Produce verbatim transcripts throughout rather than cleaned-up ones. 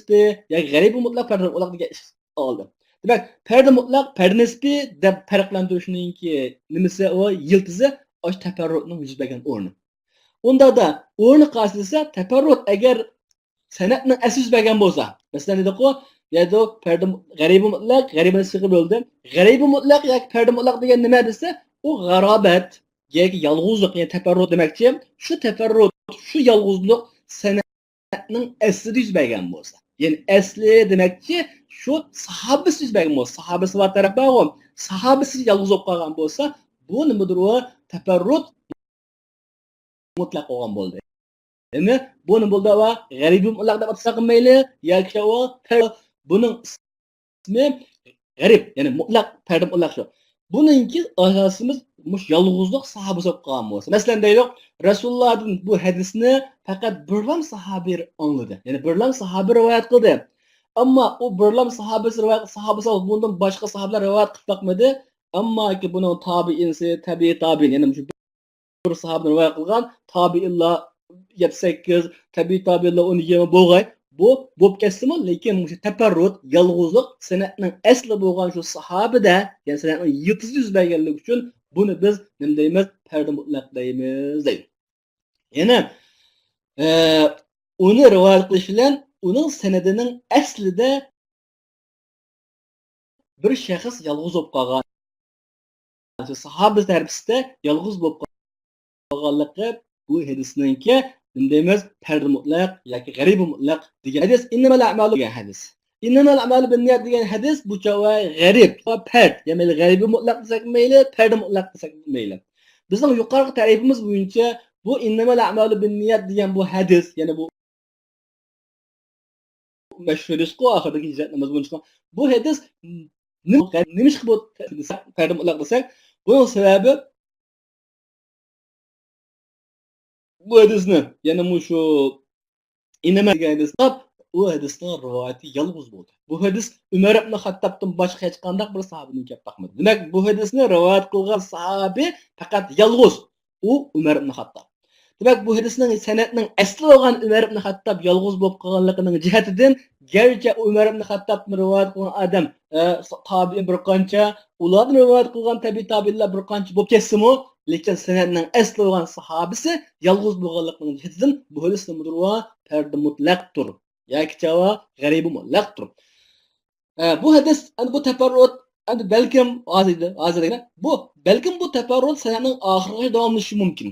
نىسبى ياكى غەرىبى مۇتلەق، پەردە مۇتلەق دېگەن ئىككى ئالدى. دېمەك، پەردە مۇتلەق، پەردە نىسبى دەپ پەرقلەندۈرۈشنىڭكى نېمىسى ئۇ؟ يىلتىزى ئاشۇ تەپەررۇتنىڭ يۈز بەرگەن ئورنى. ئۇنداقتا ئورنى قايسى دېسە، تەپەررۇت ئەگەر سەنەتنىڭ ئەسلى يۈز بەرگەن بولسا، مەسىلەن، دېدۇققۇ، يەنى پەردە غەرىبى مۇتلەق، غەرىبە نىسبىغا بۆلدى. غەرىبە مۇتلەق ياكى پەردە مۇتلەق دېگەن نېمە دېسە، ئۇ غارابەت ياكى يالغۇزلۇق، يەنى تەپەررۇت دېمەكچى. شۇ تەپەررۇت، شۇ يالغۇزلۇق سەنەتنىڭ ئەسلىدە يۈز بەرگەن بولسا، يەنى ئەسلى دېمەكچى، شۇ ساھابىسى يۈز بەرگەن بولسا، ساھابىسى بار تەرەپ بارغۇ، ساھابىسى يالغۇز بولۇپ قالغان بولسا، بۇ نېمىدۇر ئۇ؟ تەپەررۇت مۇتلەق بولغان بولدى. يەنى بۇنى بولدى ۋە غەرىبى مۇتلەق دەپ ئاتىساق مەيلى، ياكى ئۇ پەر-، بۇنىڭ ئىسمى غەرىب، يەنى مۇتلەق، پەردە مۇتلەق شۇ. بۇنىڭكى ئاساسىمىز مۇشۇ يالغۇزلۇق ساھابىسى بولۇپ قالغان بولسا. مەسىلەن، دەيلۇق، رەسۇلۇللادىن بۇ ھەدىسنى پەقەت بىرلام ساھابى ئاڭلىدى. يەنى بىرلام ساھابى رىۋايەت قىلدى. ئەمما ئۇ بىرلام ساھابىسى رىۋايەت، ساھابىسى بۇندىن باشقا ساھابىلەر رىۋايەت قىلىپ باقمىدى. ئەمما بۇنىڭ تابىئىنسى، تەبىئىي تابىئىن، يەنى مۇشۇ بىر ساھابىدىن رىۋايەت قىلغان تابىئىنلار يەتتە سەككىز، تەبىئىي تابىئىنلار ئون يىگىرمە بولغاي. بۇ بولۇپ كەتسىمۇ، لېكىن مۇشۇ تەپەررۇت، يالغۇزلۇق سەنەتنىڭ ئەسلى بولغان شۇ ساھابىدە، يەنى سەنەتنىڭ يىلتىزى يۈز بەرگەنلىكى ئۈچۈن بۇنى بىز نېمە دەيمىز؟ پەردە مۇتلەق دەيمىز دەيدۇ. يەنى، ئە، ئۇنى رىۋايەت قىلىش بىلەن ئۇنىڭ سەنىدىنىڭ ئەسلىدە بىر شەخس يالغۇز بولۇپ قالغان، ساھابە تەرىپىسىدە يالغۇز بولۇپ قالغانلىقى بۇ ھەدىسنىڭكى، نېمە دەيمىز، پەردە مۇتلەق ياكى غەرىبە مۇتلەق دېگەن ھەدىس، ئىننەمەل ئەمالۇ دېگەن ھەدىس. ئىننەمەل ئەمالۇ بىننىيەت دېگەن ھەدىس بۇ چاغدا غەرىب ۋە پەرد، يەنى مەيلى غەرىبە مۇتلەق دېسەك مەيلى، پەردە مۇتلەق دېسەك مەيلى. بىزنىڭ يۇقىرىقى تەرىپىمىز بويىچە بۇ ئىننەمەل ئەمالۇ بىننىيەت دېگەن بۇ ھەدىس، يەنى بۇ مەشھۇر ھەدىسقۇ، ئاخىرىدىكى ھىجرەت نامىزى بويىچە. بۇ ھەدىس نېمە، نېمىشقا بۇ پەردە مۇتلەق دېسەك، بۇنىڭ سەۋەبى بۇ ھەدىسنى، يەنى مۇشۇ ئىننەمە دېگەن ھەدىسنى، ئۇ ھەدىسنىڭ رىۋايىتى يالغۇز بولدى. بۇ ھەدىس ئۆمەر ئىبن خەتتابتىن باشقا ھېچقانداق بىر ساھابىدىن كېلىپ باقمىدى. دېمەك، بۇ ھەدىسنى رىۋايەت قىلغان ساھابى پەقەت يالغۇز ئۇ ئۆمەر ئىبن خەتتاب. دېمەك، بۇ ھەدىسنىڭ سەنەدنىڭ ئەسلى بولغان ئۆمەر ئىبن خەتتاب يالغۇز بولۇپ قالغانلىقىنىڭ جەھەتىدىن، گەرچە ئۆمەر ئىبن خەتتابتىن رىۋايەت قىلغان ئادەم، ئە، تابىئىن بىر قانچە، ئۇلاردىن رىۋايەت قىلغان تەبىئىي تابىئىنلار بىر قانچە بولۇپ كەتسىمۇ، لېكىن سەنەدنىڭ ئەسلى بولغان ساھابىسى يالغۇز بولغانلىقىنىڭ جەھىتىدىن بۇ ھەدىس نېمىدۇر؟ پەردە مۇتلەقتۇر. ياكى چاۋا غەرىبە مۇتلەقتۇر. ئە، بۇ ھەدىس، ئەمدى بۇ تەپەررۇت، ئەمدى بەلكىم ھازىر، ھازىر دېگەن، بۇ، بەلكىم بۇ تەپەررۇت سەنەدنىڭ ئاخىرىغىچە داۋاملىشىشى مۇمكىن.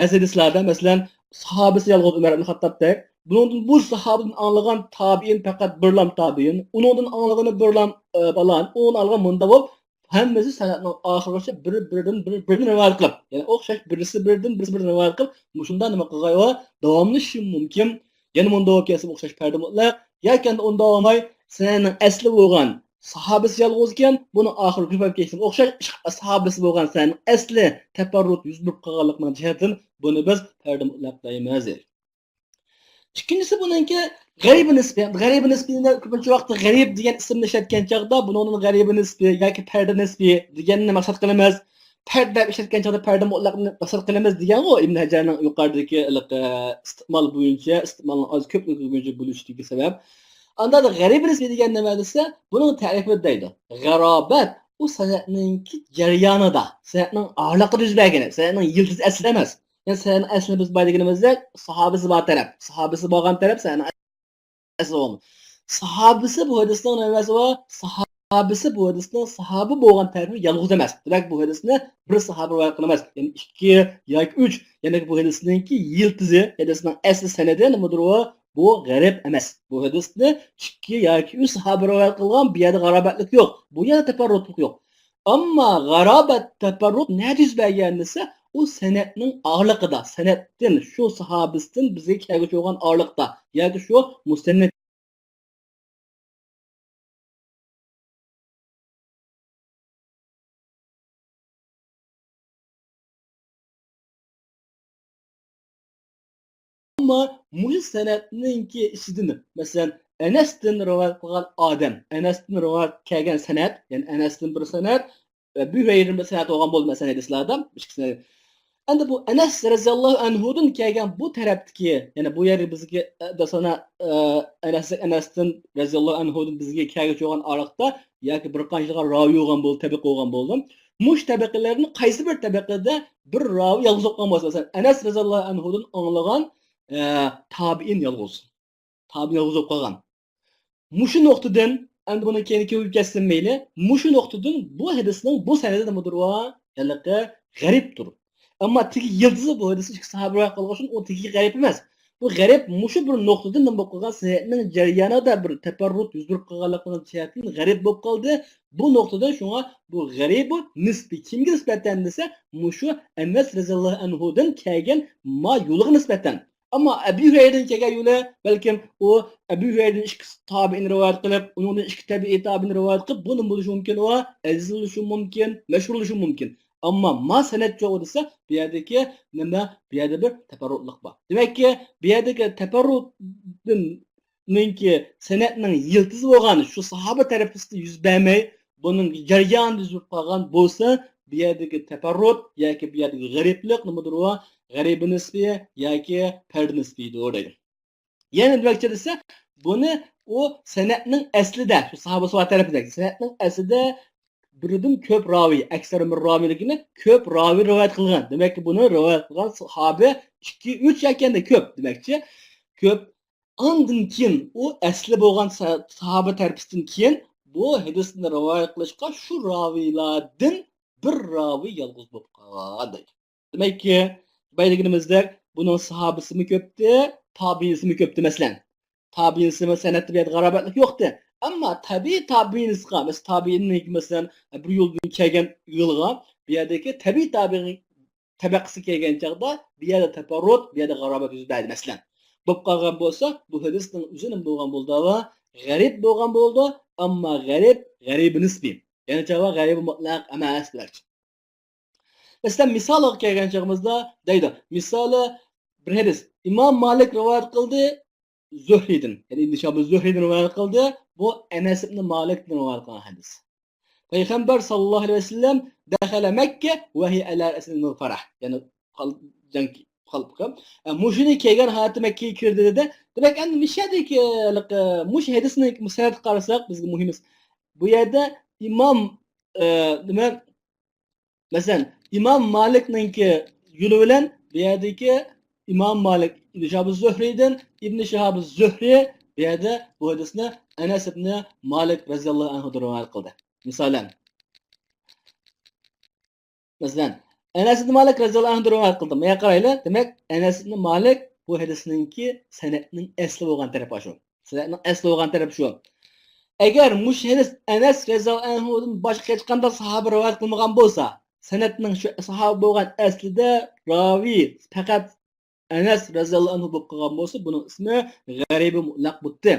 بەزى ھەدىسلەردە، مەسىلەن، ساھابىسى يالغۇز ئۆمەر ئىبن خەتتابتەك، بۇنىڭدىن بۇ ساھابىدىن ئاڭلىغان تابىئىن پەقەت بىرلام تابىئىن، ئۇنىڭدىن ئاڭلىغىنى بىرلام، ئە، پالان، ئۇنىڭدىن ئاڭلىغان مۇندا بولۇپ، ھەممىسى سەنەدنىڭ ئاخىرىغىچە بىر، بىردىن، بىر، بىردىن رىۋايەت قىلىپ، يەنى ئوخشاش بىرسى بىردىن، بىرسى بىردىن رىۋايەت قىلىپ، مۇشۇنداق نېمە قىلغايۋا داۋاملىشىشى مۇمكىن. يەنە مۇندا بولۇپ كەتسە ئوخشاش پەردە مۇتلەق، ياكى ئەمدى ئۇنداق بولماي، سەنەدنىڭ ئەسلى بولغان ساھابىسى يالغۇز ئىكەن، بۇنىڭ ئاخىرى كۆپەپ كەتسە ئوخشاش ساھابىسى بولغان سەنەدنىڭ ئەسلى تەپەررۇت يۈز بېرىپ قالغانلىقىنىڭ جەھەتىدىن بۇنى بىز پەردە مۇتلەق دەيمىز. ئىككىنچىسى بۇنىڭكى غەرىبە نىسبى. غەرىبە نىسبىنى كۆپىنچە ۋاقىتتا غەرىب دېگەن ئىسىمنى ئىشلەتكەن چاغدا بۇنىڭدىن غەرىبە نىسبى ياكى پەردە نىسبى دېگەننى مەقسەت قىلىمىز. پەرد دەپ ئىشلەتكەن چاغدا پەردە مۇتلەقنى مەقسەت قىلىمىز دېگەنغۇ ئىبن ھەجەرنىڭ يۇقىرىدىكى ھېلىقى ئىستىمال بويىچە، ئىستىمالنىڭ ئاز كۆپلۈكى بويىچە بۆلۈشتىكى سەۋەب. ئاندا غەرىبە نىسبى دېگەن نېمە دېسە، بۇنىڭ تەرىپى دەيدۇ. غارابەت ئۇ سەنەدنىڭكى جەريانىدا، سەنەدنىڭ ئارىلىقىدا يۈز بەرگىنى، سەنەدنىڭ يىلتىزى ئەسلىدە ئەمەس. يەنى سەنەدنىڭ ئەسلىنى بىز بايا دېگىنىمىزدەك، ساھابىسى بار تەرەپ، ساھابىسى بولغان تەرەپ سەنەدنىڭ ئەسلى بولغان. ساھابىسى بۇ ھەدىسنىڭ نېمىسى بار؟ ساھابىسى بۇ ھەدىسنىڭ ساھابە بولغان تەرىپى يالغۇز ئەمەس. دېمەك، بۇ ھەدىسنى بىر ساھابە رىۋايەت قىلىمىز. يەنى ئىككى ياكى ئۈچ. يەنى بۇ ھەدىسنىڭكى يىلتىزى، ھەدىسنىڭ ئەسلى سەنەدى نېمىدۇر ئۇ؟ بۇ غەرىب ئەمەس. بۇ ھەدىسنى ئىككى ياكى ئۈچ ساھابە رىۋايەت قىلغان، بۇ يەردە غارابەتلىك يوق. بۇ يەردە تەپەررۇتلۇق يوق. ئەمما غارابەت تەپەررۇت نەدە يۈز بەرگەن دېسە، ئۇ سەنەدنىڭ ئارىلىقىدا، سەنەدتىن، شۇ ساھابىسىدىن بىزگە كەلگۈچى بولغان ئارىلىقتا ياكى شۇ مۇسەننەد ئەمما مۇشۇ سەنەدنىڭكى ئىچىدىن، مەسىلەن، ئەنەستىن رىۋايەت قىلغان ئادەم، ئەنەستىن رىۋايەت كەلگەن سەنەد، يەنى ئەنەستىن بىر سەنەد، ۋە بۇھەيرىدىن بىر سەنەد بولغان بولدى، مەسىلەن، ھەدىسلەردە ئىككى سەنەد. ئەمدى بۇ ئەنەس رەزىياللاھۇ ئەنھۇدىن كەلگەن بۇ تەرەپتىكى، يەنى بۇ يەرگە بىزگە، ئە، دەسەنە، ئە، ئەنەس، ئەنەستىن رەزىياللاھۇ ئەنھۇدىن بىزگە كەلگۈچى بولغان ئارىلىقتا ياكى بىر قانچىلىغان راۋى بولغان بولدى، تەبىقە بولغان بولدى. مۇشۇ تەبىقىلەرنى قايسى بىر تەبىقىدە بىر راۋى يالغۇز بولۇپ قالغان بولسا، مەسىلەن، ئەنەس رەزىياللاھۇ ئەنھۇدىن ئاڭلىغان، ئە، تابىئىن يالغۇز. تابىئىن يالغۇز بولۇپ قالغان. مۇشۇ نۇقتىدىن، ئەمدى بۇنى كېيىن كۆپىيىپ كەتسۇن مەيلى، مۇشۇ نۇقتىدىن بۇ ھەدىسنىڭ بۇ سەنىدى نېمىدۇر؟ ھېلىقى غەرىبتۇر. ئەمما تېگى يىلتىزى بۇ ھەدىسنى ئىككى ساھابە رىۋايەت قىلغان ئۈچۈن ئۇ تېگى غەرىب ئەمەس. بۇ غەرىب مۇشۇ بىر نۇقتىدىن نېمە بولۇپ قالغان؟ سەنەدنىڭ جەريانىدا بىر تەپەررۇت يۈز بېرىپ قالغانلىقىنىڭ جەھەتتىن غەرىب بولۇپ قالدى. بۇ نۇقتىدىن شۇڭا بۇ غەرىبۇ نىسبىي. كىمگە نىسبەتەن دېسە، مۇشۇ ئەنەس رەزىياللاھۇ ئەنھۇدىن كەلگەن ما يولىغا نىسبەتەن. ئەمما ئەبۇ ھۇرەيرىدىن كەلگەن يولى بەلكىم ئۇ ئەبۇ ھۇرەيرىدىن ئىككى تابىئىن رىۋايەت قىلىپ، ئۇنىڭدىن ئىككى تەبىئىي تابىئىن رىۋايەت قىلىپ، بۇ نېمە بولۇشى مۇمكىن؟ ئۇ ئەزىز بولۇشى مۇمكىن، مەشھۇر بولۇشى مۇمكىن. ئەمما ما سەنەد يوق دېسە، بۇ يەردىكى نېمە؟ بۇ يەردە بىر تەپەررۇتلۇق بار. دېمەككى، بۇ يەردىكى تەپەررۇتنىڭكى سەنەدنىڭ يىلتىزى بولغان شۇ ساھابە تەرىپىسىدە يۈز بەرمەي، بۇنىڭ جەريانىدا يۈز بېرىپ قالغان بولسا، بۇ يەردىكى تەپەررۇت ياكى بۇ يەردىكى غەرىبلىق نېمىدۇر ئۇ؟ غەرىبى نىسبىي ياكى پەردى نىسبىيدۇر دەيدۇ. يەنە نېمە دېمەكچى دېسە، بۇنى ئۇ سەنەدنىڭ ئەسلىدە، شۇ ساھابە ساھابە تەرىپىدە، سەنەدنىڭ ئەسلىدە بىردىن كۆپ راۋى، ئەكسەر مىن راۋى دېگىنى كۆپ راۋى رىۋايەت قىلغان. دېمەككى، بۇنى رىۋايەت قىلغان ساھابە ئىككى، ئۈچ ياكى يەنە كۆپ دېمەكچى. كۆپ. ئاندىن كېيىن ئۇ ئەسلى بولغان سا-، ساھابە تەرىپىدىن كېيىن بۇ ھەدىسنى رىۋايەت قىلىشقا شۇ راۋىلاردىن بىر راۋى يالغۇز بولۇپ قالغان دەيدۇ. دېمەككى، بايا دېگىنىمىزدەك، بۇنىڭ ساھابىسىمۇ كۆپتى، تابىئىنىسىمۇ كۆپتى، مەسىلەن. تابىئىنىسىمۇ سەنەدتە بۇ يەردە غارابەتلىك يوقتى. ئەمما تەبىئىي تابىئىنىسىغا، مەسىلەن، تابىئىننىڭ، مەسىلەن، بىر يولدىن كەلگەن يولغا، بۇ يەردىكى تەبىئىي تابىئىن تەبەقىسى كەلگەن چاغدا بۇ يەردە تەپەررۇت، بۇ يەردە غارابەت يۈز بەردى، مەسىلەن. بولۇپ قالغان بولسا، بۇ ھەدىسنىڭ ئۆزى نېمە بولغان بولىدۇ؟ غەرىب بولغان بولىدۇ، ئەمما غەرىب، غەرىبى نىسبىي. يەنى چاغدا غەرىبى مۇتلەق ئەمەس دېمەكچى. مەسىلەن، مىسالغا كەلگەن چېغىمىزدا دەيدۇ. مىسالى، بىر ھەدىس. ئىمام مالىك رىۋايەت قىلدى زۆھرىدىن. يەنى ئىبن شىھاب زۆھرىدىن رىۋايەت قىلدى. بۇ ئەنەس ئىبن مالىكتىن رىۋايەت قىلغان ھەدىس. پەيغەمبەر ساللاللاھۇ ئەلەيھى ۋەسەللەم دەخەلە مەككە ۋە ھىيە ئەلا رەئسىل مىغفەرە. يەنى قال-، جەڭ قالپىقى. ئە، مۇشۇنى كىيگەن ھالەتتە مەككىگە كىردى دېدى. دېمەك، ئەمدى مۇشۇ يەردىكى، ئە، مۇشۇ ھەدىسنىڭ مۇسەننەتكە قارىساق، بىزگە مۇھىم. بۇ يەردە ئىمام، ئە، نېمە، مەسىلەن، ئىمام مالىكنىڭكى يولى بىلەن بۇ يەردىكى ئىمام مالىك ئىبن شىھاب زۆھرىدىن، ئىبن شىھاب زۆھرى بۇ يەردە بۇ ھەدىسنى ئەنەس ئىبن مالىك رەزىياللاھۇ ئەنھۇدىن رىۋايەت قىلدى. مىسالەن، مەسىلەن، ئەنەس ئىبن مالىك رەزىياللاھۇ ئەنھۇدىن رىۋايەت قىلدى. مايا قارايلى. دېمەك، ئەنەس ئىبن مالىك بۇ ھەدىسنىڭكى سەنەدنىڭ ئەسلى بولغان تەرىپى شۇ. سەنەدنىڭ ئەسلى بولغان تەرىپى شۇ. ئەگەر مۇشۇ ھەدىس ئەنەس رەزىياللاھۇ ئەنھۇدىن باشقا ھېچقانداق ساھابە رىۋايەت قىلمىغان بولسا، سەنەدنىڭ شۇ ساھابە بولغان ئەسلىدە راۋى پەقەت ئەنەس رەزىياللاھۇ ئەنھۇ بولۇپ قالغان بولسا، بۇنىڭ ئىسمى غەرىبى مۇتلەق بولدى.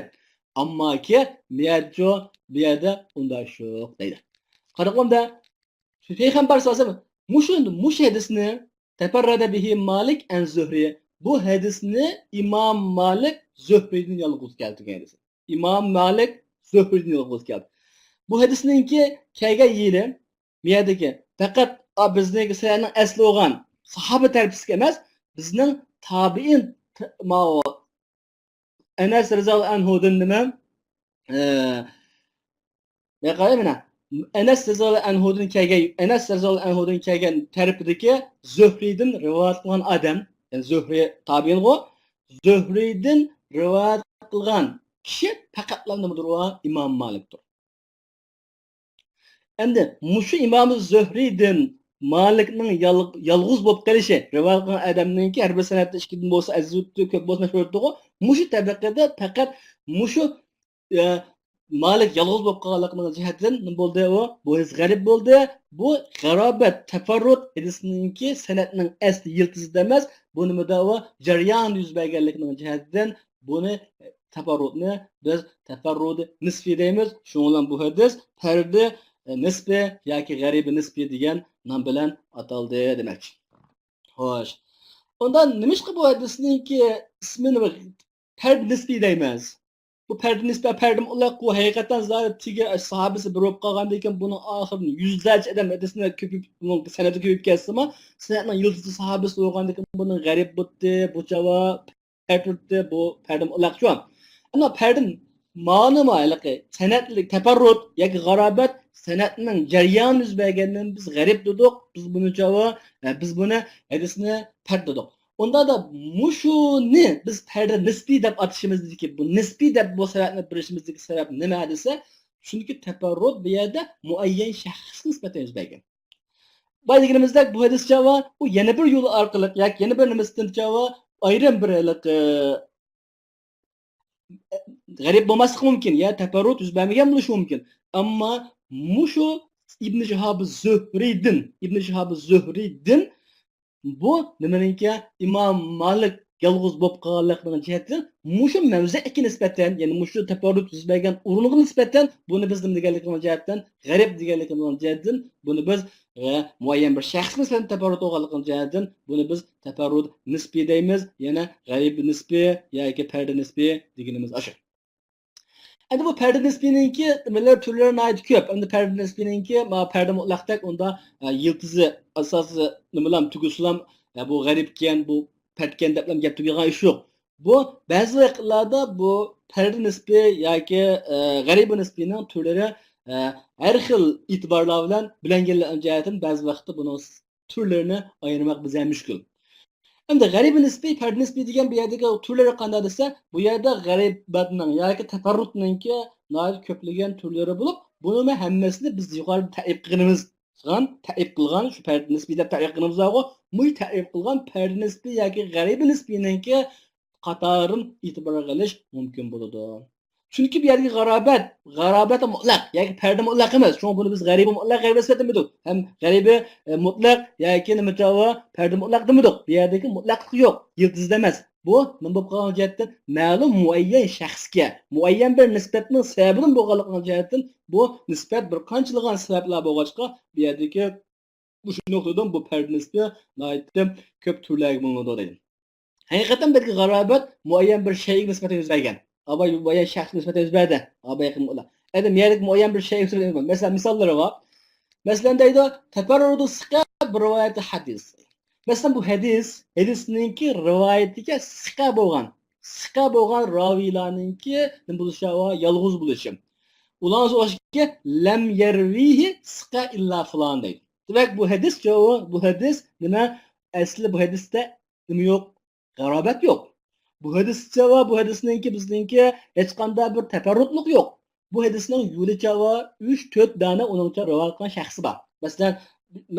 ئەمماكى، بۇ يەردىچۇ، بۇ يەردە ئۇنداق ئىش يوق دەيدۇ. قاراڭلار، پەيغەمبەر ساللاللاھۇ ئەلەيھى ۋەسەللەم مۇشۇ، مۇشۇ ھەدىسنى تەپەررەدە بىھى مالىك ئەن زۆھرى. بۇ ھەدىسنى ئىمام مالىك زۆھرىدىن يالغۇز كەلتۈرگەن ھەدىس. ئىمام مالىك زۆھرىدىن يالغۇز كەلتۈردى. بۇ ھەدىسنىڭكى كەلگەن يېرى، بۇ يەردىكى پەقەت، ئا، بىزنىڭكى سەنەدنىڭ ئەسلى بولغان ساھابە تەرىپىسىگە ئەمەس، بىزنىڭ تابىئىن، ت-، ماۋۇ ئەنەس رەزىياللاھۇ ئەنھۇدىن نېمە؟ ئە، مانا قاراڭ مانا. ئەنەس رەزىياللاھۇ ئەنھۇدىن كەلگەن، ئەنەس رەزىياللاھۇ ئەنھۇدىن كەلگەن تەرىپىدىكى زۆھرىدىن رىۋايەت قىلغان ئادەم، يەنى زۆھرى تابىئىنغۇ، زۆھرىدىن رىۋايەت قىلغان كىشى پەقەتلا نېمىدۇر ئۇ؟ ئىمام مالىكتۇر. ئەمدى مۇشۇ ئىمام زۆھرىدىن مالىكنىڭ يال-، يالغۇز بولۇپ قېلىشى، رىۋايەت قىلغان ئادەمنىڭكى ھەر بىر سەنەدتە ئىككىدىن بولسا ئەزىز ئۆتتى، كۆپ بولسا مەشھۇر ئۆتتىغۇ، مۇشۇ تەبەقىدە پەقەت مۇشۇ، ئە، مالىك يالغۇز بولۇپ قالغانلىقىنىڭ جەھەتتىن نېمە بولدى ئۇ؟ بۇ ھەدىس غەرىب بولدى. بۇ غارابەت، تەپەررۇت ھەدىسنىڭكى سەنەدنىڭ ئەسلى يىلتىزىدا ئەمەس، بۇ نېمىدە ئۇ؟ جەريانىدا يۈز بەرگەنلىكىنىڭ جەھەتتىن بۇنى، تەپەررۇتنى بىز تەپەررۇدى نىسپىي دەيمىز. شۇنىڭ بىلەن بۇ ھەدىس پەردى، ئە، نىسپىي ياكى غەرىبى نىسپىي دېگەن نام بىلەن ئاتالدى دېمەكچى. خوش. ئۇندا نېمىشقا بۇ ھەدىسنىڭكى ئىسمىنى پەردى نىسپىي دەيمىز؟ بۇ پەردە نىسبىي، پەردە مۇتلەق، بۇ ھەقىقەتەن زادى تېگى ساھابىسى بىر بولۇپ قالغاندىن كېيىن، بۇنىڭ ئاخىرىدا يۈزلەرچە ئادەم ھەدىسنى كۆپىيىپ، بۇنىڭ سەنەدى كۆپىيىپ كەتسىمۇ، سەنەدنىڭ يىلتىزى ساھابىسى بولغاندىن كېيىن، بۇنىڭ غەرىب بۇتى، بۇ چاۋا پەردە تۇرتتى، بۇ پەردە مۇتلەقچۇ. ئەمما پەردە مانىمۇ ھېلىقى سەنەدلىك تەپەررۇت ياكى غارابەت سەنەدنىڭ جەريانى يۈز بەرگەندىن بىز غەرىب دېدۇق، بىز بۇنى چاۋا، بىز بۇنى ھەدىسنى پەرد دېدۇق. ئۇنداقتا مۇشۇنى بىز پەردە نىسپىي دەپ ئاتىشىمىزدىكى، بۇ نىسپىي دەپ بۇ سەۋەبنى بېرىشىمىزدىكى سەۋەب نېمە دېسە، چۈنكى تەپەررۇت بۇ يەردە مۇئەييەن شەخسكە نىسبەتەن يۈز بەرگەن. بايا دېگىنىمىزدەك، بۇ ھەدىسچە بار، ئۇ يەنە بىر يول ئارقىلىق ياكى يەنە بىر نېمىسىدىنچە بار، ئايرىم بىر ھېلىقى، غەرىب بولماسلىقى مۇمكىن، يا تەپەررۇت يۈز بەرمىگەن بولۇشى مۇمكىن. ئەمما مۇشۇ ئىبن شىھاب زۆھرىدىن، ئىبن شىھاب زۆھرىدىن بۇ نېمىنىڭكى، ئىمام مالىك يالغۇز بولۇپ قالغانلىقىنىڭ جەھەتتىن مۇشۇ مەۋزۇگە نىسبەتەن، يەنى مۇشۇ تەپەررۇت يۈز بەرگەن ئورۇنغا نىسبەتەن بۇنى بىز نېمە دېگەنلىكىنىڭ جەھەتتىن، غەرىب دېگەنلىكىنىڭ جەھەتتىن بۇنى بىز، ئە، مۇئەييەن بىر شەخسكە نىسبەتەن تەپەررۇت بولغانلىقىنىڭ جەھەتتىن بۇنى بىز تەپەررۇت نىسپىي دەيمىز، يەنى غەرىب نىسپىي ياكى پەردە نىسپىي دېگىنىمىز ئاشۇ. ئەمدى بۇ پەردە نىسپىينىڭكى نېمىلەر، تۈرلىرى ناھايىتى كۆپ. ئەمدى پەردە نىسپىينىڭكى، ما، پەردە مۇتلەقتەك ئۇندا، ئە، يىلتىزى ئاساسى نېمىلەم تۈگىسىلەم، ئە، بۇ غەرىبكەن، بۇ پەردكەن دەپلەم گەپ تۈگىگەن ئىش يوق. بۇ بەزى ۋاقىتلاردا بۇ پەردە نىسپىي ياكى، ئە، غەرىبە نىسپىينىڭ تۈرلىرى، ئە، ھەر خىل ئېتىبارلار بىلەن بىلەنگەنلىكى جەھەتتىن بەزى ۋاقىتتا بۇنىڭ تۈرلىرىنى ئايرىماق بىزگە مۈشكۈل. ئەمدى غەرىبە نىسپىي، پەردە نىسپىي دېگەن بۇ يەردىكى تۈرلىرى قانداق دېسە، بۇ يەردە غەرىبەتنىڭ ياكى تەپەررۇتنىڭكى ناھايىتى كۆپلىگەن تۈرلىرى بولۇپ، بۇنىمۇ ھەممىسىنى بىز يۇقىرىدا تەرىپ قىلغىنىمىز، قىلغان، تەرىپ قىلغان، شۇ پەردە نىسپىي دەپ تەرىپ قىلغىنىمىز بارغۇ، مۇشۇ تەرىپ قىلغان پەردە نىسپىي ياكى غەرىبە نىسپىينىڭكى قاتارىدىن ئېتىبارغا ئېلىش مۇمكىن بولىدۇ. چۈنكى بۇ يەردىكى غارابەت، غارابەت مۇتلەق ياكى پەردە مۇتلەق ئەمەس. شۇڭا بۇنى بىز غەرىبە مۇتلەق، غەرىبە سۈپەتتە دېمىدۇق. ھەم غەرىبە، ئە، مۇتلەق ياكى نېمە چاۋا پەردە مۇتلەق دېمىدۇق. بۇ يەردىكى مۇتلەقلىق يوق، يىلتىزدا ئەمەس. بۇ نېمە بولۇپ قالغان جەھەتتىن؟ مەلۇم مۇئەييەن شەخسكە، مۇئەييەن بىر نىسبەتنىڭ سەۋەبىدىن بولغانلىقىنىڭ جەھەتتىن بۇ نىسبەت بىر قانچىلىغان سەۋەبلەر بولغاچقا، بۇ يەردىكى مۇشۇ نۇقتىدىن بۇ پەردە نىسپىي ناھايىتى كۆپ تۈرلەرگە بۆلۈنىدۇ دەيدۇ. ھەقىقەتەن بەلكى غارابەت مۇئەييەن بىر شەيئىگە نىسبەتەن يۈز بەرگەن. ئەمما مۇئەييەن شەخسكە نىسبەتەن يۈز بەردى. ئەمما يەردىكى مۇئەييەن بىر شەيئىگە نىسبەتەن يۈز بەرگەن. مەسىلەن، مىساللىرى بار. مەسىلەن، دەيدۇ، تەپەررۇدۇ سىقە بىرىۋايەتى ھەدىس. مەسىلەن، بۇ ھەدىس، ھەدىسنىڭكى رىۋايىتىگە سىقە بولغان، سىقە بولغان راۋىيلارنىڭكى نېمە بولۇشى، يالغۇز بولۇشى. ئۇلارنىڭ سۆزى لەم يەرۋىھى سىقە ئىللا فۇلان دەيدۇ. دېمەك، بۇ ھەدىس، بۇ ھەدىس نېمە؟ ئەسلى بۇ ھەدىستە نېمە يوق؟ غارابەت يوق. بۇ ھەدىسچە ۋە بۇ ھەدىسنىڭكى بىزنىڭكى ھېچقانداق بىر تەپەررۇتلۇق يوق. بۇ ھەدىسنىڭ يولىچە ۋە ئۈچ، تۆت دانە ئۇنىڭچە رىۋايەت قىلغان شەخسى بار. مەسىلەن،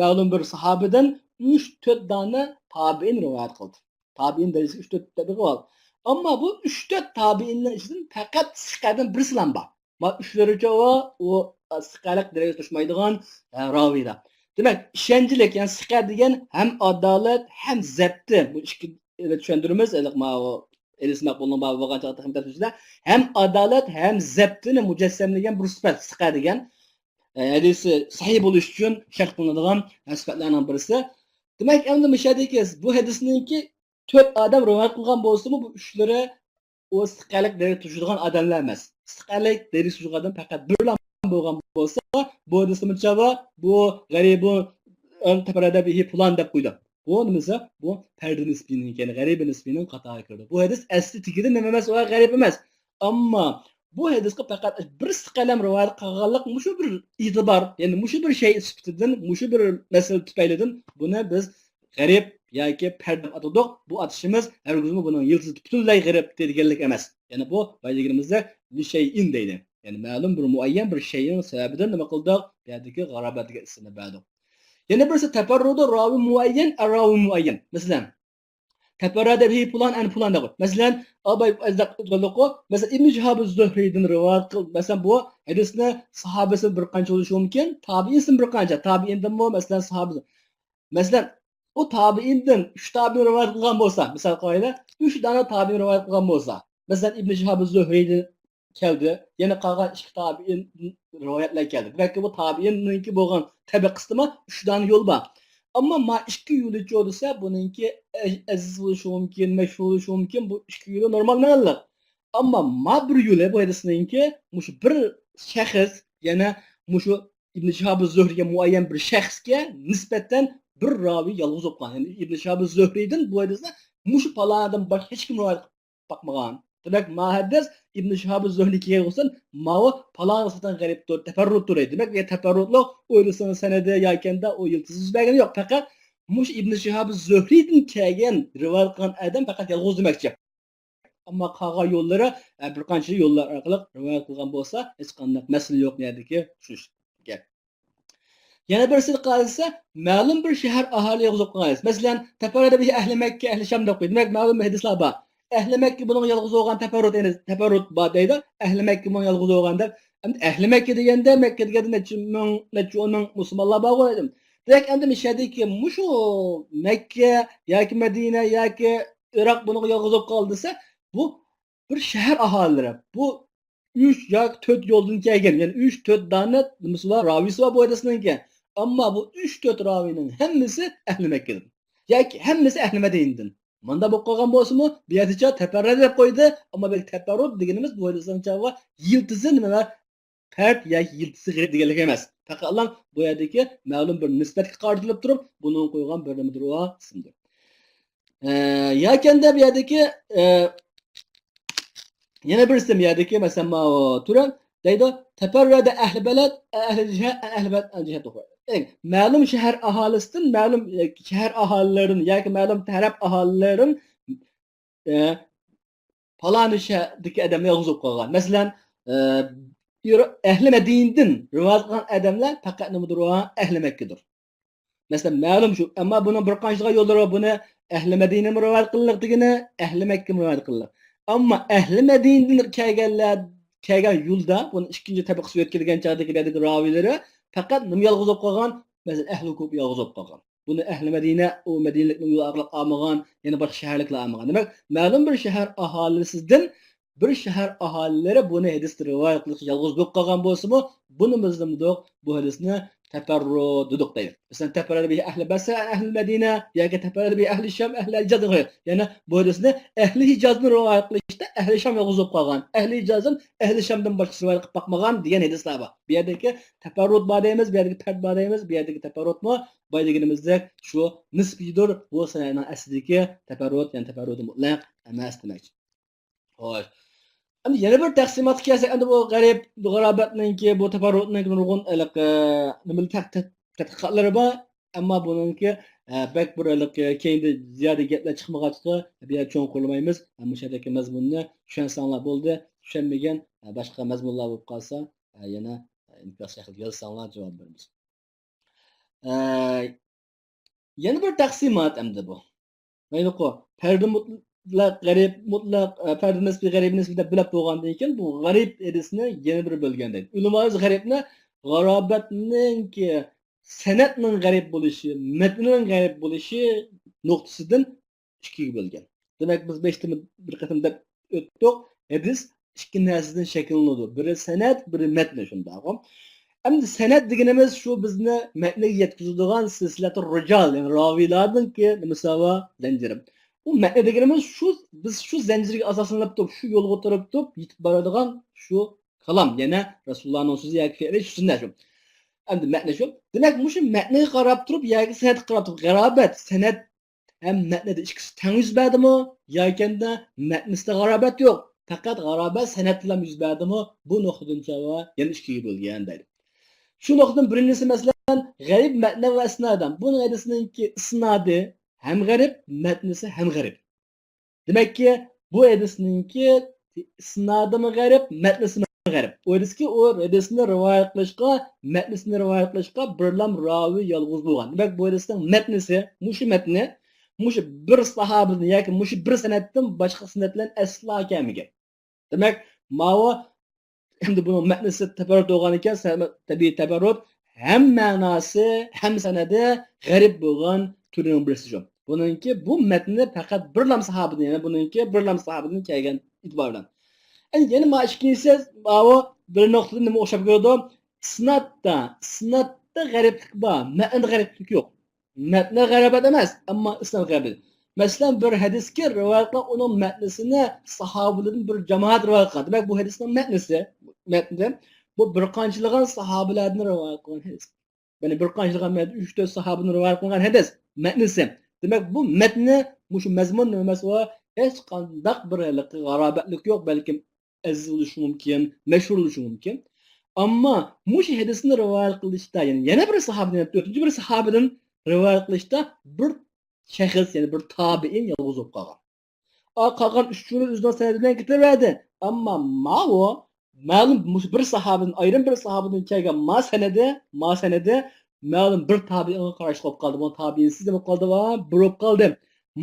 مەلۇم بىر ساھابىدىن ئۈچ، تۆت دانە تابىئىن رىۋايەت قىلدى. تابىئىن دەرىجىسى ئۈچ، تۆت دەپ قىلىۋالدى. ئەمما بۇ ئۈچ، تۆت تابىئىننىڭ ئىچىدىن پەقەت سىقەدىن بىرسىلا بار. ما ئۈچلىرىچە ۋە ئۇ سىقەلىك دەرىجىگە توشمايدىغان، ئە، راۋىدا. دېمەك، ئىشەنچلىك، يەنى سىقە دېگەن ھەم ئادالەت، ھەم زەپتى. بۇ ئىككى ئېلى چۈشەندۈرىمىز. ئېلىق ماۋۇ ئېلىسماق بولۇنغان بولغان چاغدا خىزمەت ئۈستىدە ھەم ئادالەت، ھەم زەپتىنى مۇجەسسەملىگەن بىر سۈپەت سىقە دېگەن، ئە، ھەدىسى سەھىھ بولۇش ئۈچۈن شەرت قىلىنىدىغان، ئە، سۈپەتلەرنىڭ بىرسى. دېمەك، ئەمدى مۇشۇ يەردىكى بۇ ھەدىسنىڭكى تۆت ئادەم رىۋايەت قىلغان بولسىمۇ، بۇ ئۈچلىرى ئۇ سىقەلىك دەرىجىگە توشىدىغان ئادەملەر ئەمەس. سىقەلىك دەرىجىگە توشىدىغان ئادەم پەقەت بىرلا بولغان بولسا، بۇ ھەدىسنى چاۋا، بۇ غەرىبۇ تەپەررەدە بىھى پۇلان دەپ قويدى. بۇ نېمە دېسە، بۇ پەردە نىسپىينىڭ، يەنى غەرىبە نىسپىينىڭ قاتارىغا كىرىدۇ. بۇ ھەدىس ئەسلى تېگىدە نېمە ئەمەس، ئۇ غەرىب ئەمەس. ئەمما بۇ ھەدىسقا پەقەت بىر سىقەلەم رىۋايەت قىلغانلىق مۇشۇ بىر ئېتىبار، يەنى مۇشۇ بىر شەيئى سۈپىتىدىن، مۇشۇ بىر مەسىلە تۈپەيلىدىن بۇنى بىز غەرىب ياكى پەردە دەپ ئاتىدۇق. بۇ ئاتىشىمىز ھەرگىزمۇ بۇنىڭ يىلتىزى پۈتۈنلەي غەرىب دېگەنلىك ئەمەس. يەنى بۇ بايا دېگىنىمىزدەك لىشەيئىن دەيدۇ. يەنى مەلۇم بىر مۇئەييەن بىر شەيئىنىڭ سەۋەبىدىن نېمە قىلدۇق؟ بۇ يەردىكى غارابەت دېگەن ئىسىمنى بەردۇق. يەنە بىرسى تەپەررۇدۇ راۋى مۇئەييەن، ئەر راۋى مۇئەييەن. مەسىلەن، تەپەررەدە بىھى پۇلان ئەن پۇلان دەپ. مەسىلەن، ئاباي ئەزدەك ئېيتقانلىقى، مەسىلەن، ئىبن شىھاب زۆھرىدىن رىۋايەت قىل، مەسىلەن، بۇ ھەدىسنى ساھابىسى بىر قانچە بولۇشى مۇمكىن، تابىئىنسىدىن بىر قانچە، تابىئىندىنمۇ، مەسىلەن، ساھابىسى. مەسىلەن، ئۇ تابىئىندىن ئۈچ تابىئىن رىۋايەت قىلغان بولسا، مىسال قىلايلى، ئۈچ دانە تابىئىن رىۋايەت قىلغان بولسا، مەسىلەن، ئىبن شىھاب زۆھرىدىن كەلدى، يەنە قالغان ئىككى تابىئىن رىۋايەتلەر كەلدى. دېمەككى، بۇ تابىئىننىڭكى بولغان تەبەقىسىدىمۇ ئۈچ دانە يول بار. ئەمما ما ئىككى يولىچۇ دېسە، بۇنىڭكى ئەز-، ئەزىز بولۇشى مۇمكىن، مەشھۇر بولۇشى مۇمكىن، بۇ ئىككى يولى نورمال مەنىلىق. ئەمما ما بىر يولى بۇ ھەدىسنىڭكى مۇشۇ بىر شەخس، يەنى مۇشۇ ئىبن شىھاب زۆھرىگە مۇئەييەن بىر شەخسكە نىسبەتەن بىر راۋى يالغۇز بولۇپ قالغان. يەنى ئىبن شىھاب زۆھرىدىن بۇ ھەدىسنى مۇشۇ پالان ئادەم باشقا ھېچكىم رىۋايەت باقمىغان. دېمەك، ما ھەدىس ئىبن شىھاب زۆھرى كېلىپ قالسۇن، ماۋۇ پالان نىسبەتەن غەرىبتۇر، تەپەررۇتتۇر. دېمەك، بۇ تەپەررۇتلۇق ئۇ ھەدىسنىڭ سەنىدى ياكەندە ئۇ يىلتىزى يۈز بەرگىنى يوق. پەقەت مۇشۇ ئىبن شىھاب زۆھرىدىن كەلگەن رىۋايەت قىلغان ئادەم پەقەت يالغۇز دېمەكچى. ئەمما قالغان يوللىرى، ئە، بىر قانچە يوللار ئارقىلىق رىۋايەت قىلغان بولسا، ھېچقانداق مەسىلە يوق، نەدىكى شۇ گەپ. يەنە بىرسىنى قارىسا، مەلۇم بىر شەھەر ئاھالى يالغۇز بولۇپ قالغان. مەسىلەن، تەپەررەدە بىھى ئەھلى مەككە، ئەھلى شام دەپ قويدى. دېمەك، مەلۇم بىر ھەدىسلەر بار. ئەھلى مەككە بۇنىڭغا يالغۇز بولغان تەپەررۇت، يەنى تەپەررۇت بار دەيدۇ. ئەھلى مەككە بۇنىڭغا يالغۇز بولغان دەپ. ئەمدى ئەھلى مەككە دېگەندە، مەككىدىكى نەچچە مىڭ، نەچچە ئون مىڭ مۇسۇلمانلار بارغۇ دېدىم. دېمەك، ئەمدى مۇشۇ يەردىكى مۇشۇ مەككە ياكى مەدىنە ياكى ئىراق بۇنىڭغا يالغۇز بولۇپ قالدى دېسە، بۇ بىر شەھەر ئاھالىلىرى. بۇ ئۈچ ياكى تۆت يولدىن كەلگەن، يەنى ئۈچ، تۆت دانە نېمىسى بار، راۋىسى بار بۇ ھەدىسنىڭكى. ئەمما بۇ ئۈچ، تۆت راۋىنىڭ ھەممىسى ئەھلى مەككىدىن. ياكى ھەممىسى ئەھلى مەدىنىدىن. مۇنداق بولۇپ قالغان بولسىمۇ، بۇ يەردىچە تەپەررەدە دەپ قويدى. ئەمما بۇ تەپەررۇت دېگىنىمىز بۇ ھەدىسنىڭ چاغى يىلتىزى نېمە؟ پەرد ياكى يىلتىزى غەرىب دېگەنلىك ئەمەس. پەقەتلا بۇ يەردىكى مەلۇم بىر نىسبەتكە قارىتىلىپ تۇرۇپ، بۇنىڭغا قويغان بىر نېمىدۇر ئۇ ئىسىمدۇر. ئە، ياكەندە بۇ يەردىكى، ئە، يەنە بىر ئىسىم يەردىكى، مەسىلەن، ماۋۇ تۈرەن دەيدۇ، تەپەررەدە ئەھلى بەلەد، ئەھلى جىھە، ئەھلى بەلەد، ئەھلى جىھە توغرا. يەنى مەلۇم شەھەر ئاھالىسىدىن، مەلۇم، ئە، شەھەر ئاھالىلىرىدىن ياكى مەلۇم تەرەپ ئاھالىلىرىدىن، ئە، پالانى شەھەردىكى ئادەملەر يالغۇز بولۇپ قالغان. مەسىلەن، ئە، ئەھلى مەدىنىدىن رىۋايەت قىلغان ئادەملەر پەقەت نېمىدۇر؟ ئەھلى مەككىدۇر. مەسىلەن، مەلۇم شۇ. ئەمما بۇنىڭ بىر قانچىلىغان يوللىرى بار. بۇنى ئەھلى مەدىنىمۇ رىۋايەت قىلىنلىق دېگىنى، ئەھلى مەككىمۇ رىۋايەت قىلىنلىق. ئەمما ئەھلى مەدىنىدىن كەلگەنلەر، كەلگەن يولدا، بۇنى ئىككىنچى تەبىقىسى ئۆتكۈزگەن چاغدىكى بۇ يەردىكى راۋىلىرى پەقەت نېمە يالغۇز بولۇپ قالغان؟ مەسىلەن، ئەھلى كۇپا يالغۇز بولۇپ قالغان. بۇنى ئەھلى مەدىنە، ئۇ مەدىنىلىكنىڭ ئۆيى ئارقىلىق ئالمىغان، يەنە باشقا شەھەرلىكلەر ئالمىغان. دېمەك، مەلۇم بىر شەھەر ئاھالىسىدىن بىر شەھەر ئاھالىلىرى بۇنى ھەدىستە رىۋايەت قىلىشقا يالغۇز بولۇپ قالغان بولسىمۇ، بۇنى بىز نېمە دېدۇق؟ بۇ ھەدىسنى تەپەررۇت دېدۇق دەيدۇ. مەسىلەن، تەپەررەدە بىھى ئەھلى بەسرە، ئەھلى مەدىنە ياكى تەپەررەدە بىھى ئەھلى شام، ئەھلى ھىجاز دېگەن. يەنى بۇ ھەدىسنى ئەھلى ھىجازدىن رىۋايەت قىلىشتا ئەھلى شام يالغۇز بولۇپ قالغان. ئەھلى ھىجازدىن، ئەھلى شامدىن باشقىسى رىۋايەت قىلىپ باقمىغان دېگەن ھەدىسلەر بار. بۇ يەردىكى تەپەررۇت بار دەيمىز، بۇ يەردىكى پەرد بار دەيمىز، بۇ يەردىكى تەپەررۇتمۇ بايا دېگىنىمىزدەك شۇ نىسپىيدۇر، بۇ سەنەدنىڭ ئەسلىدىكى تەپەررۇت، يەنى تەپەررۇتى مۇتلەق ئەمەس دېمەكچى. خوش. ئەمدى يەنە بىر تەقسىماتقا كەلسەك، ئەمدى بۇ غەرىب، بۇ غارابەتنىڭكى، بۇ تەپەررۇتنىڭكى نۇرغۇن ھېلىقى نېمىلەر تەت-، تەت-، تەتقىقاتلىرى بار. ئەمما بۇنىڭكى، ئە، بەك بىر ھېلىقى كەينىدە زىيادە گەپلەر چىقمىغاچقا، بۇ يەردە چوڭقۇرلىمايمىز. مۇشۇ يەردىكى مەزمۇننى چۈشەنسەڭلار بولدى. چۈشەنمىگەن، ئە، باشقا مەزمۇنلار بولۇپ قالسا، ئە، يەنە ئىنكاس شەكلىدە يازساڭلار جاۋاب بېرىمىز. ئە، يەنە بىر تەقسىمات ئەمدى بۇ. مەيلىقۇ، پەردە مۇتلەق غەرىب، مۇتلەق، ئە، پەردە نىسپى، غەرىب نىسپى دەپ بۆلەپ بولغاندىن كېيىن، بۇ غەرىب ھەدىسنى يەنە بىر بۆلگەن دەيدۇ. ئۆلىمائىز غەرىبنى غارابەتنىڭكى سەنەدنىڭ غەرىب بولۇشى، مەتنىنىڭ غەرىب بولۇشى نۇقتىسىدىن ئىككىگە بۆلگەن. دېمەك، بىز بېشىدا بىر قېتىم دەپ ئۆتتۇق. ھەدىس ئىككى نەرسىدىن شەكىللىنىدۇ. بىرى سەنەد، بىرى مەتنى، شۇنداقمۇ؟ ئەمدى سەنەد دېگىنىمىز شۇ بىزنى مەتنىگە يەتكۈزىدىغان سىلسىلەتۇ رىجال، يەنى راۋىيلارنىڭكى نېمىسى بار؟ زەنجىرى. ئۇ مەتنى دېگىنىمىز شۇ، بىز شۇ زەنجىرگە ئاساسلىنىپ تۇرۇپ، شۇ يولغا تۇرۇپ تۇرۇپ يېتىپ بارىدىغان شۇ كالام، يەنى رەسۇلۇللانىڭ سۆزى ياكى پېئلى شۇ سۈننە شۇ. ئەمدى مەتنى شۇ. دېمەك، مۇشۇ مەتنىگە قاراپ تۇرۇپ ياكى سەنەدكە قاراپ تۇرۇپ، غارابەت، سەنەد ھەم مەتنىدە ئىككىسى تەڭ يۈز بەردىمۇ؟ ياكەندە مەتنىسىدە غارابەت يوق، پەقەت غارابەت سەنەدتىلا يۈز بەردىمۇ؟ بۇ نۇقتىدىن چاۋا يەنە ئىككىگە بۆلگەن دەيدۇ. شۇ نۇقتىدىن بىرىنچىسى، مەسىلەن، غەرىب مەتنى ۋە ئىسنادەن. بۇنىڭ ھەدىسنىڭكى ئىسنادى ھەم غەرىب، مەتنىسى ھەم غەرىب. دېمەككى، بۇ ھەدىسنىڭكى ئىسنادىمۇ غەرىب، مەتنىسىمۇ غەرىب. ئۇ ھەدىسكى ئۇ ھەدىسنى رىۋايەت قىلىشقا، مەتنىسىنى رىۋايەت قىلىشقا بىرلام راۋى يالغۇز بولغان. دېمەك، بۇ ھەدىسنىڭ مەتنىسى، مۇشۇ مەتنى، مۇشۇ بىر ساھابىدىن ياكى مۇشۇ بىر سەنەدتىن باشقا سەنەد بىلەن ئەسلا كەلمىگەن. دېمەك، ماۋۇ ئەمدى بۇنىڭ مەنىسى تەپەررۇت بولغان ئىكەن، سە-، تەبىئىي تەپەررۇت ھەم مەناسى، ھەم سەنەدى غەرىب بولغان تۈرنىڭ بىرسى شۇ. بۇنىڭكى بۇ مەتنى پەقەت بىرلام ساھابىدىن، يەنى بۇنىڭكى بىرلام ساھابىدىن كەلگەن ئېتىبار بىلەن. ئەمدى يەنە ما ئىككىنچىسى، ماۋۇ بىر نۇقتىدىن نېمە ئوخشاپ كېلىدۇ؟ ئىسنادتا، ئىسنادتا غەرىبلىك بار، مەتنىدە غەرىبلىك يوق. مەتنى غەرابەت ئەمەس، ئەمما ئىسناد غەرابەت. مەسىلەن، بىر ھەدىسكە رىۋايەت قىلغان، ئۇنىڭ مەتنىسىنى ساھابىلەردىن بىر جامائەت رىۋايەت قىلغان. دېمەك، بۇ ھەدىسنىڭ مەتنىسى، مەتنى، بۇ بىر قانچىلىغان ساھابىلەردىن رىۋايەت قىلغان ھەدىس. يەنى بىر قانچىلىغان مەتنى، ئۈچ، تۆت ساھابىدىن رىۋايەت قىلغان ھەدىس مەتنىسى. دېمەك، بۇ مەتنى، مۇشۇ مەزمۇن نېمە ئەمەس، ئۇ ھېچقانداق بىر ھېلىقى غارابەتلىك يوق، بەلكىم ئەزىز بولۇشى مۇمكىن، مەشھۇر بولۇشى مۇمكىن. ئەمما مۇشۇ ھەدىسنى رىۋايەت قىلىشتا، يەنى يەنە بىر ساھابىدىن، يەنى تۆتىنچى بىر ساھابىدىن رىۋايەت قىلىشتا بىر شەخس، يەنى بىر تابىئىن يالغۇز بولۇپ قالغان. ئا، قالغان ئۈچ يولى ئۆزىنىڭ سەنىدى بىلەن كېتىۋەردى. ئەمما ماۋۇ مەلۇم مۇشۇ بىر ساھابىدىن، ئايرىم بىر ساھابىدىن كەلگەن ما سەنىدى، ما سەنىدى مەلۇم بىر تابىئىنغا قاراشلىق بولۇپ قالدى. بۇ تابىئىنسىز نېمە بولۇپ قالدى؟ ۋا بىر بولۇپ قالدى.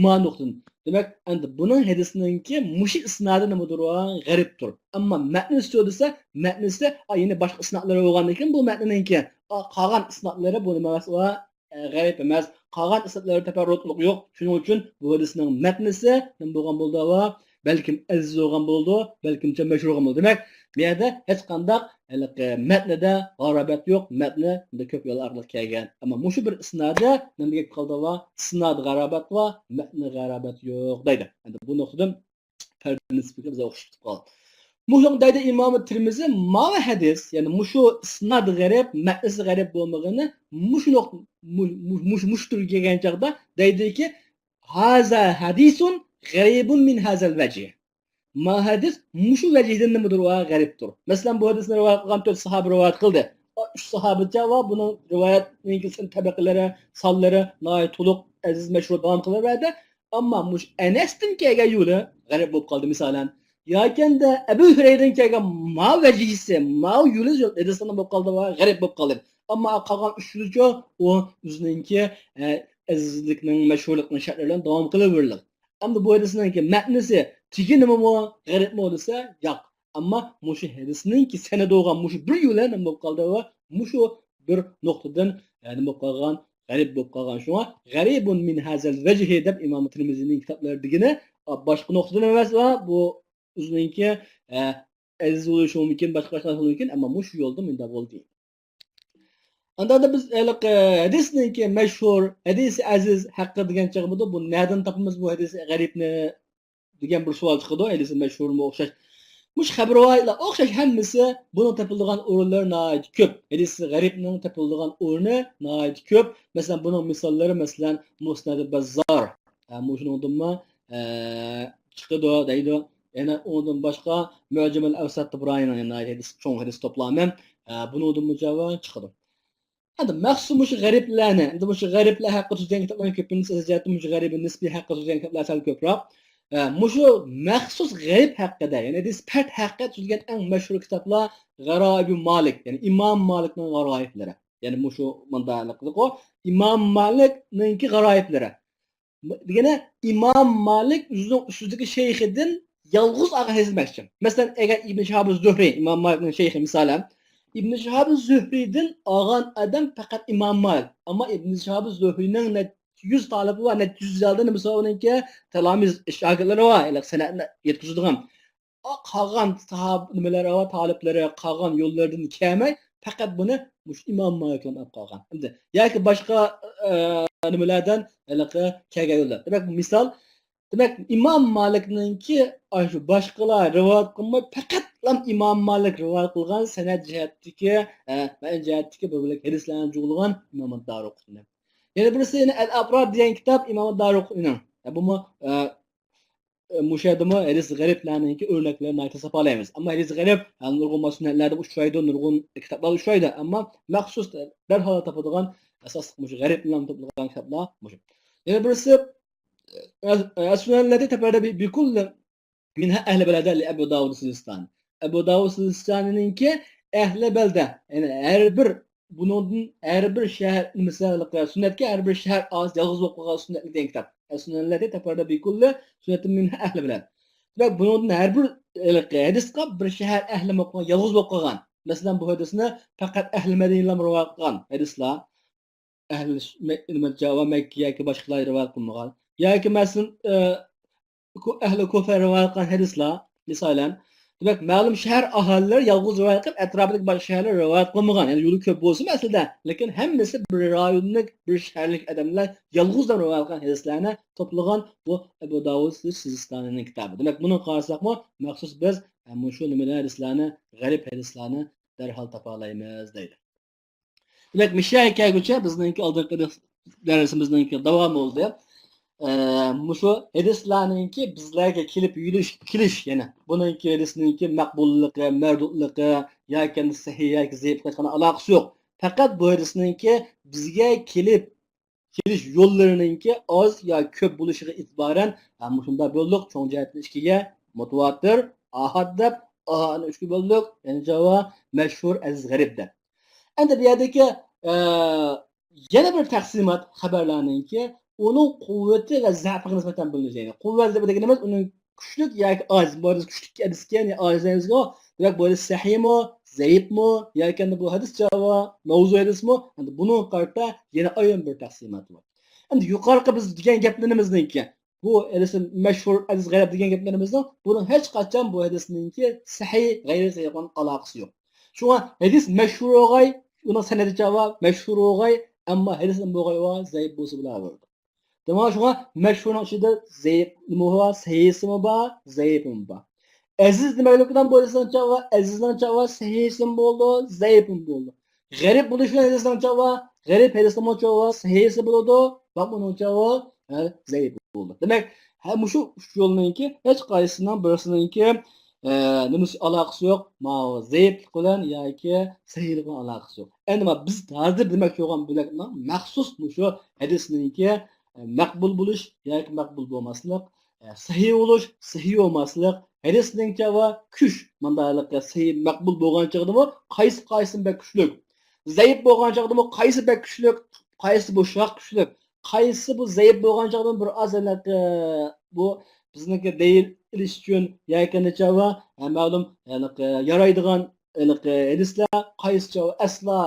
ما نۇقتىدىن. دېمەك، ئەمدى بۇنىڭ ھەدىسىنىڭكى مۇشۇ ئىسنادى نېمىدۇر؟ ۋا غەرىبتۇر. ئەمما مەتنىسى دېسە، مەتنىسى، ئا، يەنە باشقا ئىسنادلىرى بولغاندىن كېيىن بۇ مەتنىنىڭكى، ئا، قالغان ئىسنادلىرى بۇ نېمە ئەمەس؟ ۋا ئە، غەرىب ئەمەس. قالغان ئىسنادلىرى تەپەررۇئلۇق يوق. شۇنىڭ ئۈچۈن بۇ ھەدىسنىڭ مەتنىسى نېمە بولغان بولىدۇ؟ ۋا بەلكىم ئەزىز بولغان بولىدۇ، بەلكىمچە مەشھۇر بولغان بولىدۇ. دېمەك، بۇ يەردە ھېچقانداق ھېلىقى مەتنىدە غارابەت يوق. مەتنى بۇنداق كۆپ يول ئارقىلىق كەلگەن. ئەمما مۇشۇ بىر ئىسنادى نېمە دېگەن قالدى؟ ۋا ئىسناد غارابەت ۋا مەتنى غارابەت يوق دەيدۇ. ئەمدى بۇ نۇقتىدىن پەردە نىسبىگە بىز ئوخشىشىپ قالدى. مۇشۇ دەيدۇ ئىمام تىرمىزى، ماۋۇ ھەدىس، يەنى مۇشۇ ئىسناد غەرىب، مەتنىسى غەرىب بولمىغىنى مۇشۇ نۇقتا، مۇ-، مۇ-، مۇشۇ، مۇشۇ تۈرگە كەلگەن چاغدا دەيدۇكى، ھازا ھەدىسۇن غەرىبۇن مىن ھازەل ۋەجھ. ما ھەدىس مۇشۇ ۋەجىھدىن نېمىدۇر؟ ۋا غەرىبتۇر. مەسىلەن، بۇ ھەدىسنى رىۋايەت قىلغان تۆت ساھابە رىۋايەت قىلدى. ئۈچ ساھابىچە ۋا بۇنىڭ رىۋايەتنىڭكى تەبەقىلىرى، سانلىرى ناھايىتى تولۇق، ئەزىز، مەشھۇر داۋام قىلىۋەردى. ئەمما مۇشۇ ئەنەستىن كەلگەن يولى غەرىب بولۇپ قالدى، مىسالەن. ياكەندە ئەبۇ ھۈرەيرىدىن كەلگەن ما ۋەجىھىسى، ما يولى ھەدىسنىڭ بولۇپ قالدى ۋا غەرىب بولۇپ قالدى. ئەمما قالغان ئۈچ يولىچۇ ئۇ ئۆزىنىڭكى، ئە، ئەزىزلىكنىڭ، مەشھۇرلۇقنىڭ شەرتلىرى بىلەن داۋام قىلىۋېرىلدى. ئەمدى بۇ ھەدىسنىڭكى مەتنىسى تېگى نېمىمۇ، غەرىبمۇ دېسە، ياق. ئەمما مۇشۇ ھەدىسنىڭكى سەنەدى بولغان مۇشۇ بىر يولى نېمە بولۇپ قالدى ۋا مۇشۇ بىر نۇقتىدىن، ئە، نېمە بولۇپ قالغان؟ غەرىب بولۇپ قالغان. شۇڭا غەرىبۇن مىن ھازەل ۋەجھى دەپ ئىمام تىرمىزىنىڭ كىتابلىرى دېگىنى، ئا، باشقا نۇقتىدىن ئەمەس ۋا بۇ ئۆزىنىڭكى، ئە، ئەزىز بولۇشى مۇمكىن، باشقا، باشقا بولۇشى مۇمكىن، ئەمما مۇشۇ يولدا مۇنداق بولدى. ئانداقتا بىز ھېلىقى ھەدىسنىڭكى مەشھۇر، ھەدىسى ئەزىز ھەققى دېگەن چاغدا بۇ نەدىن تاپىمىز بۇ ھەدىسى غەرىبنى دېگەن بىر سوئال چىقىدۇ. ھەدىسى مەشھۇرمۇ ئوخشاش. مۇشۇ خەبەر رىۋايەتلەر ئوخشاش ھەممىسى بۇنىڭ تېپىلىدىغان ئورۇنلىرى ناھايىتى كۆپ. ھەدىسى غەرىبنىڭ تېپىلىدىغان ئورنى ناھايىتى كۆپ. مەسىلەن، بۇنىڭ مىساللىرى، مەسىلەن، مۇسنەدى بەززار. ئە، مۇشۇنىڭدىنمۇ، ئە، چىقىدۇ دەيدۇ. يەنە ئۇنىڭدىن باشقا مۇئجەمۇل ئەۋسەت تەبرانىنىڭ ناھايىتى ھەدىس، چوڭ ھەدىس توپلامى. ئە، بۇنىڭدىنمۇ جاۋاب چىقىدۇ. ئەمدى مەخسۇس مۇشۇ غەرىبلەرنى، ئەمدى مۇشۇ غەرىبلەر ھەققىدە تۈزگەن كىتابلارنىڭ كۆپىنچىسى ئەزىز جەھەتتىن مۇشۇ غەرىبى نىسبى ھەققىدە تۈزگەن كىتابلار سەل كۆپرەك. ئە، مۇشۇ مەخسۇس غەرىب ھەققىدە، يەنى ھەدىس پەرد ھەققىدە تۈزگەن ئەڭ مەشھۇر كىتابلار غەرائىبۇ مالىك، يەنى ئىمام مالىكنىڭ غەرائىبلىرى. يەنى مۇشۇ مۇنداق قىلىققۇ، ئىمام مالىكنىڭكى غەرائىبلىرى. دېگەنە ئىمام مالىك ئۆزىنىڭ ئۈستىدىكى شەيخىدىن يالغۇز ئالغان ھەدىسلەرنى دېمەكچى. مەسىلەن، ئەگەر ئىبن شىھاب زۆھرى، ئىمام مالىكنىڭ شەيخى مىسالەن، ئىبن شىھاب زۆھرىدىن ئالغان ئادەم پەقەت ئىمام مالىك. ئەمما ئىبن شىھاب زۆھرىنىڭ نەچچە يۈز تالىپى بار، نەچچە يۈز يىلدا نېمىسى بار ئۇنىڭكى؟ تالامىز، شاگىرتلىرى بار، ھېلىقى سەنەدنى يەتكۈزىدىغان. قالغان ساھاب-، نېمىلەر، تالىپلىرى قالغان يوللىرىدىن كەلمەي، پەقەت بۇنى مۇشۇ ئىمام مالىكلا ئېلىپ قالغان. ئەمدى ياكى باشقا، ئە، نېمىلەردىن ھېلىقى كەلگەن يوللار. دېمەك، مىسال، دېمەك، ئىمام مالىكنىڭكى ئاشۇ باشقىلار رىۋايەت قىلماي، پەقەتلا ئىمام مالىك رىۋايەت قىلغان سەنەد جەھەتتىكى، ئە، مەتن جەھەتتىكى بىر بۆلەك ھەدىسلەرنى جۇغلىغان ئىمام دارىقۇتنى. يەنە بىرسى يەنە ئەل ئابرار دېگەن كىتاب ئىمام دارىقۇتنىنىڭ. ئە، بۇمۇ، ئە، مۇشۇ يەردىمۇ ھەدىس غەرىبلەرنىڭكى ئۆرنەكلىرىنى ناھايىتى تاپالايمىز. ئەمما ھەدىس غەرىب، ھە، نۇرغۇن سۈننەتلەردە ئۇچرايدۇ، نۇرغۇن كىتابلاردا ئۇچرايدۇ. ئەمما مەخسۇس دەرھال تاپىدىغان ئاساسلىق مۇشۇ غەرىب بىلەن تاپىدىغان كىتابلار مۇشۇ. يەنە بىرسى، ئە، ئە، سۈننەتلەردە تەپەردە بىكۇللى مىنھا ئەھلى بەلەدە لى ئەبۇ داۋۇد سىجىستانى. ئەبۇ داۋۇد سىجىستانىنىڭكى ئەھلى بەلدە، يەنى ھەر بىر، بۇنىڭدىن ھەر بىر شەھەر، مىساللىق سۈننەتكە ھەر بىر شەھەر ئاز يالغۇز بولۇپ قالغان سۈننەتلىك دېگەن كىتاب. سۈننەتلەردە تەپەردە بىكۇللى سۈننەتىن مىنھا ئەھلى بەلەد. دېمەك، بۇنىڭدىن ھەر بىر، ھېلىقى ھەدىسقا بىر شەھەر ئەھلى بولۇپ قالغان، يالغۇز بولۇپ قالغان. مەسىلەن، بۇ ھەدىسنى پەقەت ئەھلى مەدىنىلا رىۋايەت قىلغان ھەدىسلەر. ئەھلى ش-، مە-، نېمە، جاۋا، مەككە ياكى باشقىلار رىۋايەت قىلمىغان. ياكى مەسىلەن، ئە، كۇ-، ئەھلى كۇفە رىۋايەت قىلغان ھەدىسلەر، مىسالەن، دېمەك، مەلۇم شەھەر ئاھالىلىرى يالغۇز رىۋايەت قىلىپ، ئەتراپىدىكى باشقا شەھەرلەر رىۋايەت قىلمىغان. يەنى يولى كۆپ بولسىمۇ ئەسلىدە، لېكىن ھەممىسى بىر رايونلۇق، بىر شەھەرلىك ئادەملەر يالغۇزلا رىۋايەت قىلغان ھەدىسلەرنى توپلىغان بۇ ئەبۇ داۋۇد سىجىستانىنىڭ كىتابى. دېمەك، بۇنى قارىساقمۇ، مەخسۇس بىز، ئە، مۇشۇ نېمىلەر ھەدىسلەرنى، غەرىب ھەدىسلەرنى دەرھال تاپالايمىز دەيدۇ. دېمەك، مۇشۇ يەرگە كەلگۈچە بىزنىڭكى ئالدىنقى دەرسىمىزنىڭكى داۋامى بولدى. ئە، مۇشۇ ھەدىسلەرنىڭكى بىزلەرگە كېلىپ يۈرۈش، كېلىش، يەنى بۇنىڭكى ھەدىسنىڭكى مەقبۇللۇقى، مەردۇدلۇقى ياكى سەھىھ ياكى زەئىپلىقى ئالاقىسى يوق. پەقەت بۇ ھەدىسنىڭكى بىزگە كېلىپ كېلىش يوللىرىنىڭكى ئاز يا كۆپ بولۇشىغا ئېتىبارەن، ھە، مۇشۇنداق بۆلدۇق، چوڭ جەھەتتىن ئىككىگە، مۇتىۋاتىر، ئاھاد دەپ، ئاھادنى ئۈچكە بۆلدۇق، يەنى جاۋا مەشھۇر، ئەزىز، غەرىب دەپ. ئەمدى بۇ يەردىكى، ئە، يەنە بىر تەقسىمات خەۋەرلەرنىڭكى ئۇنىڭ قۇۋۋىتى ۋە زەئىپىگە نىسبەتەن بۆلۈنىدۇ. يەنى قۇۋۋەت دېگىنىمىز ئۇنىڭ كۈچلۈك ياكى ئاجىز، بۇ ھەدىس كۈچلۈك ھەدىس ئىكەن يا ئاجىز ھەدىسكەن، دېمەك، بۇ ھەدىس سەھىھمۇ، زەئىپمۇ ياكى بۇ ھەدىس جاۋا مەۋزۇ ھەدىسمۇ؟ ئەمدى بۇنىڭغا قارىتا يەنە ئايرىم بىر تەقسىمات بار. ئەمدى يۇقىرىقى بىز دېگەن گەپلىرىمىزنىڭكى، بۇ ھەدىس مەشھۇر، ھەدىس غەرىب دېگەن گەپلىرىمىزنىڭ، بۇنىڭ ھېچقاچان بۇ ھەدىسنىڭكى سەھىھ، غەيرىي سەھىھ بىلەن ئالاقىسى يوق. شۇڭا ھەدىس مەشھۇر بولغاي، ئۇنىڭ سەنىدى چاۋا مەشھۇر بولغاي، ئەمما ھەدىس نېمە بولغاي، زەئىپ بولسا بولىۋېرىدۇ. دېمەك، شۇڭا مەشھۇرنىڭ ئىچىدە زەئىپ نېمە بار؟ سەھىھىسىمۇ بار، زەئىپىمۇ بار. ئەزىز نېمە بولىدىكەن بۇ ھەدىسنىڭ چاۋا؟ ئەزىزنىڭ چاۋا سەھىھىسىمۇ بولىدۇ، زەئىپىمۇ بولىدۇ. غەرىب بولۇشى بىلەن ھەدىسنىڭ چاۋا، غەرىب ھەدىسنىڭمۇ چاۋا سەھىھسى بولىدۇ، بەك ئۇنىڭ چاۋا، ھە، زەئىپ بولىدۇ. دېمەك، ھە، مۇشۇ ئۈچ يولنىڭكى ھېچ قايسىسىنىڭ بىرسىنىڭكى، ئە، نېمىسى ئالاقىسى يوق، ماۋۇ زەئىپلىك بىلەن ياكى سەھىھلىك بىلەن ئالاقىسى يوق. ئەمدى ما بىز ھازىر دېمەكچى بولغان بۆلەكنىڭ مەخسۇس مۇشۇ ھەدىسنىڭكى، ئە، مەقبۇل بولۇش ياكى مەقبۇل بولماسلىق، ئە، سەھىھ بولۇش، سەھىھ بولماسلىق، ھەدىسنىڭ چاۋا كۈچ، مۇنداقلىقى سەھىھ مەقبۇل بولغان چاغدىمۇ قايسى قايسىدىن بەك كۈچلۈك، زەئىپ بولغان چاغدىمۇ قايسى بەك كۈچلۈك، قايسى بوشراق كۈچلۈك، قايسى بۇ زەئىپ بولغان چاغدىمۇ بىر ئاز ھېلىقى بۇ بىزنىڭكى دەلىل ئېلىش ئۈچۈن ياكى چاۋا، ئە، مەلۇم ھېلىقى يارايدىغان ھېلىقى ھەدىسلەر، قايسى چاۋا ئەسلا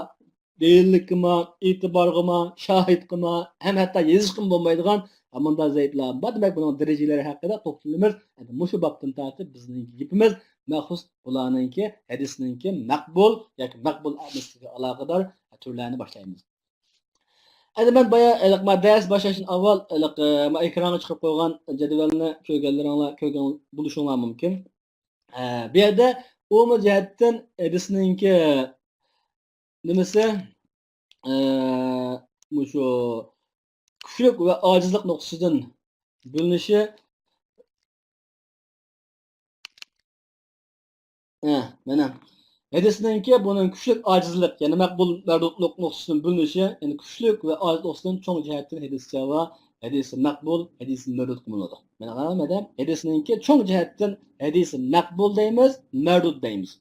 دەلىللىككىما، ئېتىبارغىما، شاھىتقىما، ھەم ھەتتا يېزىشقىمۇ بولمايدىغان مۇنداق زەئىپلەر بار. دېمەك، بۇنىڭ دەرىجىلىرى ھەققىدە توختىلىمىز. ئەمدى مۇشۇ بابتىن تارتىپ بىزنىڭ گېپىمىز مەخسۇس بۇلارنىڭكى ھەدىسنىڭكى مەقبۇل ياكى مەقبۇل ئەمەسلىكىگە ئالاقىدار تۈرلەرنى باشلايمىز. ئەمدى مەن بايا، ھېلىقى، ما دەرس باشلاشتىن ئاۋۋال، ھېلىقى، ما ئېكرانغا چىقىرىپ قويغان جەدۋەلنى كۆرگەنلىرىڭلار، كۆرگەن بولۇشۇڭلار مۇمكىن. ئە، بۇ يەردە ئومۇمىي جەھەتتىن ھەدىسنىڭكى نېمىسى، ئە، مۇشۇ كۈچلۈك ۋە ئاجىزلىق نۇقتىسىدىن بۆلۈنۈشى، ئە، مانا ھەدىسنىڭكى بۇنىڭ كۈچلۈك ئاجىزلىق، يەنى مەقبۇل مەردۇدلۇق نۇقتىسىدىن بۆلۈنۈشى، يەنى كۈچلۈك ۋە ئاجىز نۇقتىسىدىن چوڭ جەھەتتىن ھەدىس چاۋا، ھەدىسى مەقبۇل، ھەدىسى مەردۇد قىلىنىدۇ. مانا، مانا ھەدىسنىڭكى چوڭ جەھەتتىن ھەدىسى مەقبۇل دەيمىز، مەردۇد دەيمىز.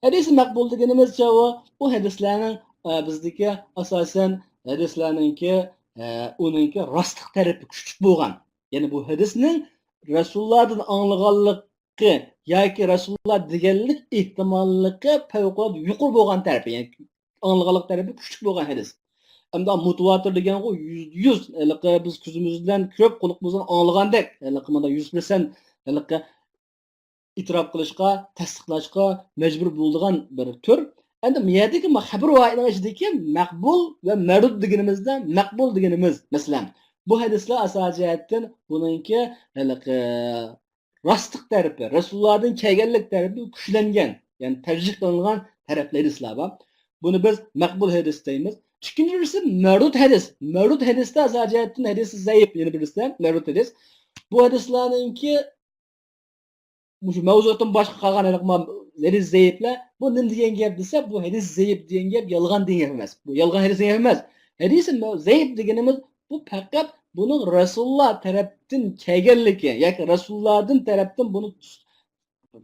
ھەدىسى مەقبۇل دېگىنىمىزچە ئۇ، ئۇ ھەدىسلەرنىڭ، ئە، بىزدىكى ئاساسەن ھەدىسلەرنىڭكى، ئە، ئۇنىڭكى راستلىق تەرىپى كۈچلۈك بولغان. يەنى بۇ ھەدىسنىڭ رەسۇلۇللادىن ئاڭلىغانلىقى ياكى رەسۇلۇللا دېگەنلىك ئېھتىماللىقى پەۋقۇلئاددە يۇقىرى بولغان تەرىپى، يەنى ئاڭلىغانلىق تەرىپى كۈچلۈك بولغان ھەدىس. ئەمدى مۇتىۋاتىر دېگەنغۇ يۈزدە يۈز، ھېلىقى بىز كۆزىمىز بىلەن كۆرۈپ، قۇلىقىمىز بىلەن ئاڭلىغاندەك، ھېلىقى مۇنداق يۈز پىرسەنت ھېلىقى ئېتىراپ قىلىشقا، تەستىقلاشقا مەجبۇر بولىدىغان بىر تۈر. ئەمدى بۇ يەردىكى ما-، خەۋەر رىۋايەتنىڭ ئىچىدىكى مەقبۇل ۋە مەردۇد دېگىنىمىزدە، مەقبۇل دېگىنىمىز، مەسىلەن، بۇ ھەدىسلەر ئاساسىي جەھەتتىن بۇنىڭكى ھېلىقى راستلىق تەرىپى، رەسۇلۇللادىن كەلگەنلىك تەرىپى كۈچلەنگەن، يەنى تەرجىھ قىلىنغان تەرەپلىك ھەدىسلەر بار. بۇنى بىز مەقبۇل ھەدىس دەيمىز. ئىككىنچى بىرسى مەردۇد ھەدىس. مەردۇد ھەدىستە ئاساسىي جەھەتتىن ھەدىسى زەئىپ، يەنە بىرسى مەردۇد ھەدىس. بۇ ھەدىسلەرنىڭكى مۇشۇ مەۋزۇدىن باشقا قالغان ھېلىقى ما-، ھەدىس زەئىپلەر. بۇ نېمە دېگەن گەپ دېسە، بۇ ھەدىس زەئىپ دېگەن گەپ يالغان دېگەن گەپ ئەمەس. بۇ يالغان ھەدىس دېگەن گەپ ئەمەس. ھەدىسى مە-، زەئىپ دېگىنىمىز بۇ پەقەت بۇنىڭ رەسۇلۇللا تەرەپتىن كەلگەنلىكى ياكى رەسۇلۇللادىن تەرەپتىن بۇنى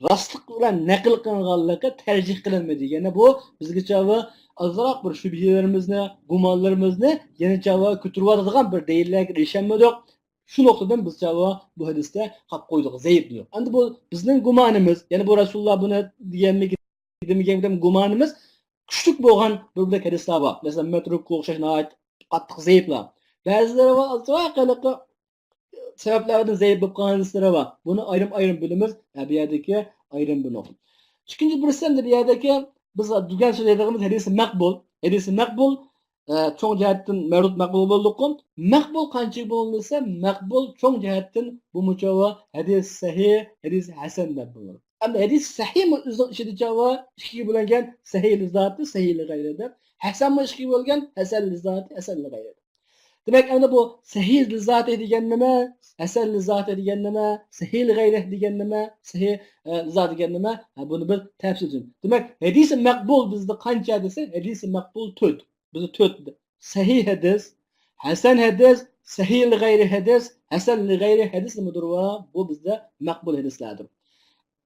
راستلىق بىلەن نەقىل قىلىنغانلىقى تەرجىھ قىلىنمىدى. يەنى بۇ بىزگە چاۋا ئازراق بىر شۈبھىلىرىمىزنى، گۇمانلىرىمىزنى يەنە چاۋا كۆتۈرۈۋاتىدىغان بىر دەلىللەرگە ئېرىشەلمىدۇق. شۇ نۇقتىدىن بىز چاۋا بۇ ھەدىستە قاپ قويدۇق، زەئىپ دېدۇق. ئەمدى بۇ بىزنىڭ گۇمانىمىز، يەنى بۇ رەسۇلۇللا بۇنى دېگەنمىكىن، دېمىگەنمىكىن گۇمانىمىز كۈچلۈك بولغان بىر بۆلەك ھەدىسلەر بار. مەسىلەن، مەترۇكقا ئوخشاش ناھايىتى قاتتىق زەئىپلەر. بەزىلىرى بار، ئازراق ھېلىقى سەۋەبلەردىن زەئىپ بولۇپ قالغان ھەدىسلىرى بار. بۇنى ئايرىم-ئايرىم بىلىمىز. ھە، بۇ يەردىكى ئايرىم بىر نۇقتا. ئىككىنچى بىرسى، ئەمدى بۇ يەردىكى بىز دېگەن سۆزلەيدىغىنىمىز ھەدىسى مەقبۇل. ھەدىسى مەقبۇل، ئە، چوڭ جەھەتتىن مەردۇد مەقبۇل بولدۇققۇ. مەقبۇل قانچىلىك بولىدۇ دېسە، مەقبۇل چوڭ جەھەتتىن بۇمۇچاۋا ھەدىس سەھىھ، ھەدىس ھەسەن دەپ بولىدۇ. ئەمدى ھەدىس سەھىھمۇ ئۆزىنىڭ ئىچىدىچاۋا ئىككىگە بۆلۈنگەن، سەھىھ لىزاتى، سەھىھ لىغەيرى دەپ. ھەسەنمۇ ئىككىگە بۆلگەن، ھەسەن لىزاتى، ھەسەن لىغەيرى. دېمەك، ئەمدى بۇ سەھىھ لىزاتى دېگەن نېمە؟ ھەسەن لىزاتى دېگەن نېمە؟ سەھىھ لىغەيرى دېگەن نېمە؟ سەھىھ، ئە، لىزاتى دېگەن نېمە؟ ھە، بۇنى بىز تەپسىلىي چۈشىنىمىز. دېمەك، ھەدىسى مەقبۇل بىزدە قانچە دېسە، ھەدىسى مەقبۇل تۆت. بىزدە تۆت. سەھىھ ھەدىس، ھەسەن ھەدىس، سەھىھ لىغەيرى ھەدىس، ھەسەن لىغەيرى ھەدىس نېمىدۇر ۋە بۇ بىزدە مەقبۇل ھەدىسلەردۇر.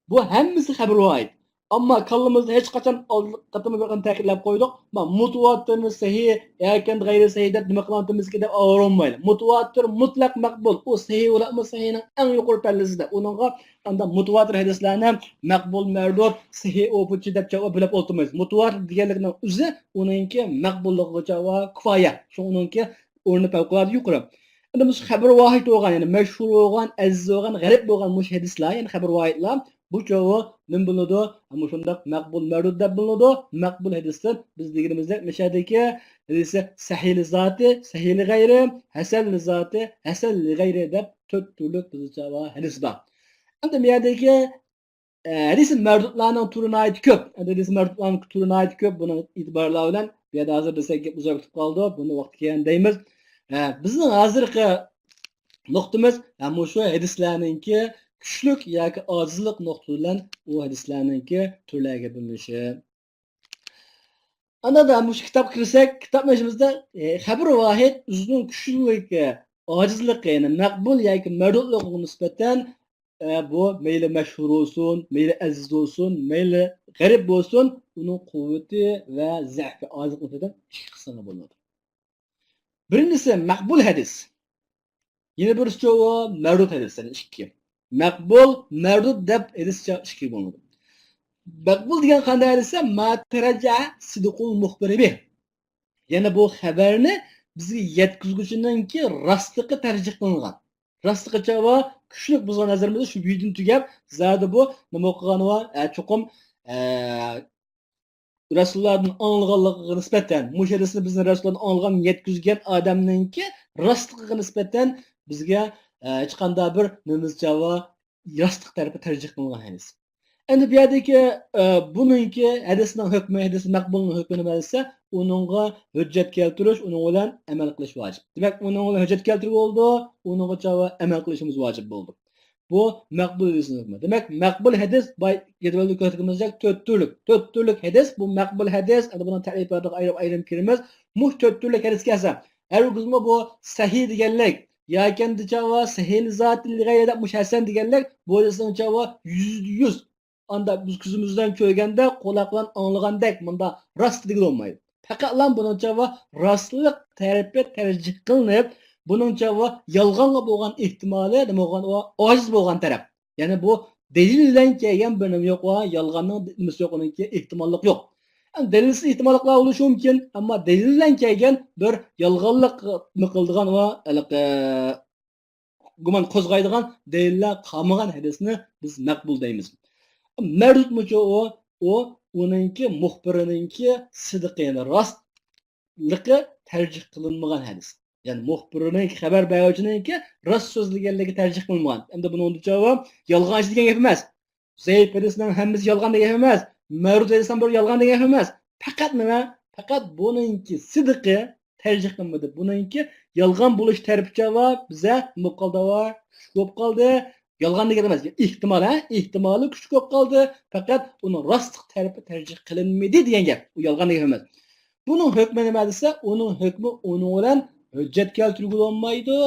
بۇ ھەممىسى خەبەر ۋاھىد. ئەمما كاللىمىزدا ھېچقاچان ئالدى قېتىممۇ بىر قېتىم تەكىتلەپ قويدۇق. ما مۇتىۋاتىرنى سەھىھ ياكى غەيرىي سەھىھ دەپ نېمە قىلىۋاتىمىزكى دەپ ئاۋارە بولمايلى. مۇتىۋاتىر مۇتلەق مەقبۇل. ئۇ سەھىھ بولۇپمۇ سەھىھنىڭ ئەڭ يۇقىرى پەللىسىدە. ئۇنىڭغا ئاندا مۇتىۋاتىر ھەدىسلەرنى مەقبۇل، مەردۇد، سەھىھ، ئۇ بۇچى دەپ جاۋاب بۆلۈپ ئولتۇرمايمىز. مۇتىۋاتىر دېگەنلىكنىڭ ئۆزى ئۇنىڭكى مەقبۇللۇقىغا جاۋاب كۇپايە. شۇڭا ئۇنىڭكى ئورنى پەۋقۇلئاددە يۇقىرى. ئەمدى مۇشۇ خەبەر ۋاھىد بولغان، يەنى مەشھۇر بولغان، ئەزىز بولغان، غەرىب بولغان مۇشۇ ھەدىسلەر، يەنى خەبەر ۋاھىدلار، بۇ چوغۇ نېمە بولىدۇ؟ مۇشۇنداق مەقبۇل مەردۇد دەپ بولىدۇ. مەقبۇل ھەدىستىن بىز دېگىنىمىزدەك مەشەدىكى ھەدىسى سەھىھ لىزاتى، سەھىھ لىغەيرى، ھەسەن لىزاتى، ھەسەن لىغەيرى دەپ تۆت تۈرلۈك بىزچە ھەدىس بار. ئەمدى بۇ يەردىكى ئە، ھەدىس مەردۇدلارنىڭ تۈرى ناھايىتى كۆپ. ئەمدى ھەدىس مەردۇدلارنىڭ تۈرى ناھايىتى كۆپ. بۇنىڭ ئېتىبارلار بىلەن بۇ يەردە ھازىر دېسەك گەپ ئۇزاپ كېتىپ قالىدۇ. بۇنى ۋاقتى كەلگەندە دەيمىز. ئە، بىزنىڭ ھازىرقى نۇقتىمىز، ئە، مۇشۇ ھەدىسلەرنىڭكى كۈچلۈك ياكى ئاجىزلىق نۇقتىسى بىلەن ئۇ ھەدىسلەرنىڭكى تۈرلەرگە بۆلۈنۈشى. ئاندىن مۇشۇ كىتابقا كىرسەك، كىتابنىڭ ئىچىمىزدە، ئە، خەبەر ۋاھىد ئۆزىنىڭ كۈچلۈكى، ئاجىزلىقى، يەنى مەقبۇل ياكى مەردۇدلۇقىغا نىسبەتەن، ئە، بۇ مەيلى مەشھۇر بولسۇن، مەيلى ئەزىز بولسۇن، مەيلى غەرىب بولسۇن، ئۇنىڭ قۇۋۋىتى ۋە زەئىپى، ئاجىزلىقى نىسبەتەن ئىككى قىسىمغا بۆلۈنىدۇ. بىرىنچىسى مەقبۇل ھەدىس. يەنە بىرسىچە ئۇ مەردۇد ھەدىس، يەنى ئىككى. مەقبۇل، مەردۇد دەپ ھەدىسچە ئىككىگە بۆلۈنىدۇ. مەقبۇل دېگەن قانداق ھەدىس دېسە، ما تەرەججەھە سىدقۇل مۇخبىرى بىھ. يەنى بۇ خەۋەرنى بىزگە يەتكۈزگۈچىنىڭكى راستلىقى تەرجىھ قىلىنغان. راستلىقى چاغا كۈچلۈك بولغان نەزىرىمىزدە شۈبھىدىن تۈگەپ، زادى بۇ نېمە قىلغان ۋە، ئە، چوقۇم، ئە، رەسۇلۇللاھتىن ئاڭلىغانلىقىغا نىسبەتەن، مۇشۇ ھەدىسنى بىزنىڭ رەسۇلۇللاھتىن ئاڭلىغان يەتكۈزگەن ئادەمنىڭكى راستلىقىغا نىسبەتەن بىزگە، ئە، ھېچقانداق بىر نېمىزچە ۋە راستلىق تەرىپى تەرجىھ قىلىنغان ھەدىس. ئەمدى بۇ يەردىكى، ئە، بۇنىڭكى ھەدىسنىڭ ھۆكمى، ھەدىس مەقبۇلنىڭ ھۆكمى نېمە دېسە، ئۇنىڭغا ھۆججەت كەلتۈرۈش، ئۇنىڭ بىلەن ئەمەل قىلىش ۋاجىپ. دېمەك، ئۇنىڭ بىلەن ھۆججەت كەلتۈرگىلى بولىدۇ، ئۇنىڭغا چاۋا ئەمەل قىلىشىمىز ۋاجىپ بولىدۇ. بۇ مەقبۇل ھەدىسنىڭ ھۆكمى. دېمەك، مەقبۇل ھەدىس باي جەدۋەلدە كۆرسەتكىنىمىزدەك تۆت تۈرلۈك. تۆت تۈرلۈك ھەدىس، بۇ مەقبۇل ھەدىس، ئەمدى بۇنىڭ تەرىپاتىغا ئايرىم-ئايرىم كىرىمىز. مۇشۇ تۆت تۈرلۈك ھەدىس كەلسە، ھەرگىزمۇ بۇ سەھىھ دېگەنلىك، ياكى چاۋا سەھىھ لىزاتىل غەيرى دەپ مۇشۇ ھەسەن دېگەنلىك، بۇ ھەدىسنىڭ چاۋا يۈزدە يۈز ئاندا بىز كۆزىمىز بىلەن كۆرگەندەك، قۇلاق بىلەن ئاڭلىغاندەك مۇنداق راست دېگىلى بولمايدۇ. پەقەتلا بۇنىڭچە راستلىق تەرىپى تەرجىھ قىلىنىپ، بۇنىڭچە يالغانغا بولغان ئېھتىمالى نېمە بولغان، ئاجىز بولغان تەرەپ. يەنى بۇ دەلىل بىلەن كەلگەن بىر نېمە يوق، يالغاننىڭ نېمىسى يوق، ئۇنىڭكى ئېھتىماللىق يوق. يەنى دەلىلسىز ئېھتىماللىقلار بولۇشى مۇمكىن، ئەمما دەلىل بىلەن كەلگەن بىر يالغانلىق نېمە قىلىدىغان ۋە ھېلىقى گۇمان قوزغايدىغان دەلىللەر قالمىغان ھەدىسنى بىز مەقبۇل دەيمىز. مەردۇدمۇچۇ ئۇ، ئۇ ئۇنىڭكى مۇخبىرىنىڭكى سىدقى، يەنى راستلىقى تەرجىھ قىلىنمىغان ھەدىس. يەنى مۇخبىرىنىڭكى، خەۋەر بەرگۈچىنىڭكى راست سۆزلىگەنلىكى تەرجىھ قىلىنمىغان. ئەمدى بۇنىڭدا جاۋاب يالغانچى دېگەن گەپ ئەمەس. زەئىپ ھەدىسنىڭ ھەممىسى يالغان دېگەن گەپ ئەمەس. مەردۇد ھەدىسنىڭ بىرى يالغان دېگەن گەپ ئەمەس. پەقەت نېمە؟ پەقەت بۇنىڭكى سىدىقى تەرجىھ قىلمىدى. بۇنىڭكى يالغان بولۇش تەرىپىچە ۋە بىزە نېمە بولۇپ قالدى؟ ۋە كۈچلۈك بولۇپ قالدى. يالغان دېگەن ئەمەس. ئېھتىمال، ھە؟ ئېھتىمالى كۈچلۈك بولۇپ قالدى. پەقەت ئۇنىڭ راستلىق تەرىپى تەرجىھ قىلىنمىدى دېگەن گەپ. ئۇ يالغان دېگەن ئەمەس. بۇنىڭ ھۆكمى نېمە دېسە، ئۇنىڭ ھۆكمى ئۇنىڭ بىلەن ھۆججەت كەلتۈرگىلى بولمايدۇ،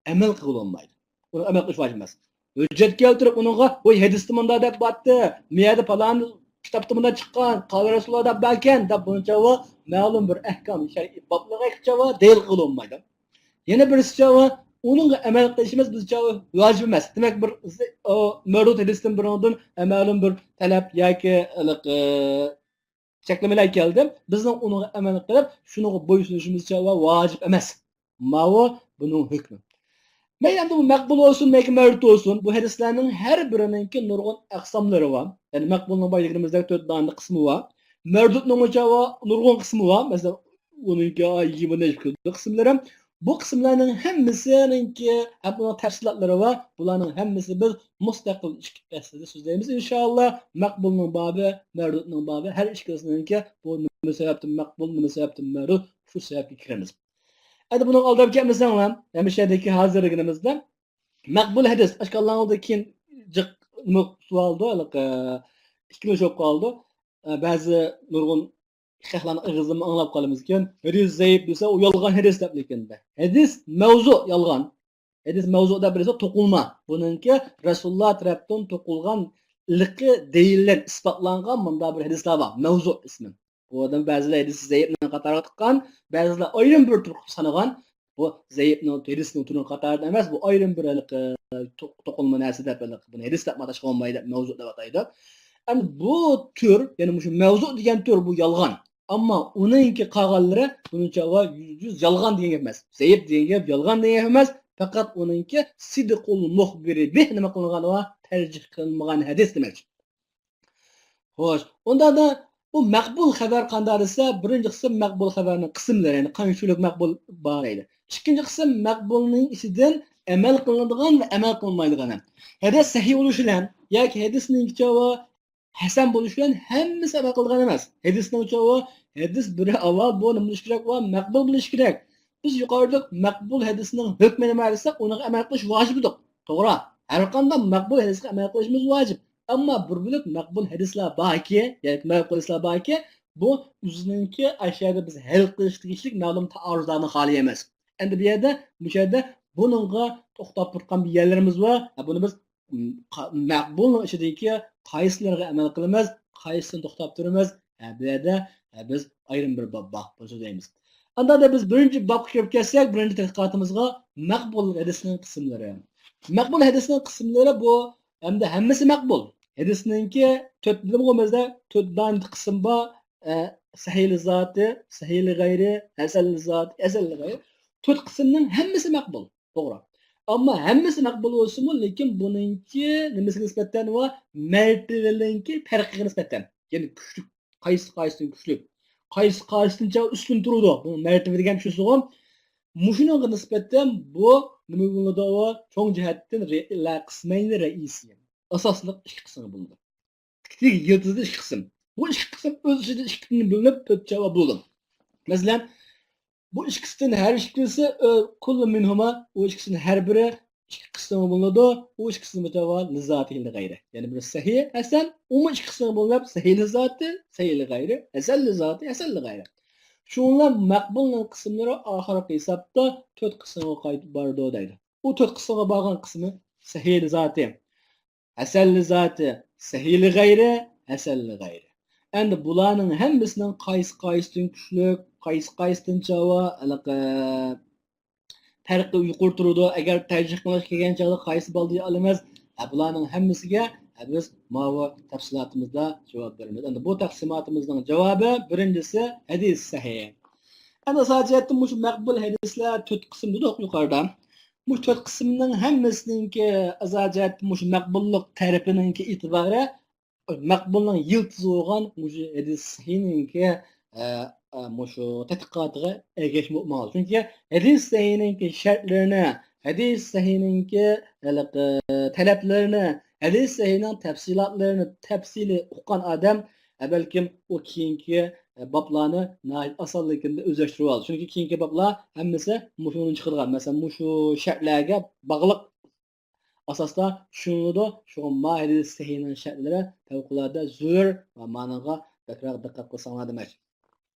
ئەمەل قىلغىلى بولمايدۇ. ئۇنىڭ ئەمەل قىلىش ۋاجىپ ئەمەس. ھۆججەت كەلتۈرۈپ ئۇنىڭغا، ۋاي، ھەدىستە مۇنداق دەپ بارتتى، مۇ يەردە پالان كىتابتا مۇنداق چىققان، قالە رەسۇلۇللا دەپ باركەن دەپ بۇنىڭچە مەلۇم بىر ئەھكام، شەرئىي بابلىق ئەكىچە دەلىل قىلغىلى بولمايدۇ. يەنە بىرسىچە ئۇنىڭغا ئەمەل قىلىشىمىز بىزچە ۋاجىپ ئەمەس. دېمەك، بىر ئۇ مەردۇد ھەدىستىن بىرىڭدىن مەلۇم بىر تەلەپ ياكى ھېلىقى چەكلىمىلەر كەلدى. بىزنىڭ ئۇنىڭغا ئەمەل قىلىپ، شۇنىڭغا بويسۇنۇشىمىزچە ۋاجىپ ئەمەس. ماۋۇ بۇنىڭ ھۆكمى. مەيلى، ئەمدى بۇ مەقبۇل بولسۇن ياكى مەردۇد بولسۇن، بۇ ھەدىسلەرنىڭ ھەر بىرىنىڭكى نۇرغۇن ئەقساملىرى بار. يەنى مەقبۇلنىڭ بايا دېگىنىمىزدەك تۆت دانە قىسمى بار. مەردۇدنىڭمۇ نۇرغۇن قىسمى بار. مەسىلەن، ئۇنىڭكى يىگىرمە نەچچە قىسىملىرى. بۇ قىسىملارنىڭ ھەممىسىنىڭكى ھەم ئۇنىڭ تەپسىلاتلىرى بار. بۇلارنىڭ ھەممىسى بىز مۇستەقىل ئىككى دەرسلەردە سۆزلەيمىز، ئىنشائاللا. مەقبۇلنىڭ بابى، مەردۇدنىڭ بابى، ھەر ئىككىلىسىنىڭكى بۇ نېمە سەۋەبتىن مەقبۇل، نېمە سەۋەبتىن مەردۇد، شۇ سەۋەبكە كىرىمىز. ئەمدى بۇنىڭ ئالدىراپ كەتمىسەڭلار، ھەمىشەدىكى ھازىر دېگىنىمىزدە مەقبۇل ھەدىس ئاشكارىلانغاندىن كېيىن جىق نېمە بولۇپ قالىدۇ، ھېلىقى ئىككىلىشىپ قالىدۇ. ئە، بەزى نۇرغۇن خەقلەرنىڭ ئېغىزىدىن ئاڭلاپ قالىمىزكەن، ھەدىس زەئىپ دېسە، ئۇ يالغان ھەدىس دەپ لېكىندە. ھەدىس مەۋزۇ يالغان. ھەدىس مەۋزۇ دەپ بىلسە توقۇلما. بۇنىڭكى رەسۇلۇللا تەرەپتىن توقۇلغان لىقى دەلىللەر ئىسپاتلانغان مۇنداق بىر ھەدىسلەر بار. مەۋزۇ ئىسمى. بۇ ئادەم بەزىلەر ھەدىسنى زەئىپنىڭ قاتارىغا تىققان، بەزىلەر ئايرىم بىر تۈر قىلىپ سانىغان. بۇ زەئىپنىڭ ھەدىسنىڭ تۈرىنىڭ قاتارىدا ئەمەس، بۇ ئايرىم بىر ھېلىقى تو-، توقۇلما نەرسە دەپ، ھېلىقى بۇنى ھەدىس دەپ ئاتاشقا بولمايدۇ دەپ مەۋزۇ دەپ ئاتايدۇ. ئەمدى بۇ تۈر، يەنى مۇشۇ مەۋزۇ دېگەن تۈر بۇ يالغان. ئەمما ئۇنىڭكى قالغانلىرى بۇنىڭچە يۈزدە يۈز يالغان دېگەن گەپ ئەمەس. زەئىپ دېگەن گەپ، يالغان دېگەن گەپ ئەمەس. پەقەت ئۇنىڭكى سىدقۇل مۇخبىرى بىھ نېمە قىلىنغان، تەرجىھ قىلىنمىغان ھەدىس دېمەكچى. خوش، ئۇنداقتا بۇ مەقبۇل خەۋەر قانداق دېسە، بىرىنچى قىسىم مەقبۇل خەۋەرنىڭ قىسىملىرى، يەنى قانچىلىك مەقبۇل بار دەيدۇ. ئىككىنچى قىسىم مەقبۇلنىڭ ئىچىدىن ئەمەل قىلىنىدىغان ۋە ئەمەل قىلىنمايدىغان. ھەدىس سەھىھ بولۇشى بىلەن ياكى ھەدىسنىڭكى ھەسەن بولۇشى بىلەن ھەممىسى ئەمەل قىلىدىغان ئەمەس. ھەدىسنىڭ چاۋا، ھەدىس بىرى ئاۋۋال بۇ نېمە بولۇشى كېرەك؟ ۋە مەقبۇل بولۇشى كېرەك. بىز يۇقىرىدا مەقبۇل ھەدىسنىڭ ھۆكمى نېمە دېسەك، ئۇنىڭغا ئەمەل قىلىش ۋاجىپ ئىدۇق. توغرا. ھەر قانداق مەقبۇل ھەدىسكە ئەمەل قىلىشىمىز ۋاجىپ. ئەمما بىر بۆلەك مەقبۇل ھەدىسلەر باركى، يەنى مەقبۇل ھەدىسلەر باركى، بۇ ئۆزىنىڭكى ئاشۇ يەردە بىز ھەل قىلىش تېگىشلىك مەلۇم تائارۇزلارنى خالىيەمەس. ئەمدى بۇ يەردە، مۇشۇ يەردە بۇنىڭغا توختاپ تۇرغان بىر يەرلىرىمىز بار. ھە، بۇنى بىز، م، قا-، مەقبۇلنىڭ ئىچىدىكى قايسىلىرىغا ئەمەل قىلىمىز، قايسىسىنى توختاپ تۇرىمىز؟ ھە، بۇ يەردە، ھە، بىز ئايرىم بىر باب بار، بۇنى سۆزلەيمىز. ئاندادا بىز بىرىنچى بابقا كىرىپ كەتسەك، بىرىنچى تەتقىقاتىمىزغا مەقبۇل ھەدىسنىڭ قىسىملىرى. مەقبۇل ھەدىسنىڭ قىسىملىرى بۇ، ھەمدە ھەممىسى مەقبۇل. ھەدىسنىڭكى تۆت، دېدىمغۇ بىزدە تۆت دانە قىسىم بار. ئە، سەھىل زاتى، سەھىل غەيرى، ھەسەل زاتى، ھەسەل غەيرى. تۆت قىسىمنىڭ ھەممىسى مەقبۇل. توغرا. ئەمما ھەممىسى مەقبۇل بولسىمۇ، لېكىن بۇنىڭكى نېمىسىگە نىسبەتەن ۋە مەرتىۋىلىرىنىڭكى پەرقىگە نىسبەتەن. يەنى كۈچلۈك، قايسى قايسىدىن كۈچلۈك، قايسى قايسىدىنچە ئۈستۈن تۇرىدۇ. بۇ مەرتىۋە دېگەن چۈشىنىسىغۇ. مۇشۇنىڭغا نىسبەتەن بۇ نېمە بولىدۇ؟ چوڭ جەھەتتىن رە-، قىسمەينى رەئىسىي. ئاساسلىق ئىككى قىسىمغا بۆلىدۇ. تىك يىلتىزدا ئىككى قىسىم. بۇ ئىككى قىسىم ئۆز ئىچىدە ئىككىدىن بۆلۈنۈپ تۆت جاۋاب بولىدۇ. مەسىلەن، بۇ ئىككىسىدىن ھەر ئىككىسى، ئۆ، كۇللۇ مىنھۇما، بۇ ئىككىسىدىن ھەر بىرى ئىككى قىسىمغا بۆلۈنىدۇ. بۇ ئىككىسىنى مۇتەۋا لىزاتىھىل غەيرى. يەنى بىرى سەھىھ ھەسەن، ئۇمۇ ئىككى قىسىمغا بۆلۈنۈپ، سەھىھ لىزاتى، سەھىھ لىغەيرى، ھەسەن لىزاتى، ھەسەن لىغەيرى. شۇڭلا مەقبۇلنىڭ قىسىملىرى ئاخىرقى ھېسابتا تۆت قىسىمغا قايتىپ بارىدۇ دەيدۇ. ئۇ تۆت قىسىمغا بارغان قىسمى سەھىھ لىزاتى، ھەسەن لىزاتى، سەھىھ لىغەيرى، ھەسەن لىغەيرى. ئەمدى بۇلارنىڭ ھەممىسىنىڭ قايسى قايسىدىن كۈچلۈك، قايسى قايسىدىن چاۋا، ھېلىقى، پەرقى يۇقىرى تۇرىدۇ. ئەگەر تەرجىھ قىلىشقا كەلگەن چاغدا قايسى بالدۇرنى ئالىمىز؟ ھە، بۇلارنىڭ ھەممىسىگە، ھە، بىز ماۋۇ تەپسىلاتىمىزدا جاۋاب بېرىمىز. ئەمدى بۇ تەقسىماتىمىزنىڭ جاۋابى بىرىنچىسى ھەدىس سەھىھ. ئەمدى ئاساسىي جەھەتتىن مۇشۇ مەقبۇل ھەدىسلەر تۆت قىسىم دېدۇق يۇقىرىدا. مۇشۇ تۆت قىسىمنىڭ ھەممىسىنىڭكى ئاساسىي جەھەتتىن مۇشۇ مەقبۇللۇق تەرىپىنىڭكى ئېتىبارى مەقبۇلنىڭ يىلتىزى بولغان مۇشۇ ھەدىس سەھىھنىڭكى، ئە، ئە، مۇشۇ تەتقىقاتىغا ئەگەشمە بولۇپ ماڭىدۇ. چۈنكى ھەدىس سەھىھنىڭكى شەرتلىرىنى، ھەدىس سەھىھنىڭكى ھېلىقى تەلەپلىرىنى، ھەدىس سەھىھنىڭ تەپسىلاتلىرىنى تەپسىلىي ئۇققان ئادەم، ئە، بەلكىم ئۇ كېيىنكى، ئە، بابلارنى ناھايىتى ئاسانلىقىدا ئۆزلەشتۈرۈۋالىدۇ. چۈنكى كېيىنكى بابلار ھەممىسى مۇشۇنىڭدىن چىقىدىغان. مەسىلەن، مۇشۇ شەرتلەرگە باغلىق ئاساستا چۈشىنىلىدۇ. شۇڭا ما ھەدىس سەھىھنىڭ شەرتلىرى پەۋقۇلئاددە زۆرۈر ۋە مانىڭغا بەكرەك دىققەت قىلساڭلار دېمەكچى.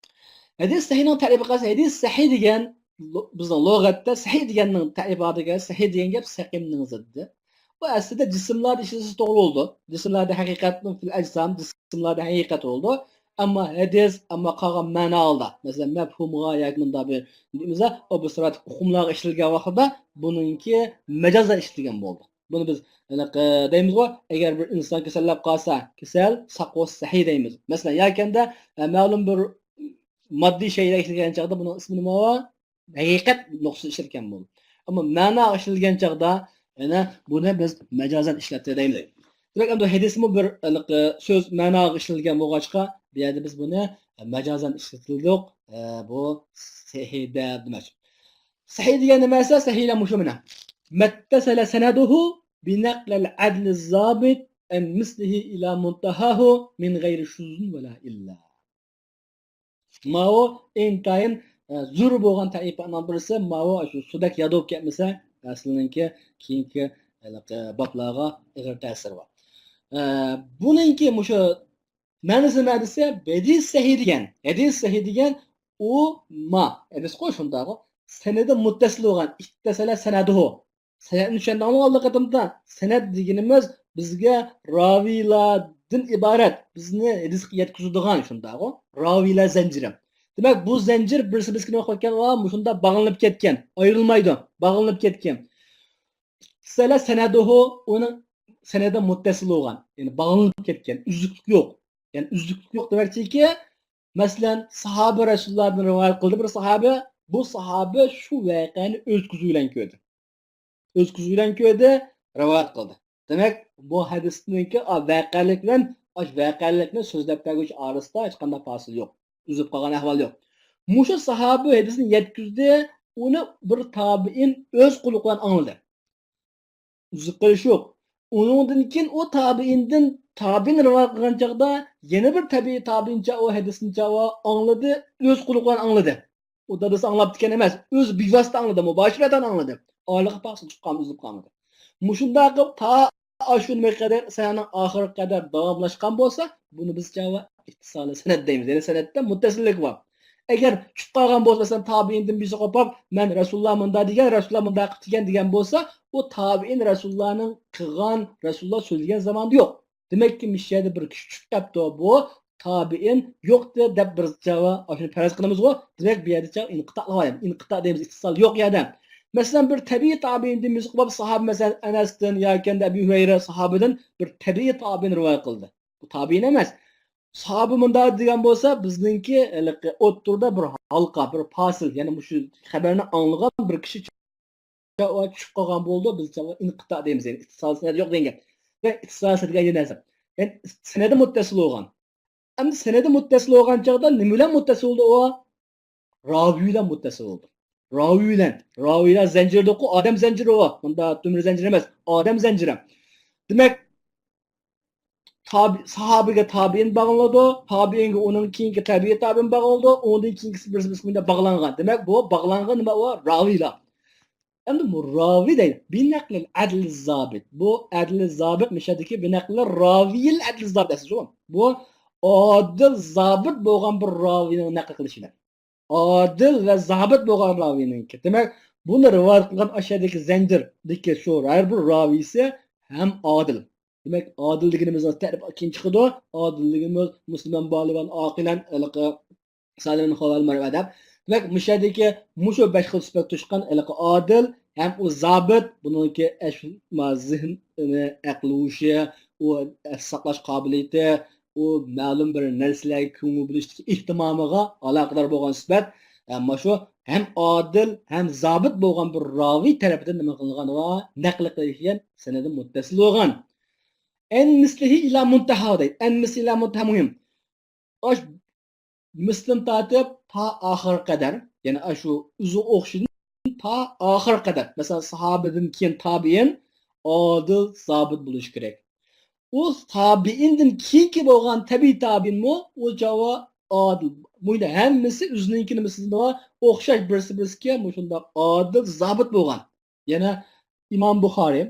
ھەدىس سەھىھنىڭ تەرىپى قايسى؟ ھەدىس سەھىھ دېگەن، لۇ-، بىزنىڭ لۇغەتتە سەھىھ دېگەننىڭ تەرىپى بار دېگەن، سەھىھ دېگەن گەپ سەقىمنىڭ زىددى. بۇ ئەسلىدە جىسىملاردا ئىشلىسە توغرا بولىدۇ. جىسىملاردا ھەقىقەتمۇ فىل ئەجسام، جىسىملاردا ھەقىقەت بولىدۇ. ئەمما ھەدىس، ئەمما قالغان مەنالاردا، مەسىلەن، مەپھۇمغا ياكى مۇنداق بىر نېمىزە، ئابستراكت ئۇقۇملارغا ئىشلىتىلگەن ۋاقتىدا بۇنىڭكى مەجازدا ئىشلىتىلگەن بولىدۇ. بۇنى بىز، ھېلىقى، دەيمىزغۇ، ئەگەر بىر ئىنسان كېسەللەپ قالسا، كېسەل ساق بولسا سەھىھ دەيمىز. مەسىلەن، ياكەندە، ئە، مەلۇم بىر ماددىي شەيئىگە ئىشلىگەن چاغدا بۇنىڭ ئىسمى نېمە بار؟ ھەقىقەت نۇقتىسىدا ئىشلەتكەن بولىدۇ. ئەمما مەناغا ئىشلەتكەن چاغدا، يەنە بۇنى بىز مەجازەن ئىشلەتتى دەيمىز. دېمەك، ئەمدى ھەدىسمۇ بىر، ھېلىقى، سۆز مەناغا ئىشلەتكەن بولغاچقا، بۇ يەردە بىز بۇنى مەجازەن ئىشلىتىلدۇق. ئە، بۇ سەھىھ دەپ دېمەكچى. سەھىھ دېگەن نېمە دېسە، سەھىھلەر مۇشۇ مانا. مەتتەسەلە سەنەدۇھۇ بىنەقلىل ئەدلىز زابىت ئەن مىسلىھى ئىلا مۇنتەھاھۇ مىن غەيرى شۇزۇن ۋەلا ئىللا. ماۋۇ ئىنتايىن، ئە، زور بولغان تەيىپنىڭ بىرسى، ماۋۇ شۇ سۇدەك يادوپ كەتمىسە، ئە، سىلىنىڭكى كېيىنكى، ھېلىقى، بابلارغا ئېغىر تەسىرى بار. ئە، بۇنىڭكى مۇشۇ مەنىسى نېمە دېسە، ھەدىس سەھىھ دېگەن، ھەدىس سەھىھ دېگەن ئۇ ما، ھەدىسقۇ شۇنداقغۇ، سەنىدى مۇتتەسىل بولغان، ئىتتەسەلە سەنەدۇھۇ. سەنەدنى چۈشەندىڭمۇ ئاللىقېتىمدا؟ سەنەد دېگىنىمىز بىزگە راۋىيلاردىن ئىبارەت، بىزنى ھەدىسقا يەتكۈزىدىغان شۇنداقغۇ، راۋىيلار زەنجىرى. دېمەك، بۇ زەنجىر بىرسى بىرسىگە نېمە قىلىپ كەتكەن؟ ۋا مۇشۇنداق باغلىنىپ كەتكەن، ئايرىلمايدۇ، باغلىنىپ كەتكەن. سەلە سەنەدۇھۇ، ئۇنىڭ سەنەدى مۇتتەسىل بولغان، يەنى باغلىنىپ كەتكەن، ئۈزۈكلۈك يوق. يەنى ئۈزۈكلۈك يوق دېمەكچىكى، مەسىلەن، ساھابە رەسۇلۇللاھدىن رىۋايەت قىلدى بىر ساھابە، بۇ ساھابە شۇ ۋەقەنى ئۆز كۆزى بىلەن كۆردى. ئۆز كۆزى بىلەن كۆردى، رىۋايەت قىلدى. دېمەك، بۇ ھەدىسنىڭكى، ئا، ۋەقەلىك بىلەن ئاش ۋەقەلىكنى سۆزلەپ بەرگۈچى ئارىسىدا ھېچقانداق پاسىل يوق. ئۈزۈپ قالغان ئەھۋال يوق. مۇشۇ ساھابە ھەدىسنى يەتكۈزدى، ئۇنى بىر تابىئىن ئۆز قۇلىقى بىلەن ئاڭلىدى. ئۈزۈپ قېلىش يوق. ئۇنىڭدىن كېيىن ئۇ تابىئىندىن تابىئىن رىۋايەت قىلغان چاغدا يەنە بىر تەبىئىي تابىئىنچە ئۇ ھەدىسنىچە ئۇ ئاڭلىدى، ئۆز قۇلىقى بىلەن ئاڭلىدى. ئۇ دادىسى ئاڭلاپتىكەن ئەمەس، ئۆزى بىۋاسىتە ئاڭلىدى، مۇباشىرەتەن ئاڭلىدى. ئارىلىقى پاسىل چىققان، ئۈزۈپ قالمىدى. مۇشۇنداق قىلىپ تا ئاشۇ نېمىگە قەدەر، سەنەدنىڭ ئاخىرىغا قەدەر داۋاملاشقان بولسا، بۇنى بىزچە ۋە ئىتتىسالى سەنەد دەيمىز. يەنى سەنەدتە مۇتتەسىللىك بار. ئەگەر چۈشۈپ قالغان بولسا، مەسىلەن، تابىئىندىن بىرسى قوپاپ، مەن رەسۇلۇللا مۇنداق دېگەن، رەسۇلۇللا مۇنداق قىپتىكەن دېگەن بولسا، ئۇ تابىئىن رەسۇلۇللانىڭ قىلغان، رەسۇلۇللا سۆزلىگەن زاماندا يوق. دېمەككى، مۇشۇ يەردە بىر كىشى چۈشۈپ قاپتۇ، بۇ تابىئىن يوقتى دەپ بىر جاۋاب، ئاشۇنى پەرەز قىلىمىزغۇ. دېمەك، بۇ يەردە چاغ ئىنقىتا قىلغان، ئىنقىتا دەيمىز، ئىتتىسال يوق يەردە. مەسىلەن، بىر تەبىئىي تابىئىندىن بىرسى قوپاپ، ساھابە، مەسىلەن، ئەنەستىن ياكى ئەبۇ ھۇرەيرە ساھابىدىن بىر تەبىئىي تابىئىن رىۋايەت قىلدى. بۇ تابىئىن ئەمەس. ساھابە مۇنداق دېگەن بولسا، بىزنىڭكى ھېلىقى ئوتتۇرىدا بىر ھالقا، بىر پاسىل، يەنى مۇشۇ خەبەرنى ئاڭلىغان بىر كىشى چۈشۈپ قالغان بولىدۇ، بىز ئىنقىتا دەيمىز، يەنى ئىتتىسال سەنەد يوق دېگەن گەپ. ۋە ئىتتىسال سەنەد دېگەن نەرسە. يەنى سەنەدى مۇتتەسىل بولغان. ئەمدى سەنەدى مۇتتەسىل بولغان چاغدا نېمە بىلەن مۇتتەسىل بولدى ئۇ؟ راۋىي بىلەن مۇتتەسىل بولدى. راۋىي بىلەن. راۋىيلار زەنجىرى دېدۇققۇ، ئادەم زەنجىرى ئۇ. بۇندا تۆمۈر زەنجىر ئەمەس، ئادەم زەنجىرى. دېمەك، تابى-، ساھابىگە تابىئىن باغلىنىدۇ، تابىئىنگە ئۇنىڭ كېيىنكى تەبىئىي تابىئىن باغلىنىدۇ، ئۇنىڭدىن كېيىنكىسى بىرسى بىرسىگە باغلانغان. دېمەك، بۇ باغلانغان نېمە ئۇ؟ راۋىيلار. ئەمدى بۇ راۋىي دەيدۇ. بىنەقلىل ئەدلىز زابىت. بۇ ئەدلىز زابىت مىشەدىكى بىنەقلىل راۋىيىل ئەدلىز زابىت ئەسلى شۇ. بۇ ئادىل زابىت بولغان بىر راۋىينىڭ نەقىل قىلىشى. ئادىل ۋە زابىت بولغان راۋىينىڭكى. دېمەك، بۇنى رىۋايەت قىلغان ئاشۇ يەردىكى زەنجىردىكى شۇ ھەر بىر راۋىيسى ھەم ئادىل. دېمەك، ئادىل دېگىنىمىز تەرىپى كېيىن چىقىدۇ. ئادىل دېگىنىمىز مۇسلىمان بالىغان ئاقىلەن، ھېلىقى سالىمەن خالال مەرۋە دەپ. دېمەك، مۇشۇ يەردىكى مۇشۇ بەش خىل سۈپەت توشقان ھېلىقى ئادىل ھەم ئۇ زابىت، بۇنىڭكى ئەش-، ما-، زېھنى، ئەقلى ھوشى، ئۇ ساقلاش قابىلىيىتى، ئۇ مەلۇم بىر نەرسىلەرگە كۆڭۈل بۆلۈشتىكى ئېھتىمامىغا ئالاقىدار بولغان سۈپەت، ئە، مانا شۇ ھەم ئادىل، ھەم زابىت بولغان بىر راۋىي تەرىپىدىن نېمە قىلىنغان ۋە نەقىل قىلىنغان سەنەدى مۇتتەسىل بولغان. ئەن مىسلىھى ئىلا مۇنتەھا دەيدۇ. ئەن مىسلىھى ئىلا مۇنتەھا مۇھىم. ئاش مىسلىدىن تارتىپ تا ئاخىرغا قەدەر، يەنى ئاشۇ ئۆزىگە ئوخشىشىدىن تا ئاخىرغا قەدەر. مەسىلەن، ساھابىدىن كېيىن تابىئىن ئادىل، زابىت بولۇشى كېرەك. ئۇ تابىئىندىن كېيىنكى بولغان تەبىئىي تابىئىنمۇ ئۇ چاغ ئادىل. بۇ ھەممىسى ئۆزىنىڭكى نېمىسىدىن ئوخشاش، بىرسى بىرسىگە مۇشۇنداق ئادىل، زابىت بولغان. يەنە ئىمام بۇخارى،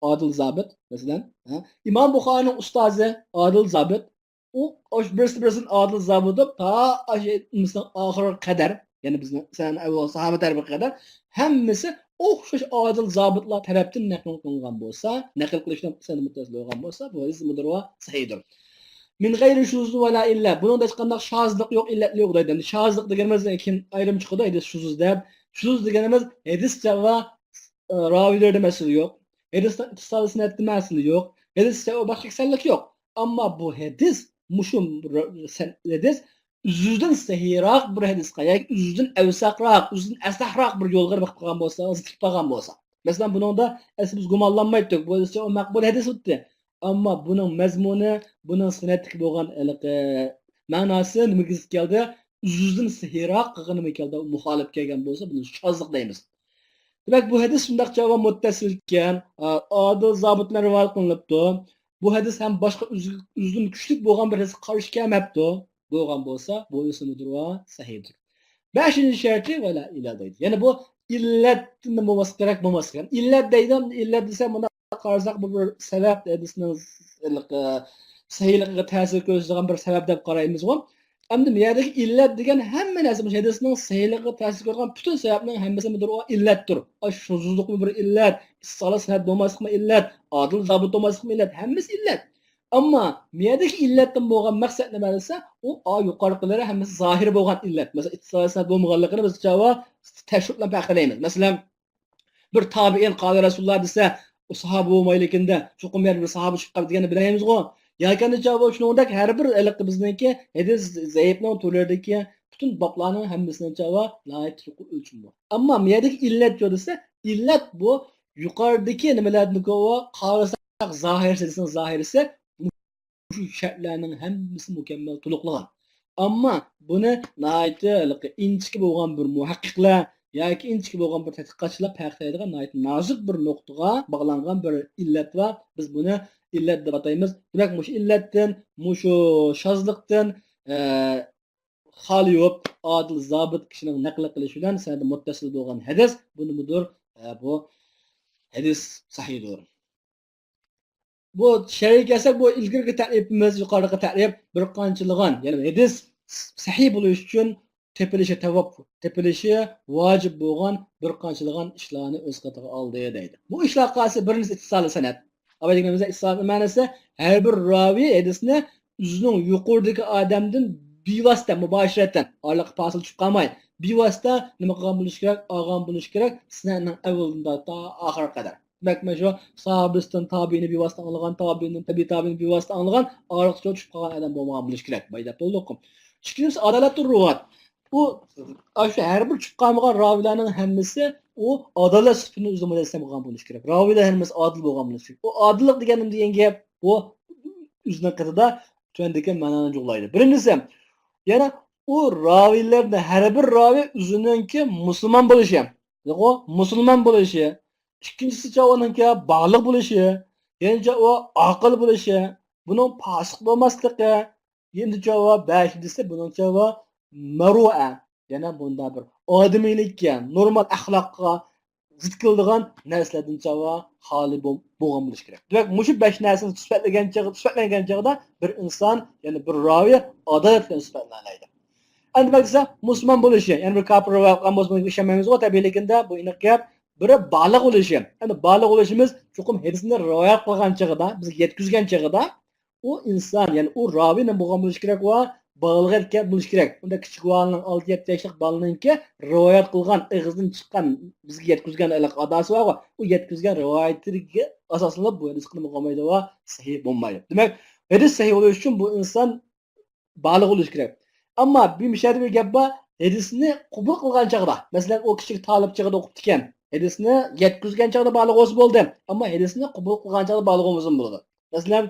ئادىل زابىت، مەسىلەن، ھە؟ ئىمام بۇخارىنىڭ ئۇستازى ئادىل زابىت، ئۇ ئاشۇ بىرسى بىرسىدىن ئادىل زابىت بولۇپ، تا ئاشۇ ئىلمىسىنىڭ ئاخىرىغا قەدەر، يەنى بىزنىڭ سەن ئەۋۋال ساھابە تەرىپىگە قەدەر، ھەممىسى ئوخشاش ئادىل زابىتلار تەرەپتىن نەقىل قىلىنغان بولسا، نەقىل قىلىشنىڭ سەنىدى مۇتتەسىل بولغان بولسا، بۇ ھەدىس مۇدىر ۋە سەھىھدۇر. مىن غەيرى شۇزۇز ۋە لا ئىللە. بۇنىڭدا ھېچقانداق شازلىق يوق، ئىللەتلىك يوق دەيدۇ. ئەمدى شازلىق دېگىنىمىز كېيىن ئايرىم چىقىدۇ، ھەدىس شۇزۇز دەپ. شۇزۇز دېگىنىمىز ھەدىس جاۋا، ئە، راۋىيلىرىدە مەسىلە يوق. ھەدىسنىڭ ئىتتىسالى سەنەدتە مەسىلە يوق. ھەدىس جاۋا باشقا كېسەللىك يوق. ئەمما بۇ ھەدىس، مۇشۇ ر-، سەن-، ھەدىس ئۆزىدىن سەھىيراق بىر ھەدىسقا ياكى ئۆزىدىن ئەۋسەقراق، ئۆزىدىن ئەسەھراق بىر يولغا بېقىپ قالغان بولسا، زىت قالغان بولسا. مەسىلەن، بۇنىڭدا ئەسلى بىز گۇمانلانمايتتۇق. بۇ ھەدىسچە ئۇ مەقبۇل ھەدىس ئۆتتى. ئەمما بۇنىڭ مەزمۇنى، بۇنىڭ سەنەدتىكى بولغان ھېلىقى مەناسى نېمىگە زىت كەلدى؟ ئۆزىدىن سەھىيراق قىلغىنىمۇ كەلدى، مۇخالىپ كەلگەن بولسا، بۇنى شازلىق دەيمىز. دېمەك، بۇ ھەدىس شۇنداق جاۋاب مۇتتەسىل ئىكەن، ئادىل زابىت بىلەن رىۋايەت قىلىنىپتۇ. بۇ ھەدىس ھەم باشقا ئۆزى-، ئۆزىدىن كۈچلۈك بولغان بىر ھەدىسكە قارشى كەلمەپتۇ. بولغان بولسا، بۇ ھەدىس نېمىدۇر؟ سەھىھدۇر. بەشىنچى شەرتى ۋەلا ئىللا دەيدۇ. يەنى بۇ ئىللەتتىن بولماسلىق كېرەك، بولماسلىق كېرەك. ئىللەت دەيدۇ، ئىللەت دېسە، مۇنداق قارىساق، بۇ بىر سەۋەب، ھەدىسنىڭ سەھىھلىقىگە تەسىر كۆرسىتىدىغان بىر سەۋەب دەپ قارايمىزغۇ. ئەمدى بۇ يەردىكى ئىللەت دېگەن ھەممە نەرسە، مۇشۇ ھەدىسنىڭ سەھىھلىقىگە تەسىر كۆرسىتىدىغان پۈتۈن سەۋەبنىڭ ھەممىسى نېمىدۇر؟ ئىللەتتۇر. ئاشۇ شۇزۇزلۇقمۇ بىر ئىللەت، ئىتتىسالى سەنەد بولماسلىقمۇ ئىللەت، ئادىل زابىت بولماسلىقمۇ ئىللەت، ھەممىسى ئىللەت. ئەمما بۇ يەردىكى ئىللەتتىن بولغان مەقسەت نېمە دېسە، ئۇ ئا يۇقىرىقىلىرى ھەممىسى زاھىر بولغان ئىللەت. مەسىلەن، ئىتتىسالى سەنەد بولمىغانلىقىنى بىز چاۋا تەشۋىق بىلەن پەرقلەيمىز. مەسىلەن، بىر تابىئىن قالە رەسۇلۇللا دېسە، ئۇ ساھابە بولمايدىكىن-دە، چوقۇم يەنە بىر ساھابە چىقىپ قالىدىكەننى بىلەيمىزغۇ. ياكى ئەنە چاۋا شۇنىڭدەك ھەر بىر ھېلىقى بىزنىڭكى ھەدىس زەئىپنىڭ تۈرلىرىدىكى پۈتۈن بابلارنىڭ ھەممىسىنى چاۋا ناھايىتى يۇقىرى ئۆلچىمى بار. ئەمما بۇ يەردىكى ئىللەت يوق دېسە، ئىللەت بۇ يۇقىرىدىكى نېمىلەردىن قارىساق، زاھىرىسى، ھەدىسنىڭ زاھىرىسى مۇشۇ شەرتلەرنىڭ ھەممىسى مۇكەممەل تولۇقلىغان. ئەمما بۇنى ناھايىتى ھېلىقى ئىنچىكە بولغان بىر مۇھەققىقلەر ياكى ئىنچىكە بولغان بىر تەتقىقاتچىلار پەرقلەيدىغان ناھايىتى نازۇك بىر نۇقتىغا باغلانغان بىر ئىللەت بار. بىز بۇنى ئىللەت دەپ ئاتايمىز. دېمەك، مۇشۇ ئىللەتتىن، مۇشۇ شازلىقتىن، ئە، خالىي بولۇپ، ئادىل زابىت كىشىنىڭ نەقىل قىلىشى بىلەن سەنەدى مۇتتەسىل بولغان ھەدىس، بۇ نېمىدۇر؟ ئە، بۇ ھەدىس سەھىھدۇر. بۇ شەرھگە كەلسەك، بۇ ئىلگىرىكى تەرىپىمىز، يۇقىرىقى تەرىپ بىر قانچىلىغان، يەنى ھەدىس سەھىھ بولۇش ئۈچۈن تېپىلىشى تەۋەپ، تېپىلىشى ۋاجىپ بولغان بىر قانچىلىغان ئىشلارنى ئۆز قېتىغا ئالدى دەيدۇ. بۇ ئىشلار قايسى؟ بىرىنچىسى ئىتتىسالى سەنەد. ئەۋۋەل دېگىنىمىزدە ئىتتىسال مەنىسى ھەر بىر راۋى ھەدىسنى ئۆزىنىڭ يۇقىرىدىكى ئادەمدىن بىۋاسىتە، مۇباشىرەتەن، ئارىلىققا پاسىل چۈشۈپ قالماي، بىۋاسىتە نېمە قىلغان بولۇشى كېرەك؟ ئالغان بولۇشى كېرەك، سەنەدنىڭ ئەۋۋىلىدىن تا ئاخىرىغا قەدەر. دېمەك، مانا شۇ ساھابىسىدىن تابىئىنى بىۋاسىتە ئاڭلىغان، تابىئىندىن تەبىئىي تابىئىنى بىۋاسىتە ئاڭلىغان، ئارىلىقتا چۈشۈپ قالغان ئادەم بولمىغان بولۇشى كېرەك. بايا دەپ بولدۇققۇ. ئىككىنچىسى، ئادالەتۇر رۇۋات. ئۇ، ئاشۇ ھەر بىر چۈشۈپ قالمىغان راۋىلەرنىڭ ھەممىسى ئۇ ئادالەت سۈپىتىنى ئۆزىدە مۇجەسسەم قىلغان بولۇشى كېرەك. راۋىلەر ھەممىسى ئادىل بولغان بولۇشى كېرەك. ئۇ ئادىللىق دېگەن نېمە دېگەن گەپ؟ ئۇ ئۆزىنىڭ قېتىدا تۆۋەندىكى مەنانى جۇغلايدۇ. بىرىنچىسى، يەنى ئۇ راۋىلەردە ھەر بىر راۋى ئۆزىنىڭكى مۇسۇلمان بولۇشى، ياقۇ مۇسۇلمان بولۇشى، ئىككىنچىسىچە ئۇنىڭكى بالىغ بولۇشى، يەنىچە ئۇ ئاقىل بولۇشى، بۇنىڭ پاسىق بولماسلىقى، يەنىچە ئۇ بەشىنچىسى بۇنىڭچە ئۇ مەرۇئە، يەنە بۇندا بىر ئادىمىيلىككە، نورمال ئەخلاققا زىت كېلىدىغان نەرسىلەردىن چاۋا خالىي بول-، بولغان بولۇشى كېرەك. دېمەك، مۇشۇ بەش نەرسىنى سۈپەتلىگەن چېغى، سۈپەتلەنگەن چېغىدا بىر ئىنسان، يەنى بىر راۋى ئادالەت بىلەن سۈپەتلەنەلەيدۇ. ئەمدى بەك دېسە، مۇسۇلمان بولۇشى، يەنى بىر كاپىر راۋى قىلغان بولسا، بۇنىڭغا ئىشەنمەيمىزغۇ، تەبىئىيلىكىندە بۇ ئېنىق گەپ. بىرى بالىغ بولۇشى. ئەمدى بالىغ بولۇشىمىز چوقۇم ھەدىسنى رىۋايەت قىلغان چېغىدا، بىزگە يەتكۈزگەن چېغىدا، ئۇ ئىنسان، يەنى ئۇ راۋى نېمە بولغان بولۇشى كېرەك؟ ئۇ بالىغ يەتكەن بولۇشى كېرەك. ئۇنداق كىچىك بالىنىڭ، ئالتە يەتتە ياشلىق بالىنىڭكى رىۋايەت قىلغان، ئېغىزدىن چىققان، بىزگە يەتكۈزگەن ھېلىقى ئاداسى بارغۇ، ئۇ يەتكۈزگەن رىۋايىتىگە ئاساسلىنىپ بۇ ھەدىس قىلمىغان بولمايدۇ ۋە سەھىھ بولمايدۇ. دېمەك، ھەدىس سەھىھ بولۇش ئۈچۈن بۇ ئىنسان بالىغ بولۇش كېرەك. ئەمما بۇ مۇشۇ يەردە بىر گەپ بار، ھەدىسنى قوبۇل قىلغان چاغدا، مەسىلەن، ئۇ كىچىك تالىپ چېغىدا ئوقۇپتىكەن. ھەدىسنى يەتكۈزگەن چاغدا بالىغ بولسا بولدى. ئەمما ھەدىسنى قوبۇل قىلغان چاغدا بالىغ بولمىسىمۇ بولىدۇ. مەسىلەن،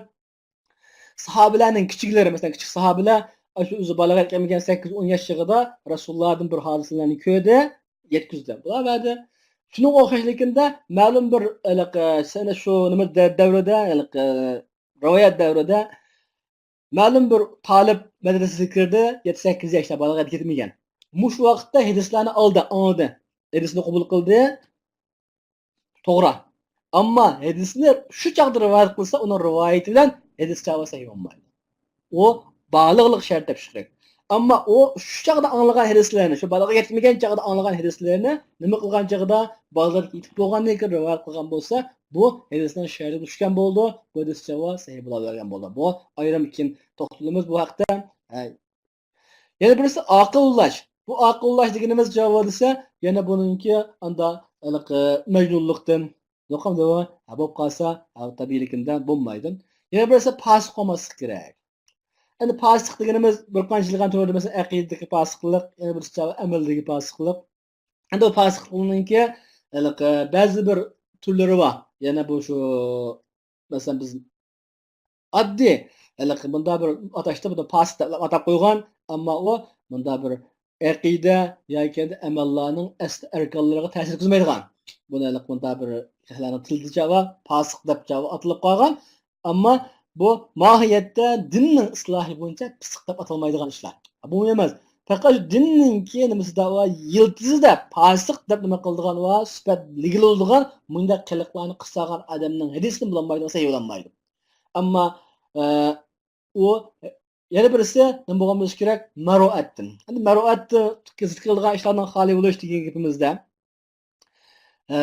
ساھابىلەرنىڭ كىچىكلىرى، مەسىلەن، كىچىك ساھابىلەر، ئاشۇ ئۆزى بالىغ يەتكەنمىكەن، سەككىز، ئون ياش چېغىدا رەسۇلۇللادىن بىر ھادىسىلەرنى كۆردى، يەتكۈزدى. بۇلار بەردى. شۇنىڭغا ئوخشاشلىكىندە مەلۇم بىر، ھېلىقى، سەنە شۇ نېمە دە-، دەۋرىدە، ھېلىقى، رىۋايەت دەۋرىدە مەلۇم بىر تالىپ مەدرىسىگە كىردى، يەتتە، سەككىز ياشتا، بالىغا يەتمىگەن. مۇشۇ ۋاقىتتا ھەدىسلەرنى ئالدى، ئاڭلىدى. ھەدىسنى قوبۇل قىلدى. توغرا. ئەمما ھەدىسنى شۇ چاغدا رىۋايەت قىلسا، ئۇنىڭ رىۋايىتى بىلەن ھەدىس چاغى سەھىھ بولمايدۇ. ئۇ بالىغلىق شەرت دەپ چىقىرىدۇ. ئەمما ئۇ شۇ چاغدا ئاڭلىغان ھەدىسلەرنى، شۇ بالىغا يەتمىگەن چاغدا ئاڭلىغان ھەدىسلەرنى نېمە قىلغان چاغدا، بالىلارغا يېتىپ بولغاندىن كېيىن رىۋايەت قىلغان بولسا، بۇ ھەدىسنىڭ شەرتىگە چۈشكەن بولىدۇ. بۇ ھەدىس چاغى سەھىھ بولاۋەرگەن بولىدۇ. بۇ ئايرىم كېيىن توختىلىمىز بۇ ھەقتە. ھە. يەنە بىرسى ئاقىللاش. بۇ ئاقىللاش دېگىنىمىز جاۋاب دېسە، يەنە بۇنىڭكى ئاندا ھېلىقى مەجنۇنلۇقتىن، يوقام دەۋا، ھە، بولۇپ قالسا، ھە، تەبىئىيلىكىندە بولمايدۇ. يەنە بىرسى پاسىق بولماسلىق كېرەك. ئەمدى پاسىق دېگىنىمىز بىر قانچە يىلغان تۈرىدە، مەسىلەن، ئەقىدىدىكى پاسىقلىق، يەنە بىرسى ئەمەلدىكى پاسىقلىق. ئەمدى بۇ پاسىقلىقنىڭكى ھېلىقى بەزى بىر تۈرلىرى بار. يەنە بۇ شۇ، مەسىلەن، بىز ئاددىي ھېلىقى بۇنداق بىر ئاتاشتا بۇنى پاسىق دەپ ئاتاپ قويغان، ئەمما ئۇ بۇنداق بىر ئەقىدە ياكى ئەمەللارنىڭ ئەسلى ئەركانلىرىغا تەسىر يەتكۈزمەيدىغان. بۇنى ھېلىقى بۇنداق بىر خەقلەرنىڭ تىلىدىچە بار، پاسىق دەپچە ئاتىلىپ قالغان. ئەمما بۇ ماھىيەتتە دىننىڭ ئىسلاھى بويىچە پىسىق دەپ ئاتالمايدىغان ئىشلار. بۇ ئەمەس. پەقەت شۇ دىننىڭكى نېمىسىدا ۋە يىلتىزىدا پاسىق دەپ نېمە قىلىدىغان ۋە سۈپەتلىگىلى بولىدىغان مۇنداق قىلىقلارنى قىلساغان ئادەمنىڭ ھەدىسىنى بولالمايدۇ، سەھىھ بولالمايدۇ. ئەمما، ئە، ئۇ يەنە بىرسى نېمە بولغان بولۇشى كېرەك؟ مەرۇئەتتىن. ئەمدى مەرۇئەتتە زىكىر قىلىدىغان ئىشلارنىڭ خالىي بولۇش دېگەن گېپىمىزدە، ئە،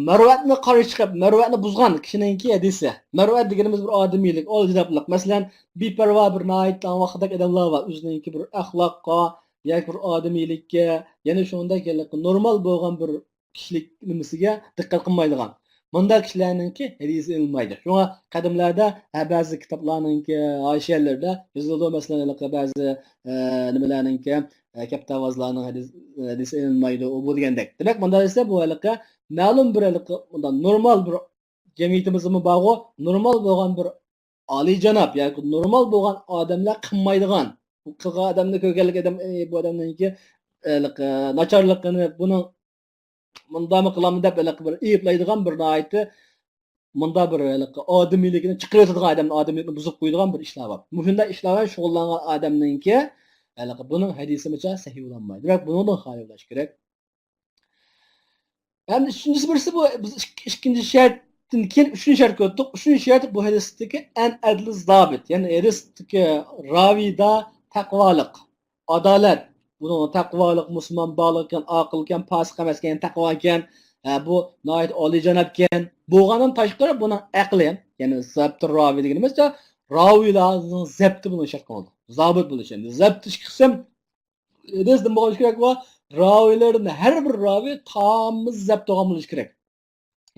مەرۇئەتنى قارشى چىقىپ، مەرۇئەتنى بۇزغان كىشىنىڭكى ھەدىسى. مەرۇئەت دېگىنىمىز بىر ئادىمىيلىك، ئالىجانابلىق. مەسىلەن، بىپەرۋا بىر ناھايىتى ئاڭۋاقىدەك ئادەملەر بار. ئۆزىنىڭكى بىر ئەخلاققا ياكى بىر ئادىمىيلىككە، يەنە شۇنداق نورمال بولغان بىر كىشىلىك نېمىسىگە دىققەت قىلمايدىغان. مۇنداق كىشىلەرنىڭكى ھەدىسى ئېلىنمايدۇ. شۇڭا قەدىملەردە، ھە، بەزى كىتابلارنىڭكى ھاشىيەلىرىدە يېزىلىدۇ، مەسىلەن، ھېلىقى بەزى، ئە، نېمىلەرنىڭكى، ئە، كەپتەرۋازلارنىڭ ھەدىس-، ھەدىسى ئېلىنمايدۇ، ئۇ بۇ دېگەندەك. دېمەك، مۇنداق دېسە، بۇ ھېلىقى مەلۇم بىر ھېلىقى مۇنداق نورمال بىر جەمئىيىتىمىزدىمۇ بارغۇ، نورمال بولغان بىر ئالىيجاناب ياكى نورمال بولغان ئادەملەر قىلمايدىغان، بۇ قىلغان ئادەمنى كۆرگەنلىكى ئادەم، ئەي، بۇ ئادەمنىڭكى، ھېلىقى ناچارلىقىنى، بۇنىڭ مۇنداقمۇ قىلامدۇ دەپ ھېلىقى بىر ئەيىبلەيدىغان بىر ناھايىتى مۇنداق بىر ھېلىقى ئادىمىيلىكىنى چىقىرىۋېتىدىغان ئادەمنىڭ ئادىمىيلىكىنى بۇزۇپ قويىدىغان بىر ئىشلار بار. مۇشۇنداق ئىشلار بىلەن شۇغۇللانغان ئادەمنىڭكى ھېلىقى بۇنىڭ ھەدىسىمۇچە سەھىھ بولالمايدۇ. دېمەك، بۇنىڭدىن خالىي بولۇش كېرەك. ئەمدى ئۈچىنچىسى بىرسى بۇ، بىز ئىك-، ئىككىنچى شەرتتىن كېيىن ئۈچىنچى شەرتكە ئۆتتۇق. ئۈچىنچى شەرت بۇ ھەدىستىكى ئەن ئەدلى زابىت، يەنى ھەدىستىكى راۋىدا تەقۋالىق، ئادالەت. بۇنىڭ تەقۋالىق، مۇسۇلمان بالىغىكەن، ئاقىلكەن، پاسىق ئەمەسكەن، يەنى تەقۋاكەن. ھە، بۇ ناھايىتى ئالىيجانابكەن. بولغاندىن تاشقىرى بۇنىڭ ئەقلى، يەنى زابىت راۋى دېگىنىمىزچە راۋىلارنىڭ زەپتى بۇنىڭ شەرت قىلىنىدۇ. زابىت بولۇش، يەنى زەپتى ئىككى قىسىم. ھەدىستىن بولغان كېرەك بۇ، راۋىلىرىدىن ھەر بىر راۋى تامىز زەپتى بولغان بولۇشى كېرەك.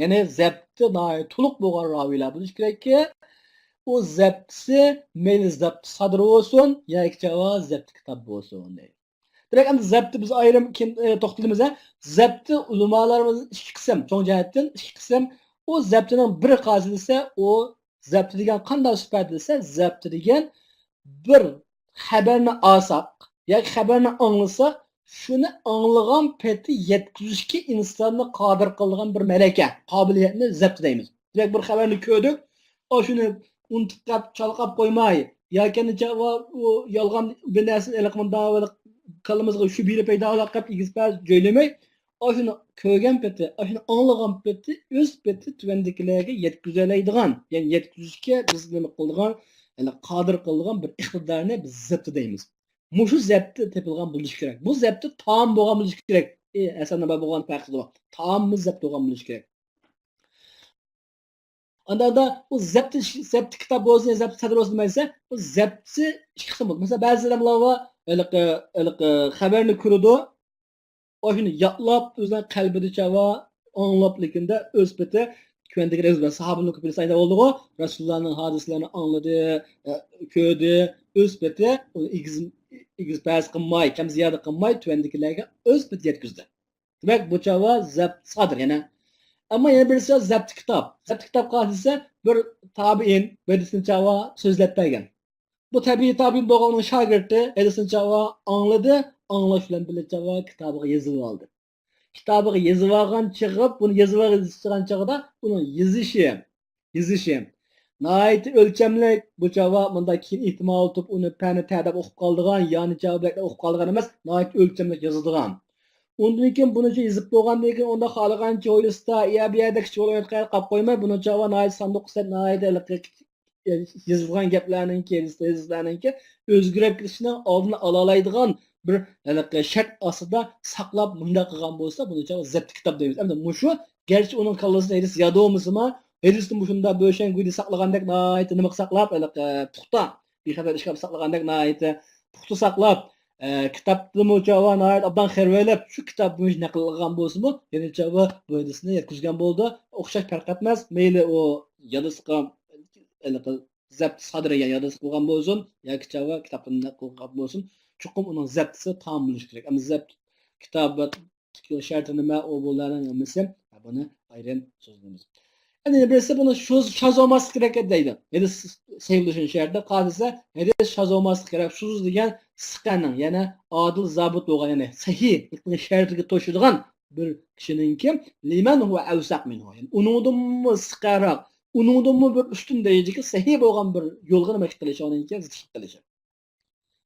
يەنى زەپتى ناھايىتى تولۇق بولغان راۋىلار بولۇشى كېرەككى، ئۇ زەپتىسى مەيلى زەپتى سادىر بولسۇن ياكى چاۋا زەپتى كىتاب بولسۇن دەيدۇ. دېمەك، ئەمدى زەپتى بىز ئايرىم كېيىن، ئە، توختىلىمىز، ھە. زەپتى ئۆلىمالارىمىز ئىككى قىسىم، چوڭ جەھەتتىن ئىككى قىسىم. ئۇ زەپتىنىڭ بىر قايسى دېسە، ئۇ زەپتى دېگەن قانداق سۈپەت دېسە، زەپتى دېگەن بىر خەۋەرنى ئالساق ياكى خەۋەرنى ئاڭلىساق، شۇنى ئاڭلىغان پېتى يەتكۈزۈشكە ئىنساننى قادىر قىلىدىغان بىر مەلەكە، قابىلىيەتنى زەپتى دەيمىز. دېمەك، بىر خەۋەرنى كۆردۇق، ئاشۇنى ئۇنتۇپ قاپ، چالقاپ قويماي، ياكى نېچە ۋا-، ئۇ يالغان بىر نەرسىنى ئېلىپ مۇنداق كاللىمىزغا شۈبھىلەر پەيدا قىلىپ، ئېگىز پەس جۆيلىمەي، ئاشۇنى كۆرگەن پېتى، ئاشۇنى ئاڭلىغان پېتى، ئۆز پېتى تۆۋەندىكىلەرگە يەتكۈزەلەيدىغان، يەنى يەتكۈزۈشكە بىز نېمە قىلىدىغان، يەنى قادىر قىلىدىغان بىر ئىقتىدارنى بىز زەپتى دەيمىز. مۇشۇ زەپتى تېپىلغان بولۇشى كېرەك. بۇ زەپتى تامام بولغان بولۇشى كېرەك. ئى، ھەسەن نەبا بولغان پەرقى يوق. تامامى زەپتى بولغان بولۇشى كېرەك. ئانداقتا ئۇ زەپتى، زەپتى كىتاب بولسۇن، زەپتى سەدر بولسۇن دېمەيسە، ئۇ زەپتى ئىككى قىسىم بولىدۇ. مەسىلەن، بەزى ئادەملەر بار، ھېلىقى، ھېلىقى خەۋەرنى كۆرىدۇ، ئاشۇنى يادلاپ، ئۆزىنىڭ قەلبىدە چاۋا ئاڭلاپلىكىندە ئۆز پېتى تۆۋەندىكى رەزىل ساھابىنىڭ كۆپىنچىسى ئايدا بولدىغۇ، رەسۇلۇللانىڭ ھادىسىلىرىنى ئاڭلىدى، ئە، كۆردى، ئۆز پېتى ئۇنى ئېگىز، ئېگىز پەس قىلماي، كەم زىيادە قىلماي، تۆۋەندىكىلەرگە ئۆز پېتى يەتكۈزدى. دېمەك، بۇ چاغ زەپت سادىر يەنە. ئەمما يەنە بىرسى زەپت كىتاب. زەپت كىتاب قايسى دېسە، بىر تابىئىن بىرسىنى چاغ سۆزلەپ بەرگەن. بۇ تەبىئىي تابىئىن بولغان ئۇنىڭ شاگىرتى ھەدىسنى چاغ ئاڭلىدى، ئاڭلاش بىلەن بىللە چاغ كىتابىغا يېزىۋالدى. كىتابىغا يېزىۋالغان چېغى، بۇنى يېزىۋالغان چېغىدا ئۇنىڭ يېزىشى، يېزىشى ناھايىتى ئۆلچەملىك. بۇ چاغ مۇنداق كېيىن ئېھتىمال تۇتۇپ ئۇنى پەنى تەدەپ ئوقۇپ قالىدىغان، يانى چاغ بەك ئوقۇپ قالىدىغان ئەمەس، ناھايىتى ئۆلچەملىك يازىدىغان. ئۇندىن كېيىن بۇنى يېزىپ بولغاندىن كېيىن ئۇندا خالىغانچە ھويلىسىدا يا بۇ يەردە كىچىك بولا ئۆتكەن قاپ قويماي، بۇنى چاغ ناھايىتى ساندۇق قىسەپ ناھايىتى ھېلىقى يېزىلغان گەپلەرنىڭكى، ھەدىسلەرنىڭكى ئۆزگىرىپ كېتىشىنىڭ ئالدىنى ئالالايدىغان بىر ھېلىقى شەرت ئاستىدا ساقلاپ مۇنداق قىلغان بولسا، بۇنى چاغ زەپت كىتاب دەيمىز. ئەمدى مۇشۇ گەرچە ئۇنىڭ كاللىسىدا ھەدىس ياد بولمىسىمۇ، ھەدىسنى مۇشۇنداق بۆشەڭ گۇيدا ساقلىغاندەك ناھايىتى نېمە ساقلاپ، ھېلىقى پۇختا، بىخەتەر ئىشقاپ ساقلىغاندەك ناھايىتى پۇختا ساقلاپ، ئە، كىتابنىمۇ چاغ ناھايىتى ئوبدان خېرىۋېلىپ، شۇ كىتاب بويىچە نەقىل قىلغان بولسىمۇ، يەنە چاغ بۇ ھەدىسنى يەتكۈزگەن بولىدۇ. ئوخشاش پەرق ئەتمەس. مەيلى ئۇ يادىسىغا ھېلىقى زەبت سادىر يا يادداشلىق قىلغان بولسۇن، ياكى چاۋا كىتابتىن نەقىل قىلغان بولسۇن، چوقۇم ئۇنىڭ زەبتىسى تامام بولۇشى كېرەك. ئەمما زەبت كىتابەت شەرتى نېمە، ئۇ بۇلارنىڭ ھەممىسى بۇنى ئايرىم سۆزلەيمىز. ئەمدى بىرسى بۇنى شۇز، شاز بولماسلىق كېرەك دەيدۇ. ھەدىس سەھىھ بولۇشىنىڭ شەرتى قالسا، ھەدىس شاز بولماسلىق كېرەك. شۇز دېگەن سىقەنىڭ، يەنى ئادىل زابىت بولغان، يەنى سەھىھلىقنىڭ شەرتىگە توشىدىغان بىر كىشىنىڭكى لىمەن ھۇۋە ئەۋسەق مىنھۇ، يەنى ئۇنىڭدىنمۇ سىقەنراق، ئۇنىڭدىنمۇ بىر ئۈستۈن دەرىجىدىكى سەھىھ بولغان بىر يولغا نېمە قىلىشى، ئۇنىڭكى زىتلىق قىلىشى.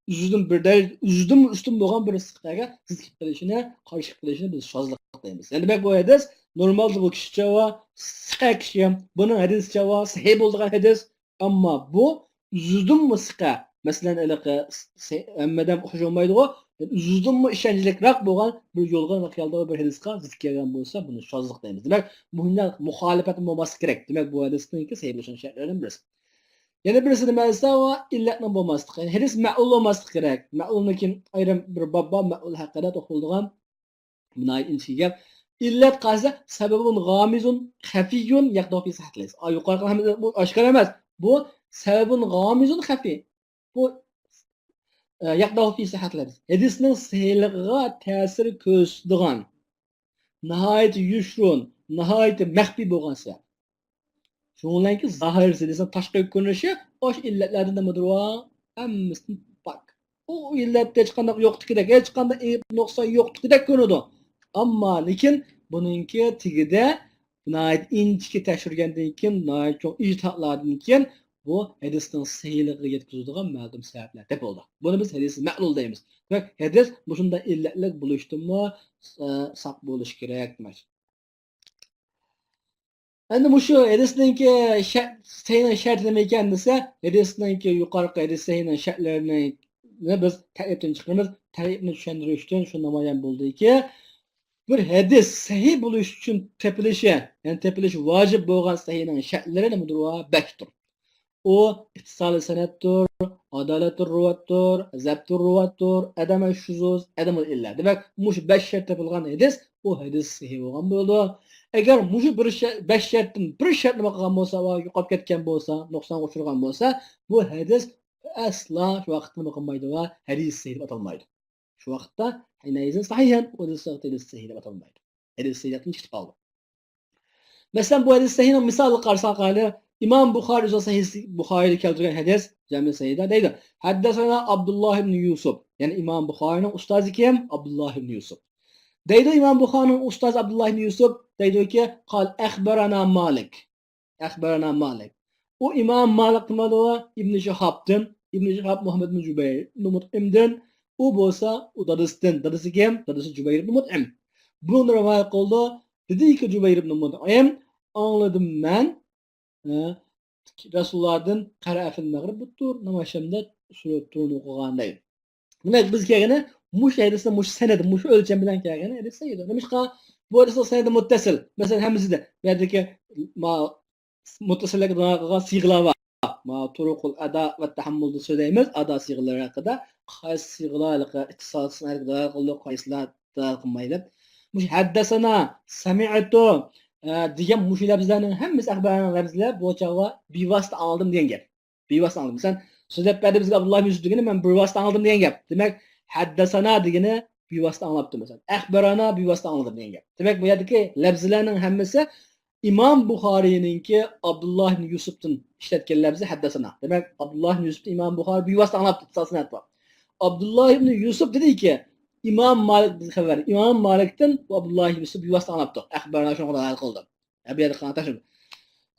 ئۆزىدىن بىر دەرىجە، ئۆزىدىنمۇ ئۈستۈن بولغان بىر سىقەگە زىتلىق قىلىشىنى، قارشىلىق قىلىشىنى بىز شازلىق دەيمىز. يەنى دېمەك، بۇ ھەدىس نورمالدا بۇ كىشىچە ۋە سىقە كىشى، بۇنىڭ ھەدىسىچە ۋە سەھىھ بولىدىغان ھەدىس. ئەمما بۇ ئۆزىدىنمۇ سىقە. مەسىلەن، ھېلىقى س-، س-، ھەممىدەم ئوخشاش بولمايدىغۇ. يەنى ئۆزىدىنمۇ ئىشەنچلىكرەك بولغان بىر يولغا خىيالدا بىر ھەدىسقا زىت كەلگەن بولسا، بۇنى شازلىق دەيمىز. دېمەك، مۇنداق مۇخالىپەت بولماسلىقى كېرەك. دېمەك، بۇ ھەدىسنىڭكى سەھىھ بولۇشىنىڭ شەرتلىرىدىن بىرسى. يەنە بىرسى نېمە دېسە، ئۇ ئىللەتنىڭ بولماسلىقى. يەنى ھەدىس مەلۇل بولماسلىقى كېرەك. مەلۇلنىڭ كېيىن ئايرىم بىر باب بار، مەلۇل ھەققىدە توختىلىدىغان. بۇ ناھايىتى ئىنچىكە گەپ. ئىللەت قالسا، سەبەبۇن غامىزۇن خەفىيۇن يەقدەھۇ فى سىھھەتىل ھەدىس. ئا، يۇقىرىقى ھەممىسى بۇ ئاشكارا ئەمەس. بۇ سەبەبۇن غامىزۇن خەفىي. بۇ، ئە، يەقدەھۇ فى سىھھەتىل ھەدىس. ھەدىسنىڭ سەھىھلىقىغا تەسىر كۆرسىتىدىغان، ناھايىتى يوشۇرۇن، ناھايىتى مەخپىي بولغان سەۋەب. شۇنىڭ بىلەنكى زاھىرىسى دېسەم، تاشقى كۆرۈنۈشى ئاشۇ ئىللەتلەردىن نېمىدۇر، ھەممىسىدىن پاك. ئۇ ئىللەتتە ھېچقانداق يوقتىكىدەك، ھېچقانداق ئەيىب نۇقسان يوقتىكىدەك كۆرۈنىدۇ. ئەمما لېكىن بۇنىڭكى تېگىدە ناھايىتى ئىنچىكە تەكشۈرگەندىن كېيىن، ناھايىتى چوڭ ئىجتىھاتلاردىن كېيىن بۇ ھەدىسنىڭ سەھىھلىكىگە يەتكۈزىدىغان مەلۇم سەۋەبلەر تېپىلدى. بۇنى بىز ھەدىس مەلۇل دەيمىز. دېمەك، ھەدىس مۇشۇنداق ئىللەتلىك بولۇشتىنمۇ، ئە، ساق بولۇشى كېرەك، دېمەك. ئەمدى مۇشۇ ھەدىسنىڭكى شە-، سەھىھنىڭ شەرتى نېمە ئىكەن دېسە، ھەدىسنىڭكى يۇقىرىقى ھەدىس سەھىھنىڭ شەرتلىرىنى بىز تەرىپتىن چىقىرىمىز. تەرىپنى چۈشەندۈرۈش ئۈچۈن شۇ نامايان بولدىكى، بىر ھەدىس سەھىھ بولۇش ئۈچۈن تېپىلىشى، يەنى تېپىلىش ۋاجىپ بولغان سەھىھنىڭ شەرتلىرى نېمىدۇر؟ ۋە بەكتۇر. ئۇ ئىتتىسالى سەنەدتۇر، ئادالەتۇر رۇۋاتتۇر، زەبتۇر رۇۋاتتۇر، ئەدەمە شۇزۇز، ئەدەمۇل ئىللە. دېمەك، مۇشۇ بەش شەرت تېپىلغان ھەدىس، ئۇ ھەدىس سەھىھ بولغان بولىدۇ. ئەگەر مۇشۇ بىر شە-، بەش شەرتتىن بىر شەرت نېمە قىلغان بولسا، ۋە يوقاپ كەتكەن بولسا، نۇقسانغا ئۇچرىغان بولسا، بۇ ھەدىس ئەسلا شۇ ۋاقىتتا نېمە قىلمايدۇ ۋە ھەدىس سەھىھ دەپ ئاتالمايدۇ. شۇ ۋاقىتتا، ھەينەيزىن سەھىھەن، ئۇ ھەدىس سەھىھ دەپ ئاتالمايدۇ. ھەدىس سەھىھتىن چىقىپ قالدى. مەسىلەن، بۇ ھەدىس سەھىھنىڭ مىسالىغا قارىساق، قايلى، ئىمام بۇخارى ئۆزىنىڭ سەھىھ، بۇخارىدا كەلتۈرگەن ھەدىس، جامى سەھىھدا دەيدۇ، ھەددەسەنا ئابدۇللا ئىبن يۇسۇپ، يەنى ئىمام بۇخارىنىڭ ئۇستازى كىم؟ ئابدۇللا ئىبن يۇسۇپ. دەيدۇ، ئىمام بۇخارىنىڭ ئۇستازى ئابدۇللا ئىبن يۇسۇپ دەيدۇكى، قال ئەخبەرەنا مالىك. ئەخبەرەنا مالىك. ئۇ ئىمام مالىك نېمە دەيدۇ؟ ئىبن شىھابتىن، ئىبن شىھاب مۇھەممەد ئىبن جۇبەير ئىبن مۇتئىمدىن، ئۇ بولسا، ئۇ دادىسىدىن، دادىسى كىم؟ دادىسى جۇبەير ئىبن مۇتئىم. بۇنى رىۋايەت قىلدى. دېدىكى جۇبەير ئىبن مۇتئىم، ئاڭلىدىم مەن، ئە، رەسۇلۇللاھدىن قەرەئە فىل مەغرىب بىتتۇر، ناماز ئاخشامدا سۈرەت تۇرنى ئوقۇغان دەيدۇ. دېمەك، بىز كەلگىنى مۇشۇ ھەدىسنى، مۇشۇ سەنەد، مۇشۇ ئۆلچەم بىلەن كەلگىنى ھەدىس سەھىھ. نېمىشقا؟ بۇ ھەدىسنىڭ سەنىدى مۇتتەسىل. مەسىلەن، ھەممىسىدە بۇ يەردىكى ما-، مۇتتەسىللەرگە دالالەت قىلغان سىيغىلار بار. ما تۇرۇقۇل ئادا ۋە تەھەممۇلدا سۆزلەيمىز، ئادا سىيغىلىرى ھەققىدە. قايسى سىيغىلار ھېلىقى ئىتتىسال سەنەدكە دالالەت قىلىدۇ، قايسىلار دالالەت قىلمايدۇ. مۇشۇ ھەددەسەنا، سەمىئتۇ، ئە، دېگەن مۇشۇ لەپزىلەرنىڭ ھەممىسى ئەخبەرەنە لەپزىلەر، بۇ چاغدا بىۋاسىتە ئاڭلىدىم دېگەن گەپ. بىۋاسىتە ئاڭلىدىم. مەسىلەن، سۆزلەپ بەردى بىزگە ئابدۇللا ئىبن يۈسۈپ دېگىنى، مەن بىۋاسىتە ئاڭلىدىم دېگەن گەپ. دېمەك، ھەددەسەنا دېگىنى بىۋاسىتە ئاڭلاپتۇ، مەسىلەن. ئەخبەرەنا بىۋاسىتە ئاڭلىدىم دېگەن گەپ. دېمەك، بۇ يەردىكى لەپزىلەرنىڭ ھەممىسى ئىمام بۇخارىينىڭكى ئابدۇللا ئىبن يۈسۈپتىن ئىشلەتكەن لەپزى ھەددەسەنا. دېمەك، ئابدۇللا ئىبن يۈسۈپتىن ئىمام بۇخارىي بىۋاسىتە ئاڭلاپتۇ، ئىتتىسال سەنەد بار. ئابدۇللا ئىبن يۈسۈپ دېدىكى، ئىمام مالىك بىزگە خەۋەر، ئىمام مالىكتىن بۇ ئابدۇللا ئىبن يۈسۈپ بىۋاسىتە ئاڭلاپتۇ. ئەخبەرەنا شۇنىڭغا دالايىت قىلدى. ھە، بۇ يەردە قاراڭ، تەكشۈرۈڭ.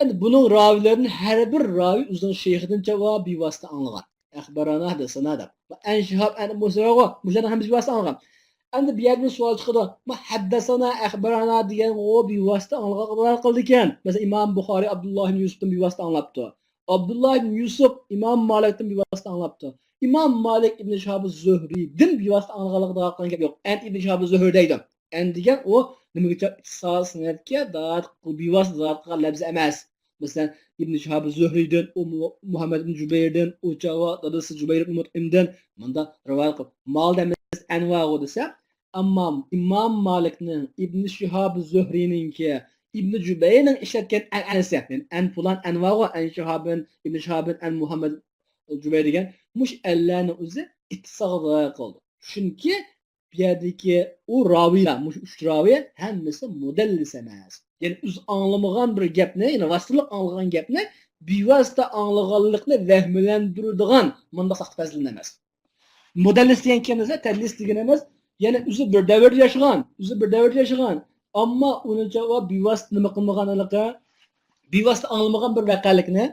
ئەمدى بۇنىڭ راۋىلىرىدىن ھەر بىر راۋى ئۆزىنىڭ شەيخىدىن چاۋا بىۋاسىتە ئاڭلىغان. ئەخبەرەنا ھەددەسەنا دەپ. ئەن شىھاب ئەن مۇسىرەغۇ، مۇشۇلارنىڭ ھەممىسى بىۋاسىتە ئاڭلىغان. ئەمدى بۇ يەردىن سوئال چىقىدۇ. ما ھەددەسەنا، ئەخبەرەنا دېگەنغۇ بىۋاسىتە ئاڭلىغان قىلىدىكەن. مەسىلەن، ئىمام بۇخارى ئابدۇللا ئىبن يۈسۈپتىن بىۋاسىتە ئاڭلاپتۇ. ئابدۇللا ئىبن يۈسۈپ ئىمام مالىكتىن بىۋاسىتە ئاڭلاپتۇ. ئىمام مالىك ئىبن شىھاب زۆھرىدىن بىۋاسىتە ئاڭلىغانلىقىغا دالايىت قىلغان گەپ يوق. ئەن ئىبن شىھاب زۆھرى دەيدۇ. ئەن دېگەن ئۇ نېمىگىچە؟ ئىتتىسال سەنەدكە دالايىت قىل-، بىۋاسىتە دالايىت قىلغان لەپزى ئەمەس. مەسىلەن، ئىبن شىھاب زۆھرىدىن، ئۇ مۇ-، مۇھەممەد ئىبن جۇبەيردىن، ئۇ چاغدا دادىسى جۇبەير ئىبن مۇتئىمدىن مۇنداق رىۋايەت قىلىپ، مالدا ئەمەس ئەنۋاغۇ دېسە، ئەمما ئىمام مالىكنىڭ، ئىبن شىھاب زۆھرىنىڭكى، ئىبنى جۇبەيرنىڭ ئىشلەتكەن ئەنئەنىسى، يەنى ئەن پۇلان، ئەن بارغۇ، ئەن شىھابىن، ئىبنى شىھابىن، ئەن مۇھەممەد جۇبەير دېگەن مۇشۇ ئەنلەرنىڭ ئۆزى ئىتتىسالغا داۋا قىلىدۇ. چۈنكى بۇ يەردىكى ئۇ راۋىيلار، مۇشۇ ئۈچ راۋىي ھەممىسى مۇدەللىس ئەمەس. يەنى ئۆزى ئاڭلىمىغان بىر گەپنى، يەنى ۋاسىتىلىق ئاڭلىغان گەپنى بىۋاسىتە ئاڭلىغانلىقنى ۋەھىملەندۈرىدىغان مۇنداق ساختىپەزلەر ئەمەس. مۇدەللىس دېگەن كىم دېسە، تەدلىس دېگىنى ئەمەس، يەنى ئۆزى بىر دەۋردە ياشىغان، ئۆزى بىر دەۋردە ياشىغان، ئەمما ئۇنى چاۋا بىۋاسىتە نېمە قىلمىغان ھېلىقى، بىۋاسىتە ئاڭلىمىغان بىر ۋەقەلىكنى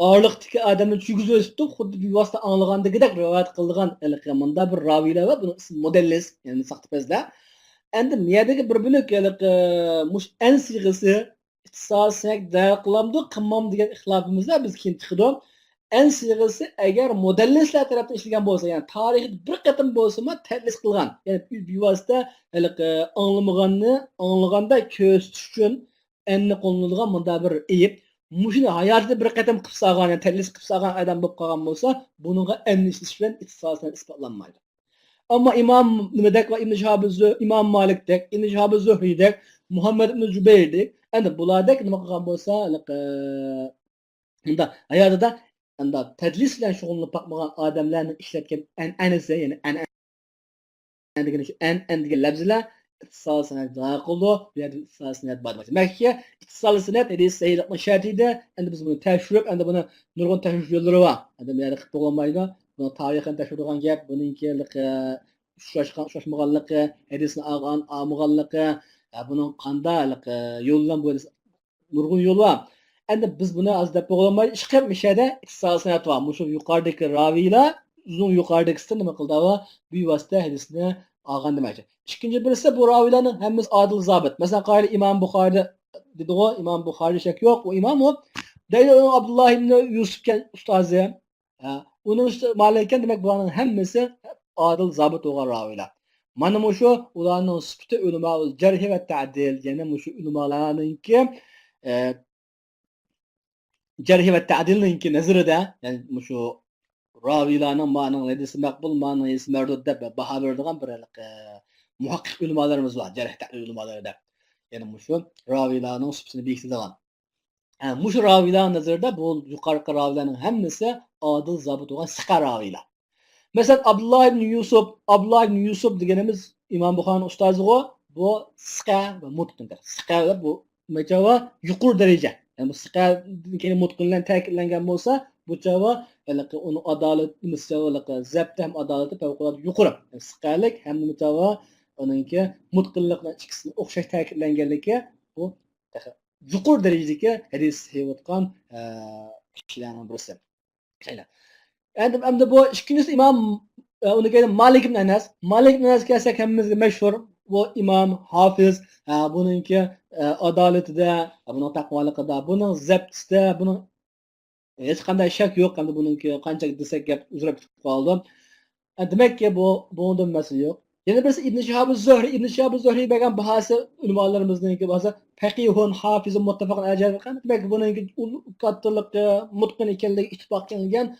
ئارىلىقتىكى ئادەمنى چۈشىنىپ، خۇددى بىۋاسىتە ئاڭلىغاندىكىدەك رىۋايەت قىلىدىغان ھېلىقى مۇنداق بىر راۋىيلار بار، بۇنىڭ ئىسمى مۇدەللىس، يەنى ساختىپەزلەر. ئەمدى بۇ يەردىكى بىر بۆلەك ھېلىقى مۇشۇ ئەن سىيغىسى ئىتتىسال سەنەد دەۋا قىلامدۇ، قىلمامدۇ دېگەن ئىختىلاپىمىزدا بىز كېيىن چىقىدۇ. ئەن سىيغىسى ئەگەر مۇدەللىسلەر تەرەپتىن ئىشلىگەن بولسا، يەنى تارىخىدا بىر قېتىم بولسىمۇ تەدلىس قىلغان، يەنى بىۋاسىتە ھېلىقى ئاڭلىمىغاننى ئاڭلىغاندەك كۆرسىتىش ئۈچۈن ئەننى قوللىنىدىغان مۇنداق بىر ئەيىب. مۇشۇنى ھاياتىدا بىر قېتىم قىلىپ سالغان، يەنى تەدلىس قىلىپ سالغان ئادەم بولۇپ قالغان بولسا، بۇنىڭغا ئەننى ئىشلىتىش بىلەن ئىتتىسال سەنەد ئىسپاتلانمايدۇ. ئەمما ئىمام نېمىدەك ۋە ئىبن شىھابى زۆ-، ئىمام مالىكتەك، ئىبن شىھابى زۆھرىيدەك، مۇھەممەد ئىبن جۇبەيردەك، ئەمدى بۇلاردەك نېمە قىلغان بولسا، ھېلىقى، مۇنداق ھاياتىدا ئەمدى تەدلىس بىلەن شۇغۇللىنىپ باقمىغان ئادەملەرنىڭ ئىشلەتكەن ئەنئەنىسى، يەنى ئەنئەنە دېگەن شۇ ئەن، ئەن دېگەن لەپزىلەر ئىتتىسال سەنەد داۋا قىلىدۇ. بۇ يەردە ئىتتىسال سەنەد بار دېمەكچى. دېمەككى، ئىتتىسال سەنەد ھەدىس سەھىھلىقنىڭ شەرتى ئىدى. ئەمدى بىز بۇنى تەكشۈرۈپ، ئەمدى بۇنى نۇرغۇن تەكشۈرۈش يوللىرى بار. ئەمدى بۇ يەردە قىلىپ بولمايدۇ. بۇنىڭ تارىخىنى تەكشۈرىدىغان گەپ، بۇنىڭكى ھېلىقى ئۇچراشقان، ئۇچراشمىغانلىقى، ھەدىسنى ئالغان، ئالمىغانلىقى، ھە، بۇنىڭ قانداق ھېلىقى يول بىلەن بۇ ھەدىس نۇرغۇن يول بار. ئەمدى بىز بۇنى ھازىر دەپ بولالمايدۇ. ئىشقىلىپ مۇشۇ يەردە ئىتتىسال سەنەد بار. مۇشۇ يۇقىرىدىكى راۋىيلار، ئۇزۇن يۇقىرىدىكىسى نېمە قىلدى؟ بىۋاسىتە ھەدىسنى ئالغان دېمەكچى. ئىككىنچى بىرسى، بۇ راۋىيلارنىڭ ھەممىسى ئادىل زابىت. مەسىلەن، قارايلى، ئىمام بۇخارى دېدىغۇ، ئىمام بۇخارى شەك يوق، ئۇ ئىمام ئۇ. دەيدۇ، ئابدۇللا ئىبن يۈسۈپكەن ئۇستازى. ھە، ئۇنىڭ ئۈستى مالىككەن، دېمەك، بۇلارنىڭ ھەممىسى ئادىل زابىت بولغان راۋىيلار. مانا مۇشۇ ئۇلارنىڭ سۈپىتى ئۆلىمائۇل جەرھى ۋە تەدىل، يەنى مۇشۇ ئۆلىمالارنىڭكى، ئە، جەرھى ۋە تەدىلنىڭكى نەزىرىدە، يەنى مۇشۇ راۋىيلارنىڭ مانىڭ ھەدىسى مەقبۇل، مانىڭ ھەدىسى مەردۇد دەپ باھا بېرىدىغان بىر ھېلىقى مۇھەققىق ئۆلىمالىرىمىز بار، جەرھ تەدىل ئۆلىمالىرى دەپ. يەنى مۇشۇ راۋىيلارنىڭ سۈپىتىنى بېكىتىدىغان. ھە، مۇشۇ راۋىيلارنىڭ نەزىرىدە بۇ يۇقىرىقى راۋىيلارنىڭ ھەممىسى ئادىل زابىت بولغان سىقە راۋىيلار. مەسىلەن، ئابدۇللا ئىبن يۈسۈپ، ئابدۇللا ئىبن يۈسۈپ دېگىنىمىز ئىمام بۇخارىنىڭ ئۇستازىغۇ، بۇ سىقە ۋە مۇتقىن. سىقە ۋە بۇ نېمە چاغ يۇقىرى دەرىجە. يەنى بۇ سىقە كېيىن مۇتقىن بىلەن تەكىتلەنگەن بولسا، بۇ چاغ ھېلىقى ئۇنىڭ ئادالەت، نېمىسى چاغ ھېلىقى زەبتى ھەم ئادالىتى پەۋقۇلئاددە يۇقىرى. يەنى سىقەلىك ھەم نېمە چاغ ئۇنىڭكى مۇتقىنلىقنىڭ ئىككىسىنى ئوخشاش تەكىتلەنگەنلىكى بۇ تېخى يۇقىرى دەرىجىدىكى ھەدىس سېھىۋاتقان، ئە، كىشىلەرنىڭ بىرسى. ئەمدى، ئەمدى بۇ ئىككىنچىسى ئىمام، ئە، ئۇنى كەينى مالىك ئىبن ئەنەس. مالىك ئىبن ئەنەسكە كەلسەك، ھەممىمىزگە مەشھۇر. بۇ ئىمام، ھافىز، ئە، بۇنىڭكى، ئە، ئادالىتىدە، بۇنىڭ تەقۋالىقىدا، بۇنىڭ زەبتىسىدە، بۇنىڭ ھېچقانداق شەك يوق. ئەمدى بۇنىڭكى قانچە دېسەك گەپ ئۇزىراپ كېتىپ قالىدۇ. ئە، دېمەككى، بۇ، بۇنىڭدا مەسىلە يوق. يەنە بىرسى ئىبن شىھابى زۆھرى. ئىبن شىھابى زۆھرى بەرگەن باھاسى ئۆلىمالىرىمىزنىڭكى باھاسى پەقىھۇن ھافىزۇن مۇتتەپەقۇن ئەلەيھى. دېمەك، بۇنىڭكى ئۇل-، كاتتىلىقى، مۇتقىن ئىكەنلىكى ئىتتىپاق قىلىنغان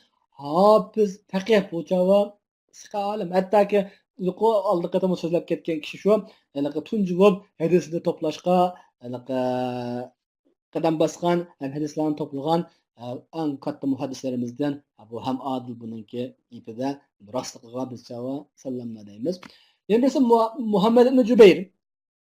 ھافىز، پەقىھ بۇ چاغ سىقە ئالىم. ھەتتاكى يۇقىرى ئالدى قېتىممۇ سۆزلەپ كەتكەن كىشى شۇ. ھېلىقى تۇنجى بولۇپ ھەدىسنى توپلاشقا، ھېلىقى قەدەم باسقان ھەم ھەدىسلەرنى توپلىغان، ئە، ئەڭ كاتتا مۇھەددىسلىرىمىزدىن، بۇ ھەم ئادىل بۇنىڭكى گېپىدە راستلىقىغا بىز چاۋا ساللاملا دەيمىز. يەنە بىرسى مۇ-، مۇھەممەد ئىبن جۇبەير.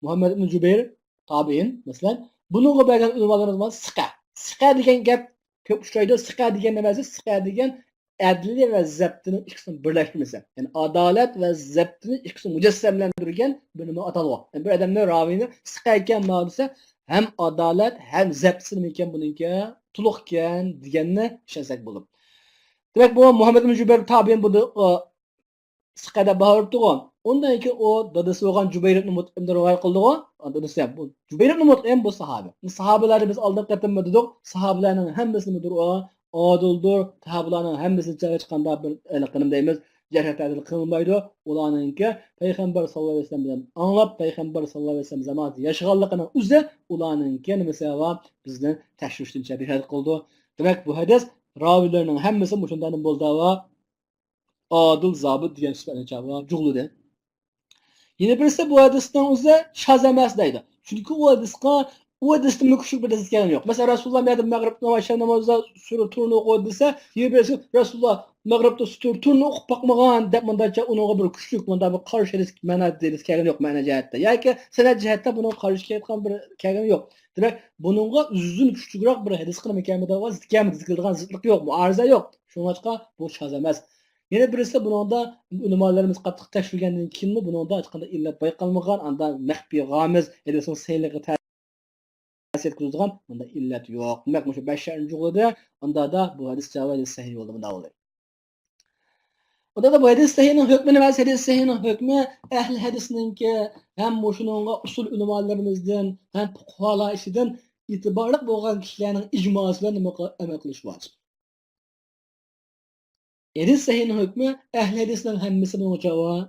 مۇھەممەد ئىبن جۇبەير تابىئىن، مەسىلەن، بۇنىڭغا بەرگەن ئۆلىمالىرىمىز بار. سىقە. سىقە دېگەن گەپ كۆپ ئۇچرايدۇ. سىقە دېگەن نېمىسى؟ سىقە دېگەن ئەدلىيە ۋە زەبتىنىڭ ئىككىسىنىڭ بىرلەشمىسى. يەنى ئادالەت ۋە زەبتىنى ئىككىسىنى مۇجەسسەملەندۈرگەن بىر نېمە ئاتالغۇ. يەنى بىر ئادەمنى راۋىينى سىقە ئىكەن مانا دېسە، ھەم ئادالەت، ھەم زەبتىسى نېمە ئىكەن بۇنىڭكى؟ تولۇق ئىكەن دېگەننى ئىشەنسەك بولىدۇ. دېمەك، بۇ مۇھەممەد ئىبن جۇبەير تابىئىن بۇ، ئا، سىقە دەپ باھا بېرىپتىغۇ. ئۇندىن كېيىن ئۇ دادىسى بولغان جۇبەير ئىبن مۇتئىمدىن رىۋايەت قىلدىغۇ. دادىسى بۇ جۇبەير ئىبن مۇتئىم بۇ ساھابە. بۇ ساھابىلەرنى بىز ئالدىنقى قېتىممۇ دېدۇق. ساھابىلەرنىڭ ھەممىسى نېمىدۇر ئۇ؟ ئادىلدۇر. ساھابىلەرنىڭ ھەممىسىچە ھېچقانداق بىر، ئە، قېنىم دەيمىز، جەرھ تەدىل قىلىنمايدۇ. ئۇلارنىڭكى پەيغەمبەر ساللاللاھۇ ئەلەيھى ۋەسەللەم بىلەن ئاڭلاپ، پەيغەمبەر ساللاللاھۇ ئەلەيھى ۋەسەللەم زامانىسىدا ياشىغانلىقىنىڭ ئۆزى ئۇلارنىڭكى نېمىسى بار؟ بىزنى تەكشۈرۈشتىن چەت قىلىدۇ. دېمەك، بۇ ھەدىس راۋىيلىرىنىڭ ھەممىسى مۇشۇنداق بولدى. ئادىل زابىت دېگەن سۈپەتنى چاغا جۇغلىدى. يەنە بىرسى بۇ ھەدىسنىڭ ئۆزى شاز ئەمەس دەيدۇ. چۈنكى ئۇ ھەدىسقا ئۇ ھەدىستىمۇ كۈچلۈك بىر دەلىل كەلگىنى يوق. مەسىلەن، رەسۇلۇللا مۇ يەردە مەغرىب ناماز، شەم نامازدا سۈرە تۇرنى ئوقۇ دېسە، يەنە بىرسى رەسۇلۇللا مەغرىبتە سۈرە تۇرنى ئوقۇپ باقمىغان دەپ مۇنداچە ئۇنىڭغا بىر كۈچلۈك، مۇنداق بىر قارشى ھەدىس مەنە دەلىل كەلگىنى يوق، مەنە جەھەتتە ياكى سەنەد جەھەتتە بۇنىڭغا قارشى كەلگەن بىر كەلگىنى يوق. دېمەك، بۇنىڭغا ئۆزىدىن كۈچلۈكرەك بىر ھەدىس قىلىپ كەلمىدى، زىت كەلمىدى، زىت كېلىدىغان زىتلىق يوق، مۇئارىزە يوق. شۇڭلاشقا بۇ شاز ئەمەس. يەنە بىرسى، بۇنىڭدا ئۆلىمالىرىمىز قاتتىق تەكشۈرگەندىن كېيىنمۇ بۇنىڭدا ھېچقانداق ئىللەت بايقالمىغان، ئاندا مەخپىي غامىز ھەدىسنىڭ سەھىھلىكىگە تەسىر يەتكۈزىدىغان بۇنداق ئىللەت يوق. دېمەك، مۇشۇ بەش شەرتنى جۇغلىدى. ئۇندا دا بۇ ھەدىس جاۋاب ھەدىس سەھىھ بولدى، بۇنداق بولدى. ئۇندا دا بۇ ھەدىس سەھىھنىڭ ھۆكمى نېمە؟ ھەدىس سەھىھنىڭ ھۆكمى ئەھلى ھەدىسنىڭكى ھەم مۇشۇنىڭغا ئۇسۇل ئۆلىمالىرىمىزدىن ھەم پۇقاھالار ئىچىدىن ئېتىبارلىق بولغان كىشىلەرنىڭ ئىجماسى بىلەن نېمە قىل-، ئەمەل قىلىش ۋاجىپ. ھەدىس سەھىھنىڭ ھۆكمى ئەھلى ھەدىسنىڭ ھەممىسى بۇنىڭغا جاۋاب،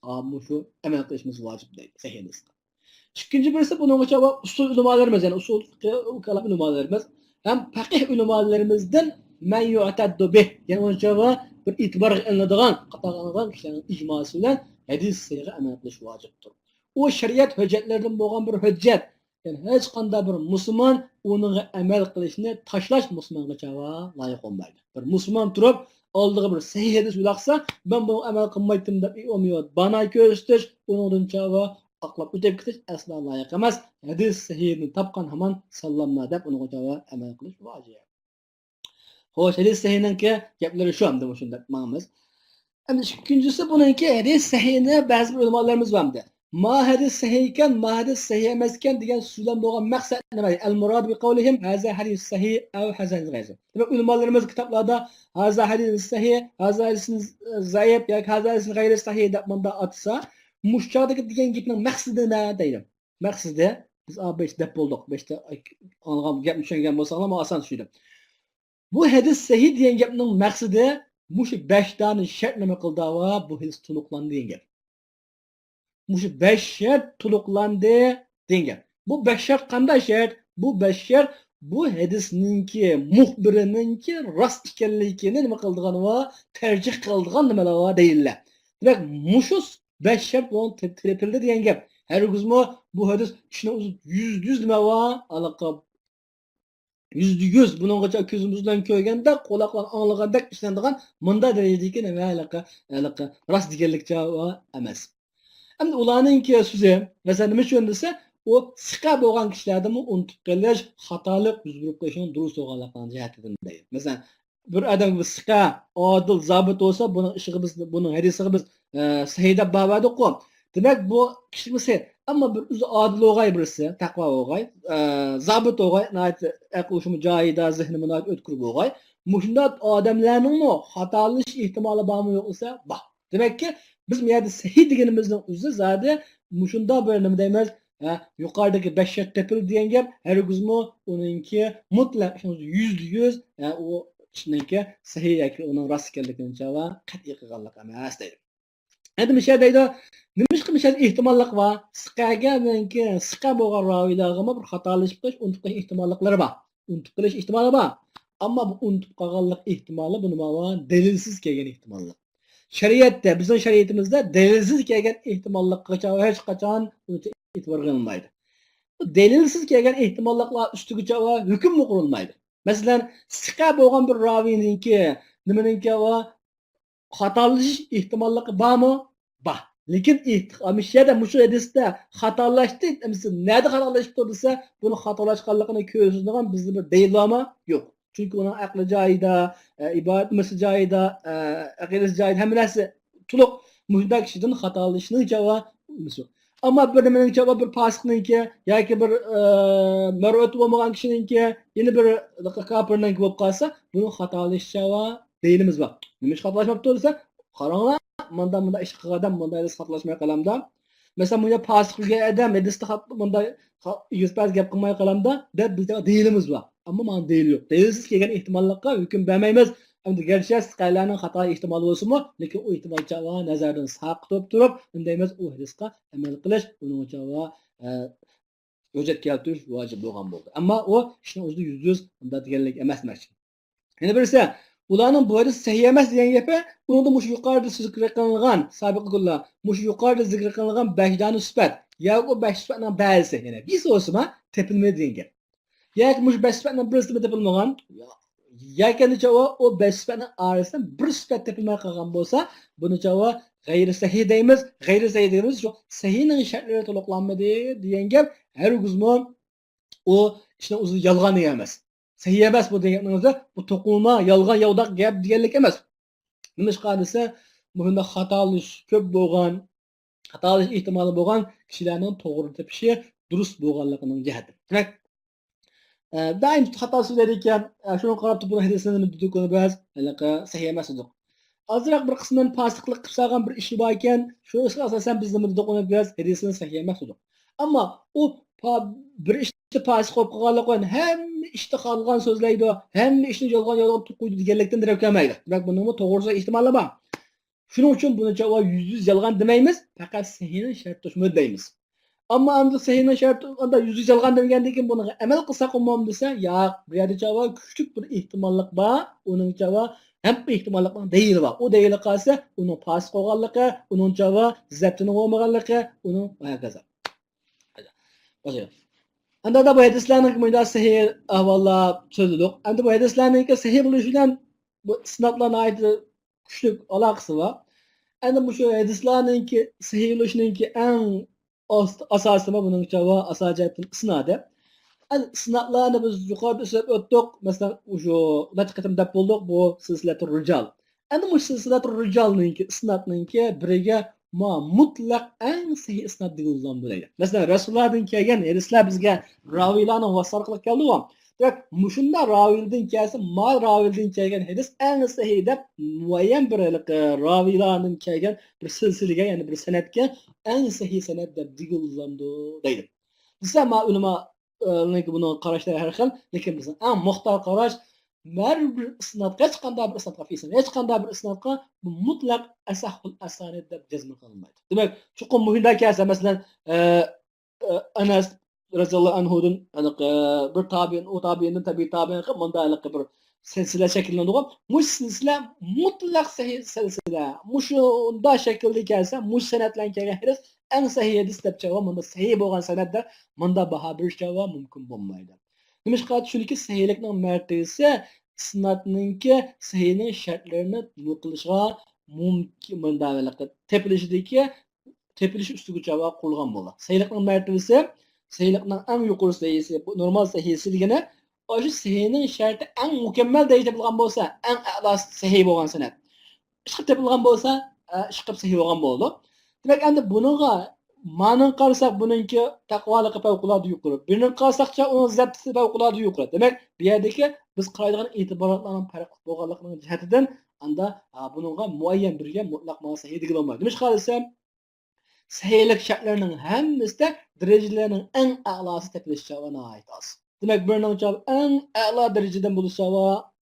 ئا، مۇشۇ ئەمەل قىلىشىمىز ۋاجىپ دەيدۇ سەھىھ ھەدىسكە. ئىككىنچى بىرسى بۇنىڭغا جاۋاب ئۇسۇل ئۆلىمالىرىمىز، يەنى ئۇسۇل فىقھى كالام ئۆلىمالىرىمىز ھەم پەقىھ ئۆلىمالىرىمىزدىن مەن يۇئتەددۇ بىھ، يەنى ئۇنىڭغا جاۋاب بىر ئېتىبارغا ئېلىنىدىغان، قاتارغا ئېلىنىدىغان كىشىلەرنىڭ ئىجماسى بىلەن ھەدىس سەھىھىگە ئەمەل قىلىش ۋاجىپتۇر. ئۇ شەرىئەت ھۆججەتلىرىدىن بولغان بىر ھۆججەت. يەنى ھېچقانداق بىر مۇسۇلمان ئۇنىڭغا ئەمەل قىلىشنى تاشلاش مۇسۇلمانغا چاغا لايىق بولمايدۇ. بىر مۇسۇلمان تۇرۇپ، ئالدىغا بىر سەھىھ ھەدىس ئۇلاقسا، مەن بۇنىڭغا ئەمەل قىلمايتتىم دەپ، ئوميوت بانا كۆرسىتىش، ئۇنىڭدىن چاغا ئاقلاپ ئۆتۈپ كېتىش ئەسلا لايىق ئەمەس. ھەدىس سەھىھنى تاپقان ھامان ساللاملا دەپ، ئۇنىڭغا چاغا ئەمەل قىلىش ۋاجىپ. خوش، ھەدىس سەھىھنىڭكى گەپلىرى شۇ، ئەمدى مۇشۇنداق ماڭىمىز. ئەمدى ئىككىنچىسى، بۇنىڭكى ھەدىس سەھىھنى بەزى بىر ئۆلىمالىرىمىز بار ئەمدى. ما ھەدىس سەھىھ ئىكەن، ما ھەدىس سەھىھ ئەمەس ئىكەن دېگەن سۆزلەر بولغان مەقسەت نېمە؟ ئەل مۇراد بى قەۋلىھىم ھازا ھەدىس سەھىھ ئەۋ ھازا ھەدىس غەيرىھ. دېمەك، ئۆلىمالىرىمىز كىتابلاردا ھازا ھەدىس سەھىھ، ھازا ھەدىس زەئىپ ياكى ھازا ھەدىس غەيرىھ سەھىھ دەپ مۇنداق ئاتىسا، مۇشۇ چاغدىكى دېگەن گېپىنىڭ مەقسىتى نېمە دەيدۇ. مەقسىتى، بىز ئا بەش دەپ بولدۇق. بەشتە ئاڭلىغان گەپنى چۈشەنگەن بولساڭلار، ماڭا ئاسان چۈشىنىدۇ. بۇ ھەدىس سەھىھ دېگەن گەپنىڭ مەقسىتى مۇشۇ بەش دانە شەرت نېمە قىلدى ۋە بۇ ھەدىس تولۇقلاندى دېگەن گەپ. مۇشۇ بەش شەرت تولۇقلاندى دېگەن گەپ. بۇ بەش شەرت قانداق شەرت؟ بۇ بەش شەرت بۇ ھەدىسنىڭكى، مۇخبىرىنىڭكى راست ئىكەنلىكىنى نېمە قىلىدىغان ۋە تەرجىھ قىلىدىغان نېمىلەر ۋە دەلىللەر. دېمەك، مۇشۇ بەش شەرت بۇنىڭ تېپىلدى دېگەن گەپ. ھەرگىزمۇ بۇ ھەدىس ئىشنىڭ ئۆزى يۈزدە يۈز نېمە ۋە ھېلىقى يۈزدە يۈز بۇنىڭغىچە كۆزىمىز بىلەن كۆرگەندەك، قۇلاق بىلەن ئاڭلىغاندەك ئىشىنىدىغان مۇنداق دەرىجىدىكى نېمە ھېلىقى، ھېلىقى راست دېگەنلىكچە ئەمەس. ئەمدى ئۇلارنىڭكى سۆزى، مەسىلەن، نېمە ئۈچۈن دېسە، ئۇ سىقە بولغان كىشىلەردىمۇ ئۇنتۇپ قېلىش، خاتالىق يۈز بېرىپ قېلىشنىڭ دۇرۇس بولغانلىقىنىڭ جەھەتىدىن دەيدۇ. مەسىلەن، بىر ئادەم بىر سىقە، ئادىل، زابىت بولسا، بۇنىڭ ئىشىغا بىز، بۇنىڭ ھەدىسىغا بىز، ئە، سەھىھ دەپ باھا بەردۇققۇ. دېمەك، بۇ كىشىمۇ سەھىھ. ئەمما بىر ئۆزى ئادىل بولغاي بىرسى، تەقۋا بولغاي، ئە، زابىت بولغاي، ناھايىتى ئەقلى شۇمۇ جايىدا، زېھنىمۇ ناھايىتى ئۆتكۈر بولغاي. مۇشۇنداق ئادەملەرنىڭمۇ خاتالىشىش ئېھتىمالى بارمۇ يوق دېسە، بار. دېمەككى، بىز بۇ يەردە سەھىھ دېگىنىمىزنىڭ ئۆزى زادى مۇشۇنداق بىر نېمە دەيمىز، ھە، يۇقىرىدىكى بەش شەرت تېپىلدى دېگەن گەپ، ھەرگىزمۇ ئۇنىڭكى مۇتلەق يۈزدە يۈز، ھە، ئۇ كىشىنىڭكى سەھىھ ياكى ئۇنىڭ راست ئىكەنلىكىنى چاغا قەتئىي قىلغانلىق ئەمەس دەيدۇ. ئەمدى مۇشۇ يەردە دەيدۇ، نېمىشقا مۇشۇ يەردە ئېھتىماللىق بار؟ سىقەگە، سىقە بولغان راۋىيلارغىمۇ بىر خاتالىشىپ قېلىش، ئۇنتۇپ قېلىش ئېھتىماللىقلىرى بار. ئۇنتۇپ قېلىش ئېھتىمالى بار. ئەمما بۇ ئۇنتۇپ قالغانلىق ئېھتىمالى بۇ نېمە؟ دەلىلسىز كەلگەن ئېھتىماللىق. شەرىئەتتە، بىزنىڭ شەرىئىتىمىزدە دەلىلسىز كەلگەن ئېھتىماللىققىچە ھېچقاچان ئۇنچە ئېتىبارغا ئېلىنمايدۇ. دەلىلسىز كەلگەن ئېھتىماللىقلار ئۈستىگىچە ھۆكۈممۇ قۇرۇلمايدۇ. مەسىلەن، سىقە بولغان بىر راۋىينىڭكى نېمىنىڭكى خاتالىشىش ئېھتىماللىقى بارمۇ؟ بار. لېكىن ئېھت-، مۇشۇ يەردە، مۇشۇ ھەدىستە خاتالاشتى، ئەمىسە نەدە خاتالىشىپتۇ دېسە، بۇنى خاتالاشقانلىقىنى كۆرسىتىدىغان بىزدە بىر دەلىل بارمۇ؟ يوق. چۈنكى ئۇنىڭ ئەقلى جايىدا، ئە، ئىبادەت نېمىسى جايىدا، ئە، ئەقىدىسى جايىدا، ھەممە نەرسە تولۇق. مۇشۇنداق كىشىدىن خاتالىشىشنىڭ جاۋابى يوق. ئەمما بىر نېمىنىڭ جاۋابى، بىر پاسىقنىڭكى ياكى بىر، ئە، مەرۇئەت بولمىغان كىشىنىڭكى، يەنە بىر كاپىرنىڭكى بولۇپ قالسا، بۇنىڭ خاتالىشىش جاۋابى دەلىلىمىز بار. نېمىشقا خاتالاشماپتۇ دېسە، قاراڭلار، مۇنداق، مۇنداق ئىش قىلغان ئادەم مۇنداق ھەدىس خاتالاشماي قالامدا. مەسىلەن، مۇنداق پاسىق يۈرگەن ئادەم ھەدىستە خات-، مۇنداق خا-، ئېگىز پەس گەپ قىلماي قالامدا دەپ بىزدە دەلىلىمىز بار. ئەمما مانا دەلىل يوق. دەلىلسىز كەلگەن ئېھتىماللىققا ھۆكۈم بەرمەيمىز. ئەمدى گەرچە سىقەلەرنىڭ خاتا ئېھتىمالى بولسىمۇ، لېكىن ئۇ ئېھتىمال چاغ نەزەردىن ساقىت بولۇپ تۇرۇپ، نېمە دەيمىز، ئۇ ھەدىسقا ئەمەل قىلىش، ئۇنىڭ چاغ، ئە، ھۆججەت كەلتۈرۈش ۋاجىپ بولغان بولدى. ئەمما ئۇ ئىشنىڭ ئۆزىدە يۈزدە يۈز ئۇنداق دېگەنلىك ئەمەس دېمەكچى. يەنە بىرسى، ئۇلارنىڭ بۇ ھەدىس سەھىھ ئەمەس دېگەن گېپى، ئۇنىڭدا مۇشۇ يۇقىرىدا زىكرى قىلىنغان، سابىق كۈنلەر، مۇشۇ يۇقىرىدا زىكرى قىلىنغان بەش دانە سۈپەت، ياكى ئۇ بەش سۈپەتنىڭ بەزىسى، يەنى بىرسى بولسىمۇ تېپىلمىدى دېگەن گەپ. ياكى مۇشۇ بەش سۈپەتنىڭ بىرسىمۇ تېپىلمىغان، ياكى نېچە ئۇ، ئۇ بەش سۈپەتنىڭ ئارىسىدىن بىر سۈپەت تېپىلماي قالغان بولسا، بۇنى چاۋا غەيرىي سەھىھ دەيمىز. غەيرىي سەھىھ دېگىنىمىز شۇ سەھىھنىڭ شەرتلىرى تولۇقلانمىدى دېگەن گەپ. ھەرگىزمۇ ئۇ ئىشنىڭ ئۆزى يالغان دېگەن ئەمەس. سەھىھ ئەمەس بۇ دېگەن گەپنىڭ ئۆزى، بۇ توقۇلما، يالغان، ياۋىداق گەپ دېگەنلىك ئەمەس. نېمىشقا دېسە، مۇشۇنداق خاتالىشىش كۆپ بولغان، خاتالىشىش ئېھتىمالى بولغان كىشىلەرنىڭ توغرا تېپىشى دۇرۇس بولغانلىقىنىڭ جەھەتى. دېمەك، ئە، دائىم خاتا سۆزلەيدىكەن، ئە، شۇنىڭغا قاراپ تۇرۇپ بۇنىڭ ھەدىسىنى نېمە دېدۇق ئۇنى بىز؟ ھېلىقى سەھىھ ئەمەس دېدۇق. ئازراق بىر قىسمەن پاسىقلىق قىلىپ سالغان بىر ئىشى بار ئىكەن، شۇ ئىشقا ئاساسەن بىز نېمە دېدۇق ئۇنى بىز؟ ھەدىسىنى سەھىھ ئەمەس دېدۇق. ئەمما ئۇ پا-، بىر ئىشتا پاسىق بولۇپ قالغانلىقى بىلەن ھەممە ئىشتا خالىغان سۆزلەيدۇ، ھەممە ئىشنى يالغان يالغان قىلىپ قويىدۇ دېگەنلىكتىن دېرەك كەلمەيدۇ. دېمەك، بۇنىڭمۇ توغرا سۆزلەش ئېھتىمالى بار. شۇنىڭ ئۈچۈن بۇنى چاۋا يۈزدە يۈز يالغان دېمەيمىز، پەقەت سەھىھنىڭ شەرتى توشمىدى دەيمىز. ئەمما ئەمدى سەھىھنىڭ شەرتى ئاندا يۈزدە يۈز يالغان دېگەندىن كېيىن بۇنىڭغا ئەمەل قىلساقمۇ دېسە، ياق، بۇ يەردە چاۋا كۈچلۈك بىر ئېھتىماللىق بار، ئۇنىڭ چاۋا ھەم ئېھتىماللىقنىڭ دەلىلى بار. ئۇ دەلىلى قالسا، ئۇنىڭ پاسىق بولغانلىقى، ئۇنىڭ چاۋا زەپتىنىڭ بولمىغانلىقى، ئۇنىڭ ۋە ھاكازا. ئەمدى بۇ ھەدىسلەرنىڭ مۇنداق سەھىھ ئەھۋاللار سۆزلىدۇق. ئەمدى بۇ ھەدىسلەرنىڭكى سەھىھ بولۇشى بىلەن بۇ ئىسنادلار ناھايىتى كۈچلۈك ئالاقىسى بار. ئەمدى مۇشۇ ھەدىسلەرنىڭكى سەھىھ بولۇشىنىڭكى ئەڭ ئاس-، ئاساسىمۇ بۇنىڭ چاۋا ئاساس جەھەتتىن ئىسنادى. ئەمدى ئىسنادلارنى بىز يۇقىرىدا سۆزلەپ ئۆتتۇق. مەسىلەن، شۇ نەچچە قېتىم دەپ بولدۇق، بۇ سىلسىلەتۇر رىجال. ئەمدى مۇشۇ سىلسىلەتۇر رىجالنىڭكى، ئىسنادنىڭكى بىرىگە ما مۇتلەق ئەڭ سەھىھ ئىسناد دېگىلى بولىدۇ دەيدۇ. مەسىلەن، رەسۇلۇللادىن كەلگەن ھەدىسلەر بىزگە راۋىيلارنىڭ ۋاسىتە ئارقىلىق كەلدىغۇ. دېمەك، مۇشۇنداق راۋىيلىدىن كەلسە، ما راۋىيلىدىن كەلگەن ھەدىس ئەڭ سەھىھ دەپ مۇئەييەن بىر ھېلىقى راۋىيلاردىن كەلگەن بىر سىلسىلىگە، يەنى بىر سەنەدكە ئەڭ سەھىھ سەنەد دەپ دېگىلى بولامدۇ دەيدۇ. دېسە، ما ئۆلىما ئە، بۇنىڭ قاراشلىرى ھەر خىل، لېكىن بىزنىڭ ئەڭ مۇختار قاراش، ھەر بىر ئىسنادقا، ھېچقانداق بىر ئىسنادقا، ھېچقانداق بىر ئىسنادقا بۇ مۇتلەق ئەسەھھۇل ئەسانىد دەپ جەزم قىلىنمايدۇ. دېمەك، چوقۇم مۇھىمدا كەلسە، مەسىلەن، ئە، ئە، ئەنەس رەزىياللاھۇ ئەنھۇدىن، ئەنە، ئە، بىر تابىئىن، ئۇ تابىئىندىن تەبىئىي تابىئىنغا مۇندا ھېلىقى بىر سىلسىلە شەكىللىنىدىغۇ. مۇشۇ سىلسىلە مۇتلەق سەھىھ سىلسىلە. مۇشۇنداق شەكىلدە كەلسە، مۇشۇ سەنەد بىلەن كەلگەن ھەدىس ئەڭ سەھىھ ھەدىس دەپ چاۋا، مۇندا سەھىھ بولغان سەنەد دەپ مۇندا باھا بېرىش چاۋا مۇمكىن بولمايدۇ. نېمىشقا؟ چۈنكى سەھىھلىكنىڭ مەرتىۋىسى ئىسنادنىڭكى سەھىھنىڭ شەرتلىرىنى نېمە قىلىشىغا مۇمكىن، مۇندا ھېلىقى تېپىلىشىدىكى، تېپىلىش ئۈستىگە چاۋا قۇرۇلغان بولىدۇ. سەھىھلىكنىڭ مەرتىۋىسى، سەھىھلىكنىڭ ئەڭ يۇقىرى سەھىھسى، بۇ نورمال سەھىھسى دېگىنى، ئاشۇ سەھىھنىڭ شەرتى ئەڭ مۇكەممەل دەرىجىدە بولغان بولسا، ئەڭ ئەلا سەھىھ بولغان سەنەد. ئىشقىلىپ تېپىلغان بولسا، ئە، ئىشقىلىپ سەھىھ بولغان بولىدۇ. دېمەك، ئەمدى بۇنىڭغا، مانىڭغا قارىساق، بۇنىڭكى تەقۋالىقى پەۋقۇلئاددە يۇقىرى. بۇنىڭغا قارىساقچە، ئۇنىڭ زەپتىسى پەۋقۇلئاددە يۇقىرى. دېمەك، بۇ يەردىكى بىز قارايدىغان ئېتىباراتلارنىڭ پەرقلىق بولغانلىقىنىڭ جەھەتىدىن، ئاندا، ئا، بۇنىڭغا مۇئەييەن بىرگە مۇتلەق مانا سەھىھ دېگىلى بولمايدۇ. نېمىشقا دېسەم، سەھىھلىك شەرتلىرىنىڭ ھەممىسىدە دەرىجىلەرنىڭ ئەڭ ئەلاسى تېپىلىشى چاغى ناھايىتى ئاز. دېمەك، بىرىنىڭ چاغى ئەڭ ئەلا دەرىجىدىن بولۇشى چاغى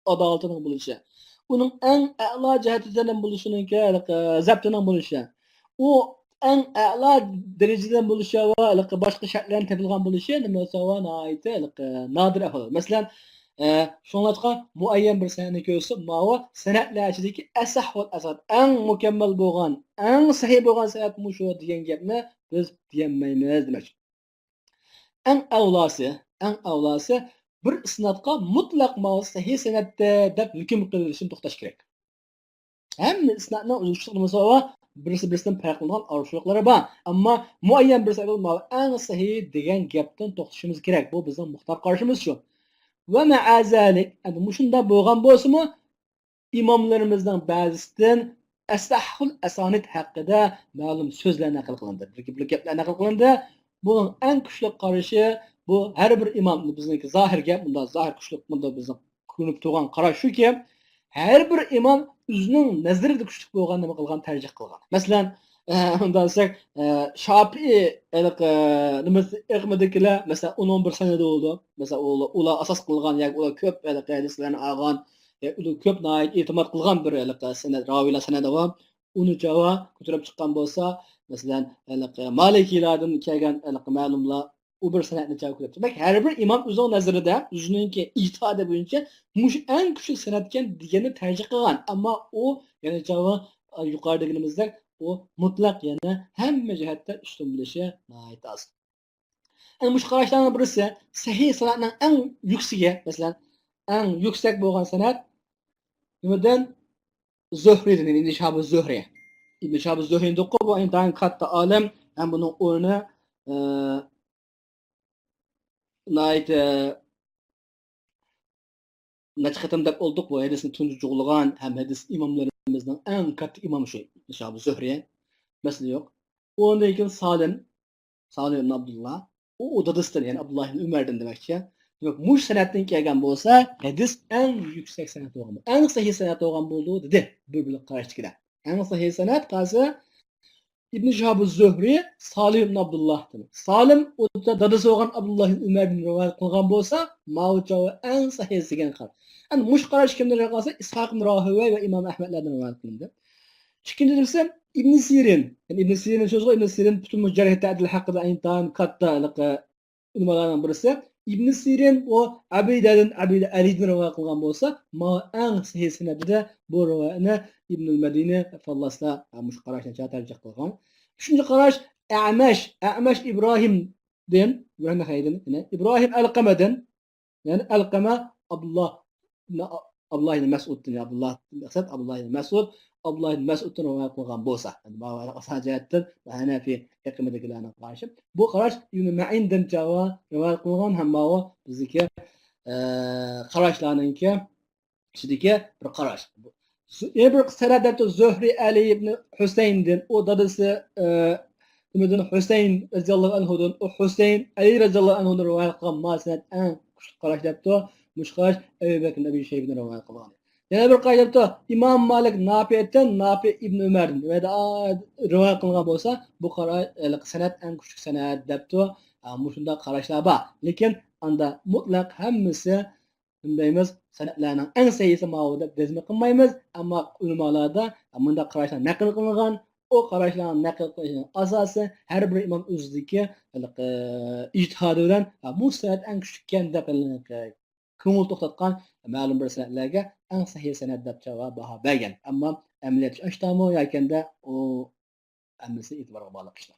ئادالىتىنىڭ بولۇشى. ئۇنىڭ ئەڭ ئەلا جەھەتتىن بولۇشىنىڭكى، ھېلىقى، زەپتىنىڭ بولۇشى. ئۇ ئەڭ ئەلا دەرىجىدىن بولۇشى ۋە ھېلىقى باشقا شەرتلەرنىڭ تېپىلغان بولۇشى نېمە بولسا ناھايىتى، ھېلىقى، نادىر ئەھۋال. مەسىلەن، ئە، شۇڭلاشقا مۇئەييەن بىر سەنەدنى كۆرسە، ماۋۇ سەنەدلەر ئىچىدىكى ئەسەھھۇل ئەسانىد، ئەڭ مۇكەممەل بولغان، ئەڭ سەھىھ بولغان سەنەد مۇشۇ دېگەن گەپنى بىز دېيەلمەيمىز دېمەكچى. ئەڭ ئەۋلاسى، ئەڭ ئەۋلاسى بىر ئىسنادقا مۇتلەق ماۋۇ سەھىھ سەنەدتە دەپ ھۆكۈم قىلىۋېلىشتىن توختاش كېرەك. ھەممە ئىسنادنىڭ ئۆزگىچىلىك بولمىسا، بىرسى بىرسىدىن پەرقلىنىدىغان ئارىلىشىقلىرى بار. ئەمما مۇئەييەن بىر سەنەد ماۋۇ ئەڭ سەھىھ دېگەن گەپتىن توختىشىمىز كېرەك. بۇ بىزنىڭ مۇختار قارىشىمىز شۇ. ۋە مەئەزەلىك، ئەمدى مۇشۇنداق بولغان بولسىمۇ، ئىماملىرىمىزنىڭ بەزىسىدىن ئەسەھھۇل ئەسانىد ھەققىدە مەلۇم سۆزلەر نەقىل قىلىندى. بىر، بىر گەپلەر نەقىل قىلىندى. بۇنىڭ ئەڭ كۈچلۈك قارىشى، بۇ ھەر بىر ئىمام، بىزنىڭكى زاھىر گەپ، بۇنداق زاھىر كۈچلۈك، بۇنداق بىزنىڭ كۆرۈنۈپ تۇرغان قاراش شۇكى، ھەر بىر ئىمام ئۆزىنىڭ نەزىرىدە كۈچلۈك بولغان نېمە قىلغان، تەرجىھ قىلغان. مەسىلەن، ئە، مۇنداق دېسەك، ئە، شاپىئى، ھېلىقى، نېمىسى، ئېقىمىدىكىلەر، مەسىلەن، ئۇنىڭ بىر سەنىدى بولىدۇ. مەسىلەن، ئۇلار، ئۇلار ئاساس قىلغان ياكى ئۇلار كۆپ ھېلىقى ھەدىسلەرنى ئالغان، يا ئۇلار كۆپ ناھايىتى ئېتىماد قىلغان بىر ھېلىقى سەنەد، راۋىيلار سەنەدى بار. ئۇنى چاۋا كۆتۈرۈپ چىققان بولسا، مەسىلەن، ھېلىقى مالىكىيلاردىن كەلگەن ھېلىقى مەلۇملار ئۇ بىر سەنەدنى چاۋا كۆتۈرۈپ چىقتى. دېمەك، ھەر بىر ئىمام ئۆزىنىڭ نەزىرىدە، ئۆزىنىڭكى ئىجتىھادى بويىچە مۇشۇ ئەڭ كۈچلۈك سەنەدكەن دېگەننى تەرجىھ قىلغان. ئەمما ئۇ يەنە چاۋا، ئا، يۇقىرىدا دېگىنىمىزدەك، ئۇ مۇتلەق، يەنى ھەممە جەھەتتە ئۈستۈن بولۇشى ناھايىتى ئاز. ئەنە مۇشۇ قاراشلارنىڭ بىرسى، سەھىھ سەنەدنىڭ ئەڭ يۈكسىكى، مەسىلەن، ئەڭ يۈكسەك بولغان سەنەد نېمىدىن؟ زۆھرىدىن، يەنى ئىبن شىھاب زۆھرى. ئىبن شىھاب زۆھرى دېدۇققۇ، بۇ ئىنتايىن كاتتا ئالىم، ھەم بۇنىڭ ئورنى، ئە، ناھايىتى، نەچچە قېتىم دەپ بولدۇق، بۇ ھەدىسنى تۇنجى جۇغلىغان ھەم ھەدىس ئىماملىرىمىزنىڭ ئەڭ كاتتا ئىمامى شۇ شىھاب زۆھرى. مەسىلە يوق. ئۇندىن كېيىن سالىم، سالىم ئىبن ئابدۇللا، ئۇ، ئۇ دادىسىدىن، يەنى ئابدۇللا ئىبن ئۆمەردىن دېمەكچى. دېمەك، مۇشۇ سەنەدتىن كەلگەن بولسا، ھەدىس ئەڭ يۈكسەك سەنەد بولغان، ئەڭ سەھىھ سەنەد بولغان بولىدۇ، دېدى بىر بۆلەك قاراشتىكىلەر. ئەڭ سەھىھ سەنەد قايسى؟ ئىبن شىھاب زۆھرى سالىم ئىبن ئابدۇللاھتىن. سالىم ئۇ دادىسى بولغان ئابدۇللا ئىبن ئۆمەردىن رىۋايەت قىلغان بولسا، ماۋۇ چاغ ئەڭ سەھىھ دېگەن قارار. ئەنە مۇشۇ قاراش كىمدىن رىۋايەت قىلسا، ئىسھاق ئىبن راھىۋەي ۋە ئىمام ئەھمەدلەردىن رىۋايەت قىلىندى. ئىككىنچى بىرسى ئىبن سىرىن. يەنى ئىبن سىرىن سۆزى، ئىبن سىرىن پۈتۈن بۇ جەرھ تەدىل ھەققىدە ئىنتايىن كاتتا ھېلىقى ئۆلىمالارنىڭ بىرسى. ئىبن سىرىن ئۇ ئەبىدەدىن، ئەبىدە ئەلىدىن رىۋايەت قىلغان بولسا، ماۋۇ ئەڭ سەھىھ سەنەدىدە بۇ رىۋايەتنى ئىبنۇل مەدىنى، فاللاسلار مۇشۇ قاراشنى تەرجىھ قىلغان. ئۈچىنچى قاراش ئەمەش، ئەمەش ئىبراھىمدىن، ئىبراھىم نەخەيدىن، يەنى ئىبراھىم ئەلقەمەدىن، يەنى ئەلقەمە ئابدۇللا ئىبن، ئابدۇللا ئىبن مەسئۇدتىن، يا ئابدۇللا، مەقسەت ئابدۇللا ئىبن مەسئۇد، ئابدۇللا ئىبن مەسئۇدتىن رىۋايەت قىلغان بولسا، يەنى ماۋۇ ئاساسىي جەھەتتىن ھەنەفىي ئېقىمىدىكىلەرنىڭ قارىشى. بۇ قاراش ئىبن مەئىندىن چاغا رىۋايەت قىلغان ھەم ماۋۇ بىزدىكى، ئە، قاراشلارنىڭكى ئىچىدىكى بىر قاراش. يەنە بىر سەنەد دەپتۇ زۆھرى ئەلى ئىبن ھۈسەيندىن، ئۇ دادىسى، ئە، نېمىدىن؟ ھۈسەيىن رەزىياللاھۇ ئەنھۇدىن، ئۇ ھۈسەيىن ئەلى رەزىياللاھۇ ئەنھۇدىن رىۋايەت قىلغان ما سەنەد ئەڭ كۈچلۈك قاراش دەپتۇ. مۇشۇ قاراش ئەبۇ بەكر ئەبى شەيبىدىن رىۋايەت قىلغان. يەنە بىر قاراش دەپتۇ ئىمام مالىك ناپىئدىن، ناپىئ ئىبن ئۆمەردىن رىۋايەت قىلغان بولسا، بۇ قارا-، سەنەد ئەڭ كۈچلۈك سەنەد دەپتۇ. ئا، مۇشۇنداق قاراشلار بار. لېكىن ئاندا مۇتلەق ھەممىسى نېمە دەيمىز، سەنەدلەرنىڭ ئەڭ سەھىھسى ماۋۇ دەپ جەزم قىلمايمىز، ئەمما ئۆلىمالاردا مۇنداق قاراشلار نەقىل قىلىنغان. ئۇ قاراشلارنى نەقىل قىلىشنىڭ ئاساسى ھەر بىر ئىمام ئۆزىدىكى ھېلىقى ئىجتىھادى بىلەن، ھە، بۇ سەنەد ئەڭ كۈچلۈككەن دەپ كۆڭۈل توختاتقان مەلۇم بىر سەنەدلەرگە ئەڭ سەھىھ سەنەد دەپ جاۋاب، باھا بەرگەن. ئەمما ئەمەلىيەتتە ئاشتامۇ ياكەندە ئۇ ھەممىسى ئېتىبارغا باغلىق ئىشلار.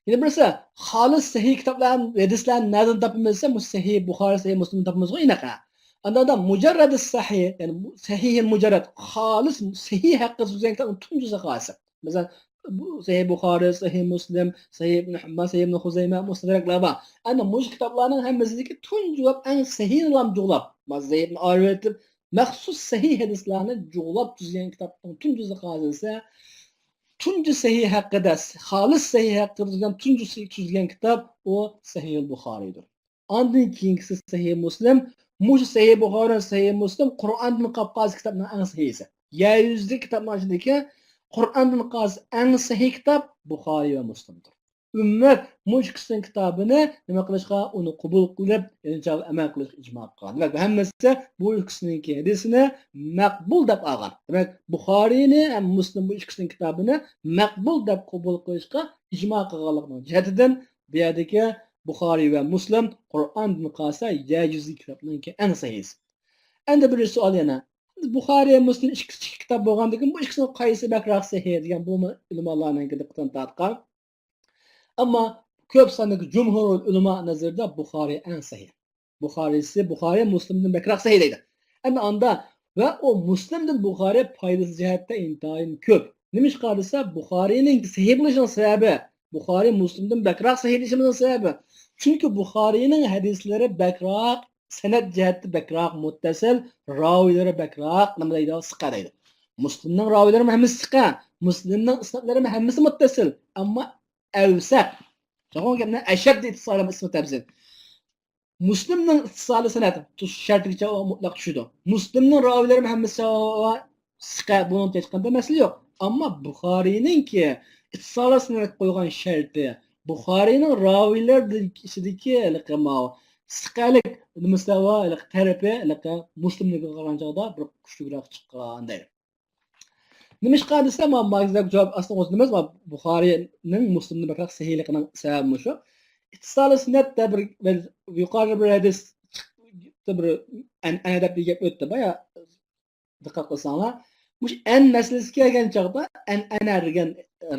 يەنە بىرسى، خالىس سەھىھ كىتابلار، ھەدىسلەرنى نەدىن تاپىمىز دېسە، مۇشۇ سەھىھ بۇخارى، سەھىھ مۇسلىمدىن تاپىمىزغۇ ئېنىق. ئاندىن مۇجەررەدى سەھىھ، يەنى بۇ سەھىھ مۇجەررەد، خالىس سەھىھ ھەققىدە سۆزلىگەن كىتابنىڭ تۇنجىسى قايسى؟ مەسىلەن، بۇ سەھىھ بۇخارى، سەھىھ مۇسلىم، سەھىھ ئىبن ھىببان، سەھىھ ئىبن خۇزەيمە، مۇستەدرەكلەر بار. ئەنە مۇشۇ كىتابلارنىڭ ھەممىسىدىكى تۇنجى بولۇپ ئەڭ سەھىھنىلا جۇغلاپ، مەسىلەن، سەھىھ ئىبن ئارىۋەي ئېيتىپ، مەخسۇس سەھىھ ھەدىسلەرنى جۇغلاپ تۈزگەن كىتابنىڭ تۇنجىسى قايسى دېسە، تۇنجى سەھىھ ھەققىدە، خالىس سەھىھ ھەققىدە تۈزگەن تۇنجى سەھىھ تۈزگەن كىتاب ئۇ سەھىھۇل بۇخارىيدۇر. ئاندىن كېيىنكىسى سەھىھ مۇسلىم. مۇشۇ سەھىھ بۇخارى، سەھىھ مۇسلىم قۇرئاندىن قالغان كىتابنىڭ ئەڭ سەھىھسى. يەر يۈزىدىكى كىتابنىڭ ئىچىدىكى قۇرئاندىن قالغان ئەڭ سەھىھ كىتاب بۇخارى ۋە مۇسلىمدۇر. ئۈممەت مۇشۇ ئىككىسىنىڭ كىتابىنى نېمە قىلىشقا، ئۇنى قوبۇل قىلىپ، يەنى ئەمەل قىلىشقا ئىجما قىلغان. دېمەك، ھەممىسى بۇ ئىككىسىنىڭكى ھەدىسىنى مەقبۇل دەپ ئالغان. دېمەك، بۇخارىينى ھەم مۇسلىم بۇ ئىككىسىنىڭ كىتابىنى مەقبۇل دەپ قوبۇل قىلىشقا ئىجما قىلغانلىقىنىڭ جەھىتىدىن بۇ يەردىكى بۇخارىي ۋە مۇسلىم قۇرئاندىن قالسا يەر يۈزىدىكى كىتابنىڭكى ئەڭ سەھىھسى. ئەندى بىر سوئال يەنە. بۇخارىي، مۇسلىم ئىككىسى ئىككى كىتاب بولغاندىكىن بۇ ئىككىسىنىڭ قايسى بەكرەك سەھىھ دېگەن بۇمۇ ئۆلىمالارنىڭكى دىققىتىنى تارتقان. ئەمما كۆپ ساندىكى جۇمھۇر ئۆلىما نەزىرىدە بۇخارىي ئەڭ سەھىھ. بۇخارىيسى، بۇخارىي مۇسلىمدىن بەكرەك سەھىھ دەيدۇ. ئەمما ئاندا ۋە ئۇ مۇسلىمدىن بۇخارىي پايدىسى جەھەتتە ئىنتايىن كۆپ. نېمىشقا دېسە، بۇخارىينىڭ سەھىھ بولۇشىنىڭ سەۋەبى، بۇخارىي مۇسلىمدىن بەكرەك سەھىھ دېيىشىمىزنىڭ سەۋەبى، چۈنكى بۇخارىينىڭ ھەدىسلىرى بەكرەك سەنەد جەھەتتە بەكرەك مۇتتەسىل، راۋىيلىرى بەكرەك، نېمە دەيدۇ، سىقە دەيدۇ. مۇسلىمنىڭ راۋىيلىرىمۇ ھەممىسى سىقە، مۇسلىمنىڭ ئىسنادلىرىمۇ ھەممىسى مۇتتەسىل، ئەمما ئەۋسەق. چوقۇم گەپنى ئەشەد ئىتتىسالى ئىسمى تەبزىل. مۇسلىمنىڭ ئىتتىسالى سەنەد شەرتىگىچە مۇتلەق چۈشىدۇ. مۇسلىمنىڭ راۋىيلىرىمۇ ھەممىسى سىقە، بۇنىڭ ھېچقانداق مەسىلە يوق. ئەمما بۇخارىينىڭكى ئىتتىسالى سەنەد قويغان شەرتى، بۇخارىينىڭ راۋىيلىرى ئىچىدىكى ھېلىقى ماۋۇ سىقەلىك نېمىسى بار، ھېلىقى تەرىپى ھېلىقى مۇسلىمنىڭكىگە قارىغاندا بىر كۈچلۈكرەك چىققان دەيدۇ. نېمىشقا دېسە، ما، ما جاۋاب ئاستىغا ئۆتىمىز، ما، بۇخارىينىڭ مۇسلىمدىن بەكرەك سەھىھلىقىنىڭ سەۋەبى مۇشۇ. ئىتتىسالى سەنەدتە بىر، بىر يۇقىرىدا بىر ھەدىس، بىر ئەن-، ئەنئەنە دەپ بىر گەپ ئۆتتى، بايا دىققەت قىلساڭلار. مۇشۇ ئەن مەسىلىسىگە كەلگەن چاغدا، ئەنئەنە دېگەن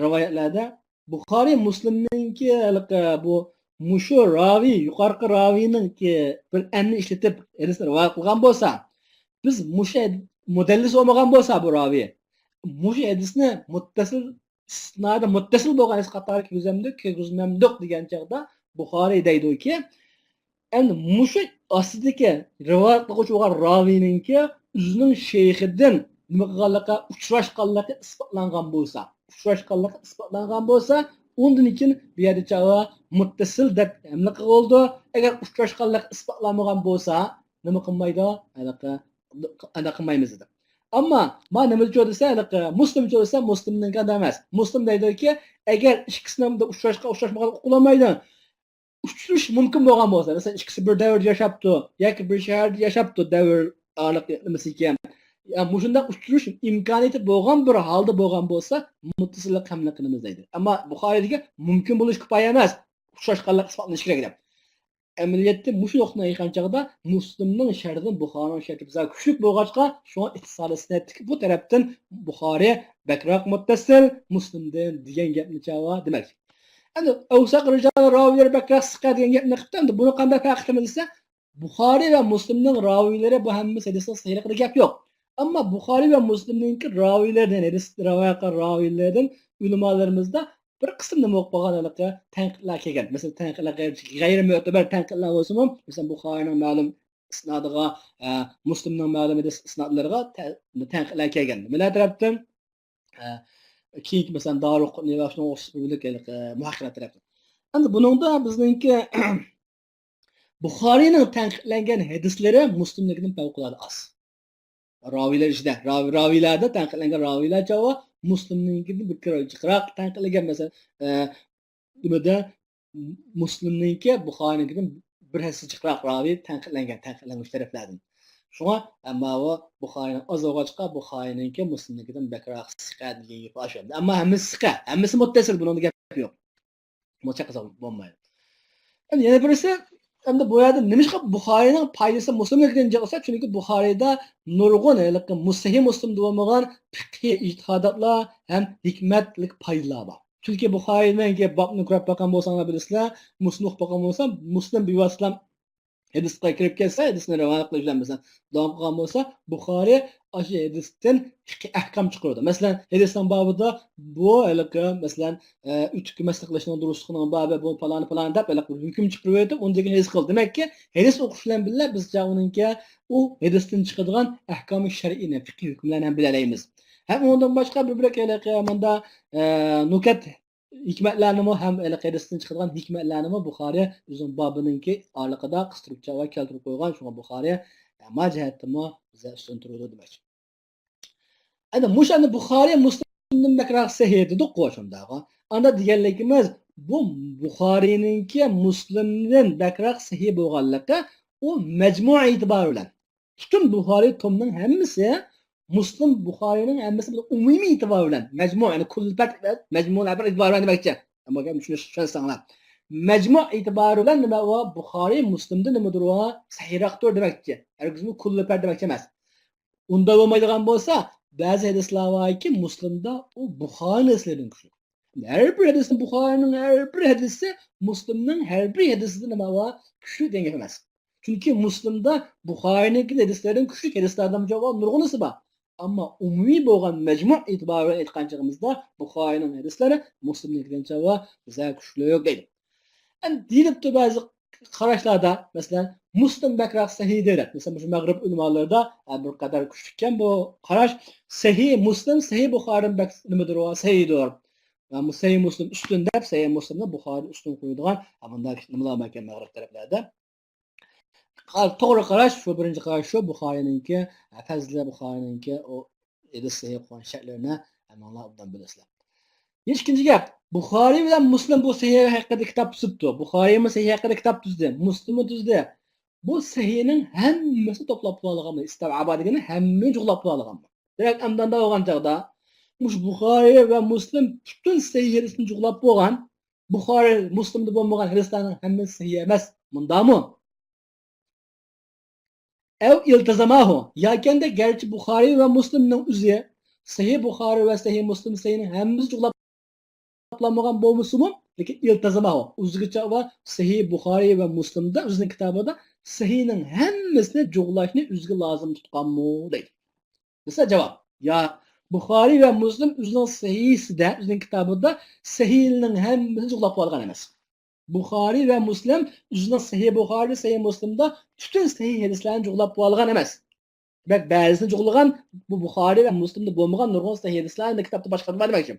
رىۋايەتلەردە بۇخارىي مۇسلىمنىڭكى ھېلىقى بۇ مۇشۇ راۋىي، يۇقىرىقى راۋىينىڭكى بىر ئەننى ئىشلىتىپ ھەدىسنى رىۋايەت قىلغان بولسا، بىز مۇشۇ ھەد-، مۇدەللىس بولمىغان بولسا بۇ راۋىي، مۇشۇ ھەدىسنى مۇتتەسىل ئىسنادى مۇتتەسىل بولغان ھەدىس قاتارىغا كىرگۈزەمدۇق، كىرگۈزمەمدۇق دېگەن چاغدا بۇخارىي دەيدۇكى، ئەمدى مۇشۇ ئاستىدىكى رىۋايەت قىلغۇچى بولغان راۋىينىڭكى ئۆزىنىڭ شەيخىدىن نېمە قىلغانلىقى، ئۇچراشقانلىقى ئىسپاتلانغان بولسا، ئۇچراشقانلىقى ئىسپاتلانغان بولسا، ئۇندىن كېيىن بۇ يەردە چاغا مۇتتەسىل دەپ ھەملە قىلغىلىدۇ. ئەگەر ئۇچراشقانلىقى ئىسپاتلانمىغان بولسا، نېمە قىلمايدۇ؟ ھېلىقى ئانداق قىلمايمىز دېدى. ئەمما ما نېمىچۇ دېسە، ھېلىقى مۇسلىمچۇ دېسە، مۇسلىمنىڭكى ئانداق ئەمەس. مۇسلىم دەيدۇكى، ئەگەر ئىككىسىنىڭ ئۇچراشقان، ئۇچراشمىغان ئۇقۇلمايدۇ. ئۇچرىشىش مۇمكىن بولغان بولسا، مەسىلەن، ئىككىسى بىر دەۋردە ياشاپتۇ ياكى بىر شەھەردە ياشاپتۇ، دەۋر ئارىلىق نېمىسى ئىكەن. يا مۇشۇنداق ئۇچرىشىش ئىمكانىيىتى بولغان بىر ھالدا بولغان بولسا، مۇتتەسىللىق ھەملە قىلىمىز دەيدۇ. ئەمما بۇخارىي دېگەن مۇمكىن بولۇش كۇپايە ئەمەس، ئۇچراشقانلىق ئىسپاتلىنىشى كېرەك دەپ. ئەمەلىيەتتە مۇشۇ نۇقتىنى ئېيتقان چاغدا مۇسلىمنىڭ شەرتىدىن بۇخارىنىڭ شەرتى بىزگە كۈچلۈك بولغاچقا، شۇڭا ئىتتىسالىي سەنەدتىكى بۇ تەرەپتىن بۇخارى بەكرەك مۇتتەسىل مۇسلىمدىن دېگەن گەپنى چاۋا دېمەكچى. ئەمدى ئەۋسەق رىجال راۋىلەر بەكرەك سىقە دېگەن گەپنى قىپتۇ. ئەمدى بۇنى قانداق پەرق قىلىمىز دېسە، بۇخارى ۋە مۇسلىمنىڭ راۋىلىرى بۇ ھەممىسى ھەدىسنىڭ سەھىھلىقىدا گەپ يوق. ئەمما بۇخارى ۋە مۇسلىمنىڭكى راۋىلىرىدىن، ھەدىس رىۋايەت قىلغان راۋىلىرىدىن ئۆلىمالىرىمىزدا بىر قىسىم نېمە بولۇپ قالغان ھېلىقى تەنقىدلەر كەلگەن. مەسىلەن، تەنقىدلەر غەيرىي، غەيرىي مۆتىبەر تەنقىدلەر بولسىمۇ، مەسىلەن، بۇخارىنىڭ مەلۇم ئىسنادىغا، ئە، مۇسلىمنىڭ مەلۇم ھەدىس ئىسنادلىرىغا تە-، تەنقىدلەر كەلگەن. نېمىلەر تەرەپتىن؟ ئە، كېيىنكى، مەسىلەن، دارۇقۇتنى ۋە شۇنىڭغا ئوخشاش بىر بۆلەك ھېلىقى مۇھەققىقلەر تەرەپتىن. ئەمدى بۇنىڭدا بىزنىڭكى بۇخارىنىڭ تەنقىدلەنگەن ھەدىسلىرى مۇسلىمنىڭكىدىن پەۋقۇلئاددە ئاز. راۋىيلەر ئىچىدە، راۋىي، راۋىيلەردە تەنقىدلەنگەن راۋىيلەر چاۋا مۇسلىمنىڭكىدىن بىر كىرو جىقراق تەنقىدلىگەن، مەسىلەن، ئە، نېمىدە، مۇسلىمنىڭكى بۇخارىنىڭكىدىن بىر ھەسسە جىقراق راۋىي تەنقىدلەنگەن، تەنقىدلەنگۈچى تەرەپلەردىن. شۇڭا، ئەمما ئۇ بۇخارىنىڭ ئاز بولغاچقا، بۇخارىنىڭكى مۇسلىمنىڭكىدىن بەكرەك سىقە دېگەن گېپى ئاشۇ. ئەمما ھەممىسى سىقە، ھەممىسى مۇتتەسىل، بۇنىڭدا گەپ يوق. بۇنى چەك قىلسا بولمايدۇ. ئەمدى يەنە بىرسى، ئەمدى بۇ يەردە نېمىشقا بۇخارىينىڭ پايدىسى مۇسلىمنىڭكىدىن جىق بولسا، چۈنكى بۇخارىيدا نۇرغۇن ھېلىقى مۇ-، سەھىھ مۇسلىمدا بولمىغان پىقھىي ئىجتىھاداتلار ھەم ھېكمەتلىك پايدىلار بار. چۈنكى بۇخارىينىڭكى بابنى كۆرۈپ باققان بولساڭلار بىلىسىلەر، مۇسلىم ئوقۇپ باققان بولسا، مۇسلىم بىۋاسىتە ھەدىسقا كىرىپ كەتسە، ھەدىسنى رىۋايەت قىلىش بىلەن، مەسىلەن، داۋام قىلغان بولسا، بۇخارى ئاشۇ ھەدىستىن ئەھكام چىقىرىدۇ. مەسىلەن، ھەدىسنىڭ بابىدا بۇ ھېلىقى، مەسىلەن، ئە، ئۆتۈككە مەس قىلىشنىڭ دۇرۇسلۇقىنىڭ بابى، بۇ پالانى، پالانى دەپ ھېلىقى بىر ھۆكۈم چىقىرىۋېتىپ، ئۇنىڭدىن كېيىن ھەدىس قىلدى. دېمەككى، ھەدىس ئوقۇش بىلەن بىللە بىز چاغ ئۇنىڭكى ئۇ ھەدىستىن چىقىدىغان ئەھكامى شەرئىينى، فىقھىي ھۆكۈملەرنى ھەم بىلەلەيمىز. ھەم ئۇنىڭدىن باشقا بىر، بىر ھېلىقى مۇندا، ئە، نۇكەت ھېكمەتلەرنىمۇ ھەم ھېلىقى ھەدىستىن چىقىدىغان ھېكمەتلەرنىمۇ بۇخارى ئۆزىنىڭ بابىنىڭكى ئارىلىقىدا قىستۇرۇپ چاۋا كەلتۈرۈپ قويغان. شۇڭا بۇخارى ما جەھەتتىمۇ بىزدە ئۈستۈن تۇرىدۇ دېمەكچى. ئەنە مۇشۇ ئەنە بۇخارى مۇسلىمدىن بەكرەك سەھىھ دېدۇققۇ شۇنداغا. ئاندا دېگەنلىكىمىز بۇ بۇخارىنىڭكى مۇسلىمدىن بەكرەك سەھىھ بولغانلىقى ئۇ مەجمۇ ئېتىبارى بىلەن. پۈتۈن بۇخارى تومنىڭ ھەممىسى، مۇسلىم بۇخارىنىڭ ھەممىسى بىر ئومۇمىي ئېتىبار بىلەن، مەجمۇ، يەنى كۈللى پەرد ئەمەس، مەجمۇ بىر ئېتىبار بىلەن دېمەكچى. ئەمما گەپنى چۈشىنىش-، چۈشەنسەڭلار. مەجمۇ ئېتىبارى بىلەن نېمە ئۇ بۇخارى مۇسلىمدىن نېمە دۇرۇ سەھىھراقتۇر دېمەكچى. ھەرگىزمۇ كۈللى پەرد دېمەكچى ئەمەس. ئۇنداق بولمايدىغان بولسا، بەزى ھەدىسلەر باركى، مۇسلىمدا ئۇ بۇخارىنىڭ ھەدىسلىرىدىن كۈچلۈك. ھەر بىر ھەدىسنى، بۇخارىنىڭ ھەر بىر ھەدىسى مۇسلىمنىڭ ھەر بىر ھەدىسىدىن نېمە بار؟ كۈچلۈك دېگەن گەپ ئەمەس. چۈنكى مۇسلىمدا بۇخارىنىڭكى ھەدىسلىرىدىن كۈچلۈك ھەدىسلەردىن جاۋاب نۇرغۇنىسى بار. ئەمما ئومۇمىي بولغان مەجمۇ ئېتىبارى بىلەن ئېيتقان چېغىمىزدا بۇخارىنىڭ ھەدىسلىرى مۇسلىمنىڭكىدىن جاۋاب بىزگە كۈچلۈك دەيدۇ. ئەمدى دېيىلىپتۇ بەزى قاراشلاردا، مەسىلەن، مۇسلىم بەكرەك سەھىھدۇر دەپ. مەسىلەن، مۇشۇ مەغرىب ئۆلىمالىرىدا، ئە، بىر قەدەر كۈچلۈككەن بۇ قاراش. سەھىھ مۇسلىم، سەھىھ بۇخارىدىن بەك نېمىدۇر ئۇ، سەھىھدۇر. ۋە مۇ-، سەھىھ مۇسلىم ئۈستۈن دەپ، سەھىھ مۇسلىمنى بۇخارىدىن ئۈستۈن قويىدىغان، ئە، بۇنداق نېمىلەر باركەن مەغرىب تەرەپلەردە. قار-، توغرا قاراش شۇ، بىرىنچى قاراش شۇ، بۇخارىنىڭكى، ئە، پەزلى بۇخارىنىڭكى ئۇ ھەدىس سەھىھ قىلغان شەرتلىرىنى ھەممىڭلار ئوبدان بىلىسىلەر. ئىككىنچى گەپ، بۇخارىي بىلەن مۇسلىم بۇ سەھىھ ھەققىدە كىتاب تۈزۈپتۇ. بۇخارىيمۇ سەھىھ ھەققىدە كىتاب تۈزدى، مۇسلىممۇ تۈزدى. بۇ سەھىھنىڭ ھەممىسىنى توپلاپ بولالىغانمۇ؟ ئىستەۋئابا دېگىنى ھەممىنى جۇغلاپ بولالىغانمۇ؟ دېمەك، ئەمدى ئانداق بولغان چاغدا، مۇشۇ بۇخارىي ۋە مۇسلىم پۈتۈن سەھىھ ھەدىسنى جۇغلاپ بولغان، بۇخارىي، مۇسلىمدا بولمىغان ھەدىسلەرنىڭ ھەممىسى سەھىھ ئەمەس. مۇنداقمۇ؟ ئەۋ ئىلتىزاماھۇ، ياكەندە گەرچە بۇخارىي ۋە مۇسلىمنىڭ ئۆزى سەھىھ بۇخارى ۋە سەھىھ مۇسلىم سەھىھنىڭ ھەممىسى جۇغلاپ بولمىغان بولمىسىمۇ، لېكىن ئىلتىزاماھۇ، ئۆزىگىچە ۋە سەھىھ بۇخارى ۋە مۇسلىمدا ئۆزىنىڭ كىتابىدا سەھىھنىڭ ھەممىسىنى جۇغلاشنى ئۆزىگە لازىم تۇتقانمۇ دەيدۇ. دېسە جاۋاب، يا، بۇخارى ۋە مۇسلىم ئۆزىنىڭ سەھىھسىدە، ئۆزىنىڭ كىتابىدا سەھىھنىڭ ھەممىسىنى جۇغلاپ بولغان ئەمەس. بۇخارى ۋە مۇسلىم ئۆزىنىڭ سەھىھ بۇخارى، سەھىھ مۇسلىمدا پۈتۈن سەھىھ ھەدىسلەرنى جۇغلاپ بولغان ئەمەس. دېمەك، بەزىسىنى جۇغلىغان، بۇ بۇخارى ۋە مۇسلىمدا بولمىغان نۇرغۇن سەھىھ ھەدىسلەرنى كىتابتا باشقا بار دېمەكچى.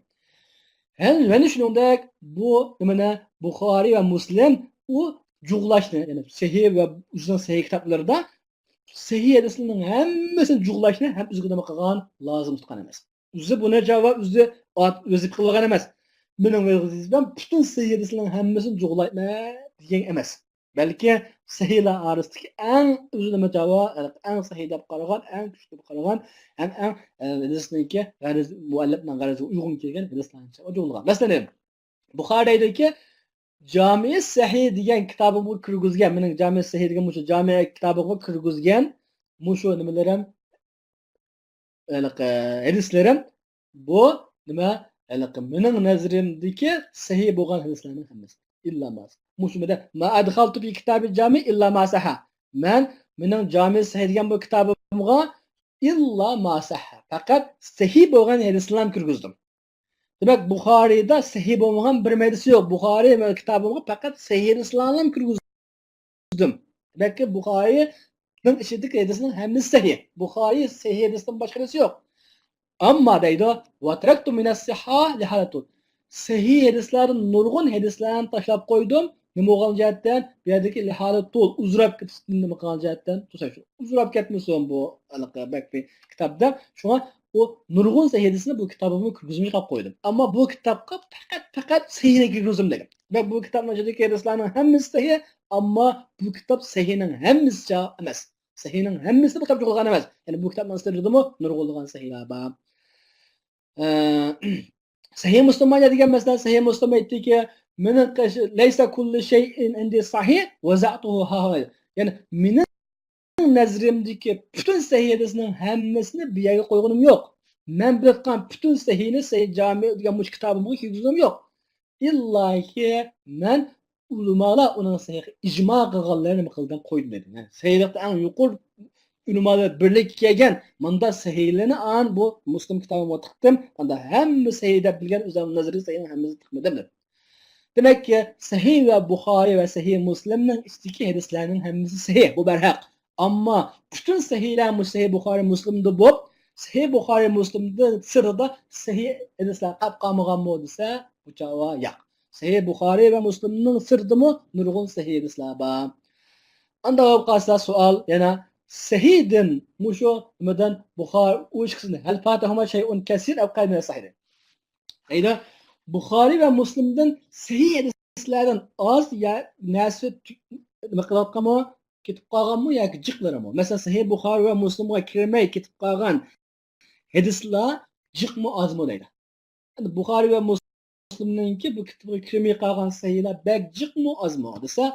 ھەم، يەنە شۇنىڭدەك بۇ نېمىنى، بۇخارى ۋە مۇسلىم ئۇ جۇغلاشنى، يەنى سەھىھ ۋە ئۆزىنىڭ سەھىھ كىتابلىرىدا سەھىھ ھەدىسلەرنىڭ ھەممىسىنى جۇغلاشنى ھەم ئۆزىگە نېمە قىلغان، لازىم تۇتقان ئەمەس. ئۆزى بۇنى جاۋاب، ئۆزى ئات-، ۋەزىپە قىلغان ئەمەس. مېنىڭ ۋەزىپەم پۈتۈن سەھىھ ھەدىسلەرنىڭ ھەممىسىنى جۇغلايمەن دېگەن ئەمەس. بەلكى سەھىھلەر ئارىسىدىكى ئەڭ ئۆزى نېمە جاۋاب، ئەڭ سەھىھ دەپ قارىغان، ئەڭ كۈچلۈك دەپ قارىغان، ھەم ئەڭ، ئە، ھەدىسنىڭكى غەرىز، مۇئەللىپنىڭ غەرىزىگە ئۇيغۇن كەلگەن ھەدىسلەرنى جۇغلىغان. مەسىلەن، بۇخارى دەيدۇكى، جامىئى سەھىھ دېگەن كىتابىمغا كىرگۈزگەن، مېنىڭ جامىئى سەھىھ دېگەن مۇشۇ جامىئە كىتابىمغا كىرگۈزگەن مۇشۇ نېمىلىرىم، ھېلىقى ھەدىسلىرىم، بۇ نېمە، ھېلىقى مېنىڭ نەزىرىمدىكى سەھىھ بولغان ھەدىسلەرنىڭ ھەممىسى. ئىللا ما، مۇشۇ مەدە، ما ئەدخەلتۇ فى كىتابى جامى ئىللا ما سەھھە. مەن مېنىڭ جامىئى سەھىھ دېگەن بۇ كىتابىمغا ئىللا ما سەھھە، پەقەت سەھىھ بولغان ھەدىسلەرنى كىرگۈزدۈم. دېمەك، بۇخارىيدا سەھىھ بولمىغان بىر ھەدىسى يوق. بۇخارىي كىتابىمغا پەقەت سەھىھ ھەدىسلەرنى كىرگۈزدۈم. دېمەككى، بۇخارىينىڭ ئىچىدىكى ھەدىسنىڭ ھەممىسى سەھىھ. بۇخارىي سەھىھ ھەدىستىن باشقا ھەدىس يوق. ئەمما دەيدۇ، ۋەتەرەكتۇ مىنەس سىھھا لىھالەتۇل. سەھىھ ھەدىسلەردىن نۇرغۇن ھەدىسلەرنى تاشلاپ قويدۇم. نېمە بولغان جەھەتتىن؟ بۇ يەردىكى لىھالەتۇل، ئۇزراپ كېتىشتىن نېمە قىلغان جەھەتتىن؟ توساش. ئۇزراپ كەتمىسۇن بۇ، ھېلىقى بەك بىر كىتابتا. شۇڭا ئۇ نۇرغۇن سەھىھ ھەدىسنى بۇ كىتابىمغا كىرگۈزمەي قويۇپ قويدۇم. ئەمما بۇ كىتابقا پەقەت، پەقەت سەھىھنى كىرگۈزدۈم دېگەن. دېمەك، بۇ كىتابنىڭ ئىچىدىكى ھەدىسلەرنىڭ ھەممىسى سەھىھ، ئەمما بۇ كىتاب سەھىھنىڭ ھەممىسىچە ئەمەس. سەھىھنىڭ ھەممىسىنى بۇ كىتاب جۇغلىغان ئەمەس. يەنى بۇ كىتابنىڭ سىرتىدىمۇ نۇرغۇنلىغان سەھىھلەر بار. ئە، سەھىھ مۇسلىم نېمە دېگەن مەسىلە، سەھىھ مۇسلىم ئېيتتىكى، مېنىڭ قىش-، لەيسە كۇللۇ شەيئىن ئىندى سەھىھ ۋەزەئتۇھۇ ھاھۇنە. يەنى مېنىڭ نەزىرىمدىكى پۈتۈن سەھىھ ھەدىسنىڭ ھەممىسىنى بۇ يەرگە قويغىنىم يوق. مەن بىلىۋاتقان پۈتۈن سەھىھنى سەھىھ جامى دېگەن مۇشۇ كىتابىمغا كىرگۈزگىنىم يوق. ئىللاكى مەن ئۆلىمالار ئۇنىڭ سەھىھ ئىجما قىلغانلىرىنى نېمە قىلدىم، قويدۇم دېدى. يەنى سەھىھلىكتە ئەڭ يۇقىرى ئۆلىمالار بىرلىككە كەلگەن مۇنداق سەھىھلەرنى ئان بۇ مۇسلىم كىتابىمغا تىقتىم. ئاندا ھەممە سەھىھ دەپ بىلگەن ئۆزۈمنىڭ نەزىرىدىكى سەھىھنىڭ ھەممىسىنى تىقمىدىم دېدى. دېمەككى، سەھىھ ۋە بۇخارىي ۋە سەھىھ مۇسلىمنىڭ ئىچىدىكى ھەدىسلەرنىڭ ھەممىسى سەھىھ، بۇ بەرھەق. ئەمما پۈتۈن سەھىھلەر مۇشۇ سەھىھ بۇخارىي مۇسلىمدا بولۇپ، سەھىھ بۇخارىي مۇسلىمدىن سىرتىدا سەھىھ ھەدىسلەر قاپ قالمىغانمۇ دېسە، بۇ چاغ ياق. سەھىھ بۇخارىي ۋە مۇسلىمنىڭ سىرتىدىمۇ نۇرغۇن سەھىھ ھەدىسلەر بار. ئاندا بولۇپ قالسا سوئال يەنە سەھىھدىن مۇشۇ نېمىدىن بۇخارىي ئۇ ئىككىسىدىن ھەل فاتەھۇما شەيئۇن كەسىر ئەۋ قەلىلۇن مىنەس سەھىھ. دەيدۇ، بۇخارىي ۋە مۇسلىمدىن سەھىھ ھەدىسلەردىن ئاز يا نەرسە تۈ-، نېمە قىلىۋاتقانمۇ، كېتىپ قالغانمۇ ياكى جىقلىرىمۇ؟ مەسىلەن، سەھىھ بۇخارىي ۋە مۇسلىمغا كىرمەي كېتىپ قالغان ھەدىسلەر جىقمۇ ئازمۇ دەيدۇ. ئەمدى بۇخارىي ۋە مۇسلىمنىڭكى بۇ كىتابىغا كىرمەي قالغان سەھىھلەر بەك جىقمۇ ئازمۇ دېسە،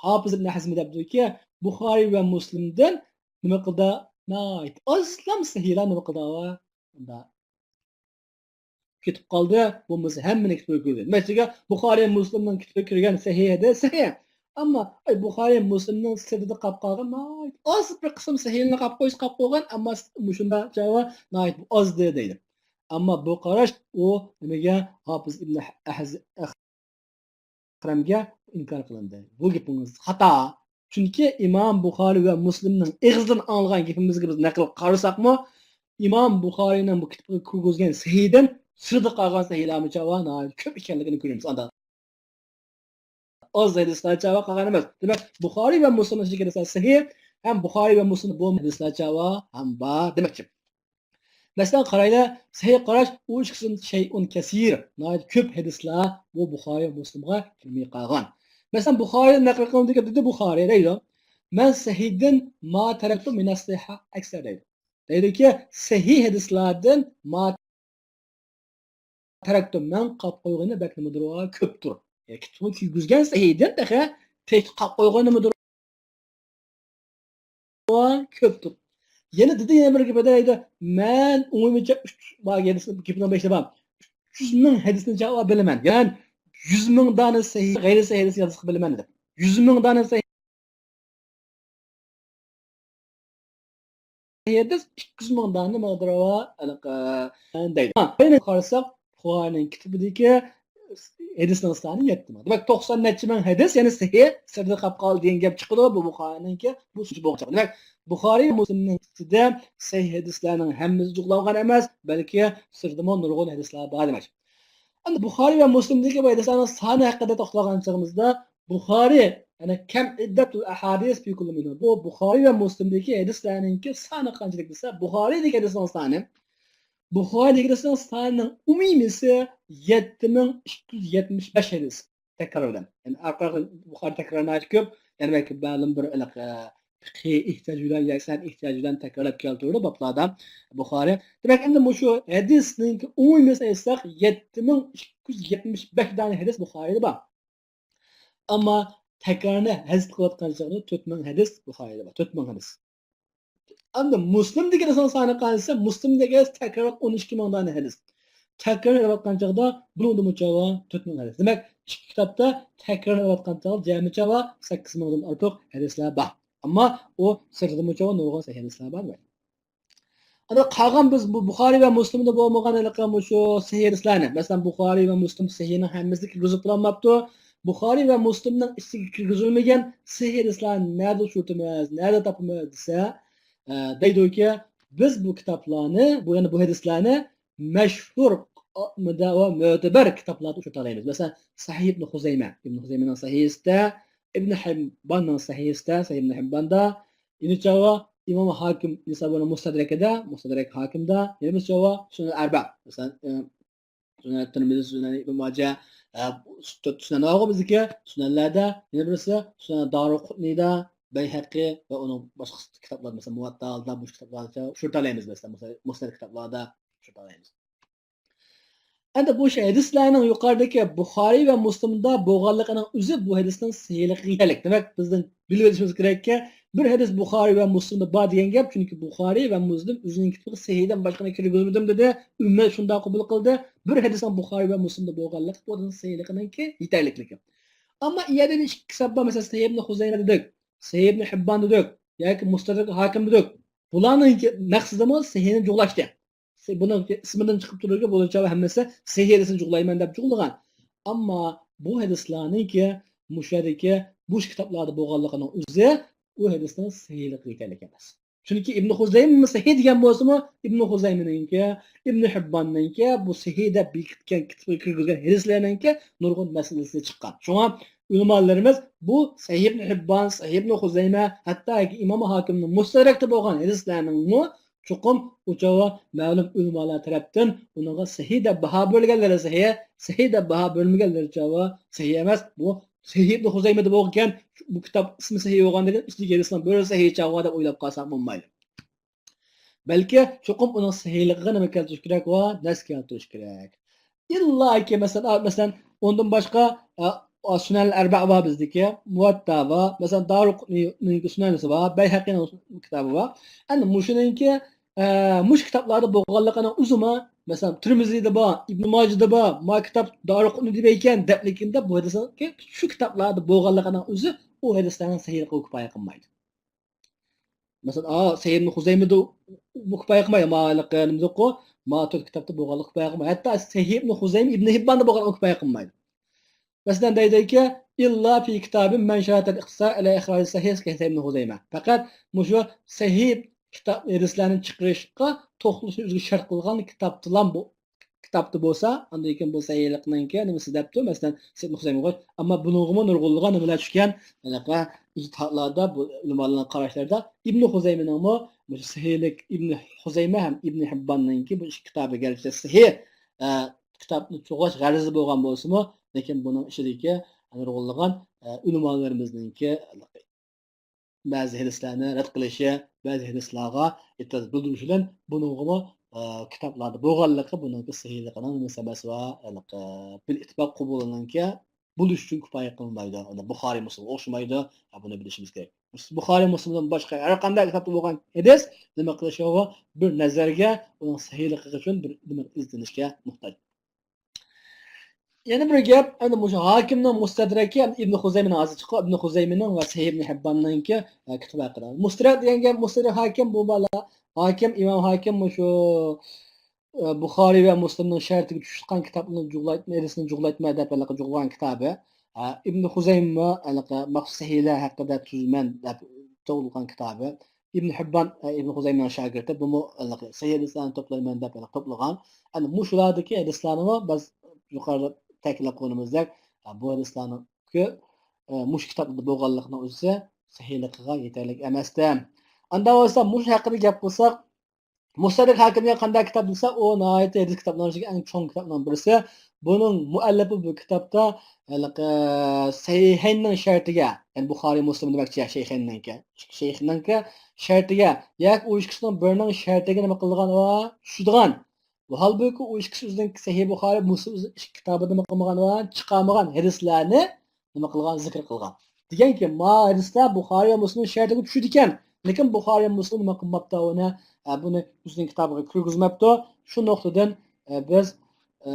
ھاپىز ئىبن ھەزمى دەپتۇكى، بۇخارىي ۋە مۇسلىمدىن نېمە قىلدى؟ ناھايىتى ئازلا سەھىھلەر نېمە قىلدى؟ ئۇنداق كېتىپ قالدى، بولمىسا ھەممىنى كىتابىغا كىرگۈزدى. مەسىلەن، بۇخارىي مۇسلىمنىڭ كىتابىغا كىرگەن سەھىھ ھەدىس سەھىھ. ئەمما، ئاي، بۇخارىي مۇسلىمنىڭ سىرتىدا قاپ قالغان ناھايىتى ئاز بىر قىسىم سەھىھنى قاپ قويسا قاپ قويغان، ئەمما مۇشۇنداق جاۋاب ناھايىتى ئازدى دەيدۇ. ئەمما بۇ قاراش ئۇ نېمىگە؟ ھاپىز ئىبن ئەھز-، ئەخرەمگە ئىنكار قىلىندى. بۇ گېپىڭىز خاتا. چۈنكى ئىمام بۇخارىي ۋە مۇسلىمنىڭ ئېغىزىدىن ئاڭلىغان گېپىمىزگە بىز نەقىل قارىساقمۇ، ئىمام بۇخارىينىڭ بۇ كىتابقا كىرگۈزگەن سەھىھدىن سىرتىدا قالغان سەھىھلەرمۇ چاۋا ناھايىتى كۆپ ئىكەنلىكىنى كۆرىمىز. ئاندا ئاز ھەدىسلەر چاۋا قالغان ئەمەس. دېمەك، بۇخارىي ۋە مۇسلىمنىڭ ئىچىدىكى ھەدىسلەر سەھىھ، ھەم بۇخارىي ۋە مۇسلىمدا بولمىغان ھەدىسلەر چاۋا ھەم بار دېمەكچى. مەسىلەن، قارايلى، سەھىھ قاراش ئۇ ئىككىسىدىن شەيئۇن كەسىر، ناھايىتى كۆپ ھەدىسلەر بۇ بۇخارىي ۋە مۇسلىمغا كىرمەي قالغان. مەسىلەن، بۇخارىيدىن نەقىل قىلىندىكى دېدى بۇخارىي دەيدۇ، مەن سەھىھدىن ما تەرەكتۇ مىنەس سىھھا ئەكسەر دەيدۇ. دەيدۇكى، سەھىھ ھەدىسلەردىن ما تەرەكتۇ، مەن قاپ قويغىنى بەك نېمىدۇر، كۆپتۇر. يەنى كىتابنى كىرگۈزگەن سەھىھدىن تېخى تېخى قاپ قويغىنى نېمىدۇر، كۆپتۇر. يەنە دېدى، يەنە بىر گېپىدە دەيدۇ، مەن ئوڭۇيمىچە ئۈچ، بار گېپىنىڭ بەشتە بار، ئۈچ يۈز مىڭ ھەدىسنى چاقا بىلىمەن. يەنى يۈز مىڭ دانە سەھىھ، غەيرىي سەھىھ ھەدىس يازىقى بىلىمەن دېدى. يۈز مىڭ دانە سەھىھ ھەدىس، ئىككى يۈز مىڭ دانە مەقدىرى بار، ھېلىقى، دەيدۇ. ھا، يەنە قارىساق، بۇخارىنىڭ كىتابىدىكى ھەدىسنىڭ سانى يەتتە مىڭ. دېمەك، توقسان نەچچە مىڭ ھەدىس، يەنى سەھىھ سىردىغا قاپ قالدى دېگەن گەپ چىقىدۇ. بۇ بۇخارىنىڭكى بۇ سۈجۈت بولغان چاغدا. دېمەك، بۇخارى ۋە مۇسلىمنىڭ ئىچىدە سەھىھ ھەدىسلەرنىڭ ھەممىسى جۇغلانغان ئەمەس، بەلكى سىردىمۇ نۇرغۇن ھەدىسلەر بار دېمەك. ئەمدى بۇخارى ۋە مۇسلىمدىكى بۇ ھەدىسلەرنىڭ سانى ھەققىدە توختالغان چېغىمىزدا، بۇخارى، يەنى كەم ئىددەتۇل ئەھادىس فى كۇللى مىنھۇما. بۇ بۇخارى ۋە مۇسلىمدىكى ھەدىسلەرنىڭكى سانى قانچىلىك دېسە، بۇخارىدىكى ھەدىسنىڭ سانى، بۇخارىدىكى ھەدىسنىڭ سانىنىڭ ئومۇمىيسى يەتتە مىڭ ئىككى يۈز يەتمىش بەش ھەدىس تەكرار بىلەن. يەنى ئارقا بۇخارى تەكرارى ناھايىتى كۆپ، يەنى بەلكى مەلۇم بىر ئېنىق، ئە، پىقھىي ئېھتىياج بىلەن ياكى سەنئەت ئېھتىياجى بىلەن تەكرارلاپ كەلتۈرىدۇ بابلاردا بۇخارى. دېمەك، ئەمدى مۇشۇ ھەدىسنىڭكى ئومۇمىيسىنى ئېيتساق، يەتتە مىڭ ئىككى يۈز يەتمىش بەش دانە ھەدىس بۇخارىدا بار. ئەمما تەكرارنى ھەزپ قىلىۋاتقان چاغدا تۆت مىڭ ھەدىس بۇخارىدا بار، تۆت مىڭ ھەدىس. ئەمدى مۇسلىمدىكى ھەدىسنىڭ سانى قانچە دېسە، مۇسلىمدىكى ھەدىس تەكرار ئون ئىككى مىڭ دانە ھەدىس. تەكرار ئېلىۋاتقان چاغدا بۇنىڭدىمۇ چاۋا تۆت مىڭ ھەدىس. دېمەك، ئىككى كىتابتا تەكرار ئېلىۋاتقان چاغدا جەمئىي چاۋا سەككىز مىڭدىن ئارتۇق ھەدىسلەر بار. ئەمما ئۇ سىرتىدىمۇ چاۋا نۇرغۇن سەھىھ ھەدىسلەر بار. ئەمدى قالغان بىز بۇ بۇخارى ۋە مۇسلىمدا بولمىغان ھېلىقى مۇشۇ سەھىھ ھەدىسلەرنى، مەسىلەن، بۇخارى ۋە مۇسلىم سەھىھنىڭ ھەممىسىگە كىرگۈزۈپ بولالماپتۇ. بۇخارى ۋە مۇسلىمنىڭ ئىچىگە كىرگۈزۈلمىگەن سەھىھ ھەدىسلەرنى نەدە ئۇچرىتىمىز، نەدە تاپىمىز دېسە، ئە، دەيدۇكى، بىز بۇ كىتابلارنى، بۇ، يەنى بۇ ھەدىسلەرنى مەشھۇر ۋە مۆتىبەر كىتابلاردا ئۇچرىتالايمىز. مەسىلەن، سەھىھ ئىبن خۇزەيمە، ئىبن خۇزەيمىنىڭ سەھىھىسىدە، ئىبن ھىبباننىڭ سەھىھىسىدە، سەھىھ ئىبن ھىبباندا، يەنە چاۋا ئىمام ھاكىم نىسابۇرنىڭ مۇستەدرەكىدە، مۇستەدرەك ھاكىمدا، يەنە بىر چاۋا سۇنەن ئەربە، مەسىلەن، ئە، سۇنەن تىرمىزى، سۇنەن ئىبن ماجە، ئە، تۆت سۇنەن بارغۇ بىزدىكى سۇنەنلەردە، يەنە بىرسى سۇنەن دارىقۇتنىدا، بەيھەقى ۋە ئۇنىڭ باشقا كىتابلار، مەسىلەن، مۇۋەتتا ھالدا مۇشۇ كىتابلاردا ئۇچرىتالايمىز، مەسىلەن، مۇسنەد كىتابلاردا ئۇچرىتالايمىز. ئەمدى بۇ ھەدىسلەرنىڭ يۇقىرىدىكى بۇخارى ۋە مۇسلىمدا بولغانلىقىنىڭ ئۆزى بۇ ھەدىسنىڭ سەھىھلىقىگە يېتەرلىك. دېمەك، بىزنىڭ بىلىۋېلىشىمىز كېرەككى، بىر ھەدىس بۇخارى ۋە مۇسلىمدا بار دېگەن گەپ، چۈنكى بۇخارى ۋە مۇسلىم ئۆزىنىڭ كىتابىغا سەھىھدىن باشقىنى كىرگۈزمىدىم دېدى، ئۈممەت شۇنداق قوبۇل قىلدى. بىر ھەدىسنىڭ بۇخارى ۋە مۇسلىمدا بولغانلىقى بۇ ھەدىسنىڭ سەھىھلىقىنىڭكى يېتەرلىكلىكى. ئەمما ئۇ يەردە ئىككى كىتاب بار، مەسىلەن، سەھىھ ئىبن خۇزەيمە دېدۇك، سەھىھ ئىبن ھىببان دېدۇك ياكى مۇستەدرەك ھاكىم دېدۇك. بۇلارنىڭ مەقسىتىمۇ سەھىھنى جۇغلاشتى. بۇنىڭ ئىسمىدىن چىقىپ تۇرىدۇكى، بۇنىڭ چاۋا ھەممىسى سەھىھ ھەدىسنى جۇغلايمەن دەپ جۇغلىغان. ئەمما بۇ ھەدىسلەرنىڭكى مۇشۇ يەردىكى بۇ كىتابلاردا بولغانلىقىنىڭ ئۆزى ئۇ ھەدىسنىڭ سەھىھلىقىگە يېتەرلىك ئەمەس. چۈنكى ئىبن خۇزەيمە سەھىھ دېگەن بولسىمۇ، ئىبن خۇزەيمىنىڭكى، ئىبن ھىبباننىڭكى بۇ سەھىھ دەپ بېكىتكەن كىتابقا كىرگۈزگەن ھەدىسلەرنىڭكى نۇرغۇن مەسىلىسى چىققان. شۇڭا ئۆلىمالىرىمىز بۇ سەھىھ ئىبن ھىببان، سەھىھ ئىبن خۇزەيمە، ھەتتا ئىمام ھاكىمنىڭ مۇستەدرەكتە بولغان ھەدىسلەرنىڭمۇ چوقۇم ئۇ چاغ مەلۇم ئۆلىمالار تەرەپتىن ئۇنىڭغا سەھىھ دەپ باھا بېرىلگەنلىرى سەھىھ، سەھىھ دەپ باھا بېرىلمىگەنلىرى چاغ سەھىھ ئەمەس. بۇ سەھىھ ئىبن خۇزەيمىدە بولغان، بۇ كىتاب ئىسمى سەھىھ بولغاندىن كېيىن ئىچىدىكى ھەدىسنىڭ بىرى سەھىھ چاغ دەپ ئويلاپ قالساق بولمايدۇ. بەلكى چوقۇم ئۇنىڭ سەھىھلىقىغا نېمە كەلتۈرۈش كېرەك؟ ۋە نەس كەلتۈرۈش كېرەك. ئىللاكى، مەسىلەن، ئا، مەسىلەن، ئۇندىن باشقا، ئا، ئا، سۇنەن ئەربە بار بىزدىكى، مۇۋەتتا بار، مەسىلەن، دارىقۇتنىنىڭكى سۇنەنىسى بار، بەيھەقىنىڭ كىتابى بار. ئەمدى مۇشۇنىڭكى، ئە، مۇشۇ كىتابلاردا بولغانلىقىنىڭ ئۆزىمۇ، مەسىلەن، تىرمىزىدە بار، ئىبن ماجىدا بار، ما كىتاب دارىقۇتنىدا بار ئىكەن دەپلىكىندە بۇ ھەدىسنىڭكى شۇ كىتابلاردا بولغانلىقىنىڭ ئۆزى ئۇ ھەدىسلەرنىڭ سەھىھلىقىگە كۇپايە قىلمايدۇ. مەسىلەن، ئا، سەھىھ ئىبن خۇزەيمىدە بۇ كۇپايە قىلمايدۇ. ما ھېلىقى نېمىدۇقۇ؟ ما تۆت كىتابتا بولغانلىق كۇپايە قىلمايدۇ. ھەتتا سەھىھ ئىبن خۇزەيمە ئىبن ھىبباندا بولغانلىق كۇپايە قىلمايدۇ. مەسىلەن، دەيدۇكى، «إلا في كتاب من شرط الاقتصار على إخراج صحيح سەھىھ ئىبن خۇزەيمە.» پەقەت مۇشۇ سەھىھ كىتاب، ھەدىسلەرنى چىقىرىشقا توختىلىشنى ئۆزىگە شەرت قىلغان كىتابتىلا بۇ، كىتابتا بولسا، ئاندىن كېيىن بۇ سەھىھلىكنىڭكى نېمىسى دەپتۇ، مەسىلەن، سەھىھ ئىبن خۇزەيمە قويۇش. ئەمما بۇنىڭغىمۇ نۇرغۇنلىغان نېمىلەر چۈشكەن، ھېلىقى ئىجتىھادلاردا، بۇ ئۆلىمالارنىڭ قاراشلىرىدا ئىبن خۇزەيمىنىڭمۇ مۇشۇ سەھىھلىك، ئىبن خۇزەيمە ھەم ئىبن ھىبباننىڭكى بۇ ئىككى كىتابى گەرچە سەھىھ، ئە، كىتابنى جۇغلاش غەرىزى بولغان بولسىمۇ، لېكىن بۇنىڭ ئىچىدىكى نۇرغۇنلىغان، ئە، ئۆلىمالىرىمىزنىڭكى بەزى ھەدىسلەرنى رەت قىلىشى، بەزى ھەدىسلەرگە ئېتىراز بىلدۈرۈشى بىلەن بۇنىڭغىمۇ، ئە، كىتابلاردا بولغانلىقى، بۇنىڭكى سەھىھلىكىنىڭ مۇناسىۋىتى بار، ئە، بىل ئىتتىپاق قوبۇلىنىڭكى بولۇش ئۈچۈن كۇپايە قىلىنمايدۇ. ئەنە بۇخارىي مۇسلىمغا ئوخشىمايدۇ. ھە، بۇنى بىلىشىمىز كېرەك. بۇخارىي مۇسلىمدىن باشقا ھەر قانداق كىتابتا بولغان ھەدىس نېمە قىلىشىغۇ بىر نەزەرگە، ئۇنىڭ سەھىھلىقى ئۈچۈن بىر نېمە ئىزدىنىشكە موھتاج. يەنە بىر گەپ، ئەنە مۇشۇ ھاكىمنىڭ مۇستەدرەكى، ئەنە ئىبن خۇزەيمىنىڭ ھازىر چىققان، ئىبن خۇزەيمىنىڭ ۋە سەھىھ ئىبن ھىبباننىڭكى، ئە، كىتابى ھەققىدە. مۇستەدرەك دېگەن گەپ، مۇستەدرەك ھاكىم بۇ بالا، ھاكىم، ئىمام ھاكىم مۇشۇ، ئە، بۇخارىي ۋە مۇسلىمنىڭ شەرتىگە چۈشۈپ چىققان كىتابنى جۇغلايتما، ھەدىسنى جۇغلايتما دەپ ھېلىقى جۇغلىغان كىتابى. ئە، ئىبن خۇزەيمە ھېلىقى مەخسۇس سەھىھلەر ھەققىدە تۈزىمەن دەپ جۇغلىغان كىتابى. ئىبن ھىببان، ئە، ئىبن خۇزەيمىنىڭ شاگىرتى، بۇمۇ ھېلىقى سەھىھ ھەدىسلەرنى توپلايمەن دەپ ھېلىقى توپلىغان. ئەنە مۇشۇلاردىكى ھەدىسلەرنىمۇ بىز يۇقىرىدا تەكىتلەپ قويغىنىمىزدەك، ئە، بۇ ھەدىسلەرنىڭكى، ئە، مۇشۇ كىتابلاردا بولغانلىقىنىڭ ئۆزى سەھىھلىقىغا يېتەرلىك ئەمەستە. ئاندا بولسا مۇشۇ ھەققىدە گەپ قىلساق، مۇستەدرەك ھاكىم دېگەن قانداق كىتاب دېسە، ئۇ ناھايىتى ھەدىس كىتابلىرىنىڭ ئىچىدىكى ئەڭ چوڭ كىتابلارنىڭ بىرسى. بۇنىڭ مۇئەللىپى بۇ كىتابتا ھېلىقى سەھىھەيننىڭ شەرتىگە، يەنى بۇخارىي، مۇسلىم دېمەكچى، شەيخەيننىڭكى، شەيخنىڭكى شەرتىگە ياكى ئۇ ئىككىسىنىڭ بىرىنىڭ شەرتىگە نېمە قىلىدىغان، چۈشىدىغان. ھالبۇكى، ئۇ ئىككىسى ئۆزىنىڭ سەھىھ بۇخارىي، مۇسلىم ئۆزىنىڭ ئىككى كىتابىدا نېمە قىلمىغان، چىقارمىغان ھەدىسلەرنى نېمە قىلغان، زىكىر قىلغان. دېگەنكى، ما ھەدىسلەر بۇخارىي ۋە مۇسلىمنىڭ شەرتىگە چۈشىدىكەن، لېكىن بۇخارىي ۋە مۇسلىم نېمە قىلماپتۇ ئۇنى، ئە، بۇنى ئۆزىنىڭ كىتابىغا كىرگۈزمەپتۇ. شۇ نۇقتىدىن، ئە، بىز، ئە،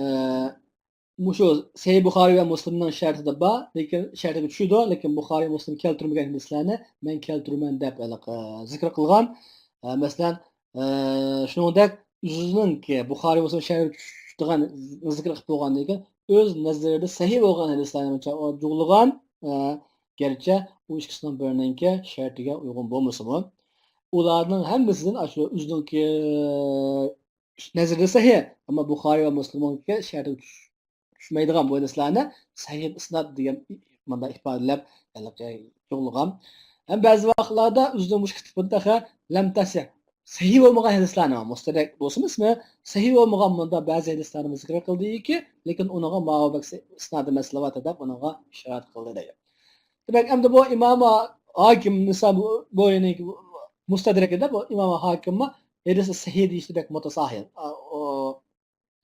مۇشۇ سەھىھ بۇخارىي ۋە مۇسلىمنىڭ شەرتىدە بار، لېكىن شەرتىگە چۈشىدۇ، لېكىن بۇخارىي، مۇسلىم كەلتۈرمىگەن ھەدىسلەرنى مەن كەلتۈرىمەن دەپ ھېلىقى زىكىر قىلغان. ئە، مەسىلەن، ئە، شۇنىڭدەك ئۆزىنىڭكى بۇخارىي، مۇسلىم شەرتىگە چۈشىدىغان زىكىر قىلىپ بولغاندىن كېيىن، ئۆز نەزىرىدە سەھىھ بولغان ھەدىسلەرنى جۇغلىغان، ئە، گەرچە ئۇ ئىككىسىنىڭ بىرىنىڭكى شەرتىگە ئۇيغۇن بولمىسىمۇ، ئۇلارنىڭ ھەممىسىدىن ئاشۇ ئۆزىنىڭكى نەزىرىدە سەھىھ، ئەمما بۇخارىي ۋە مۇسلىمنىڭكى شەرتىگە چۈش-، چۈشمەيدىغان بۇ ھەدىسلەرنى سەھىھ ئىسناد دېگەن مۇنداق ئىپادىلەپ، ھېلىقى جۇغلىغان. ھەم بەزى ۋاقىتلاردا ئۆزىنىڭ مۇشۇ كىتابىدا تېخى لەم تەسىھ، سەھىھ بولمىغان ھەدىسلەرنى، مۇستەدرەك بولسىمۇ ئىسمى، سەھىھ بولمىغان مۇنداق بەزى ھەدىسلەرنى زىكىر قىلدىكى، لېكىن ئۇنىڭغا ماۋۇ بەك ئىسنادى مەسىلە بار دەپ ئۇنىڭغا ئىشارەت قىلدى دەيدۇ. دېمەك، ئەمدى بۇ ئىمام ھاكىم نىسابۇرىنىڭ مۇستەدرەكىدە بۇ ئىمام ھاكىممۇ ھەدىسى سەھىھ دېيىشتە بەك مۇتەساھىل. ئا، ئۇ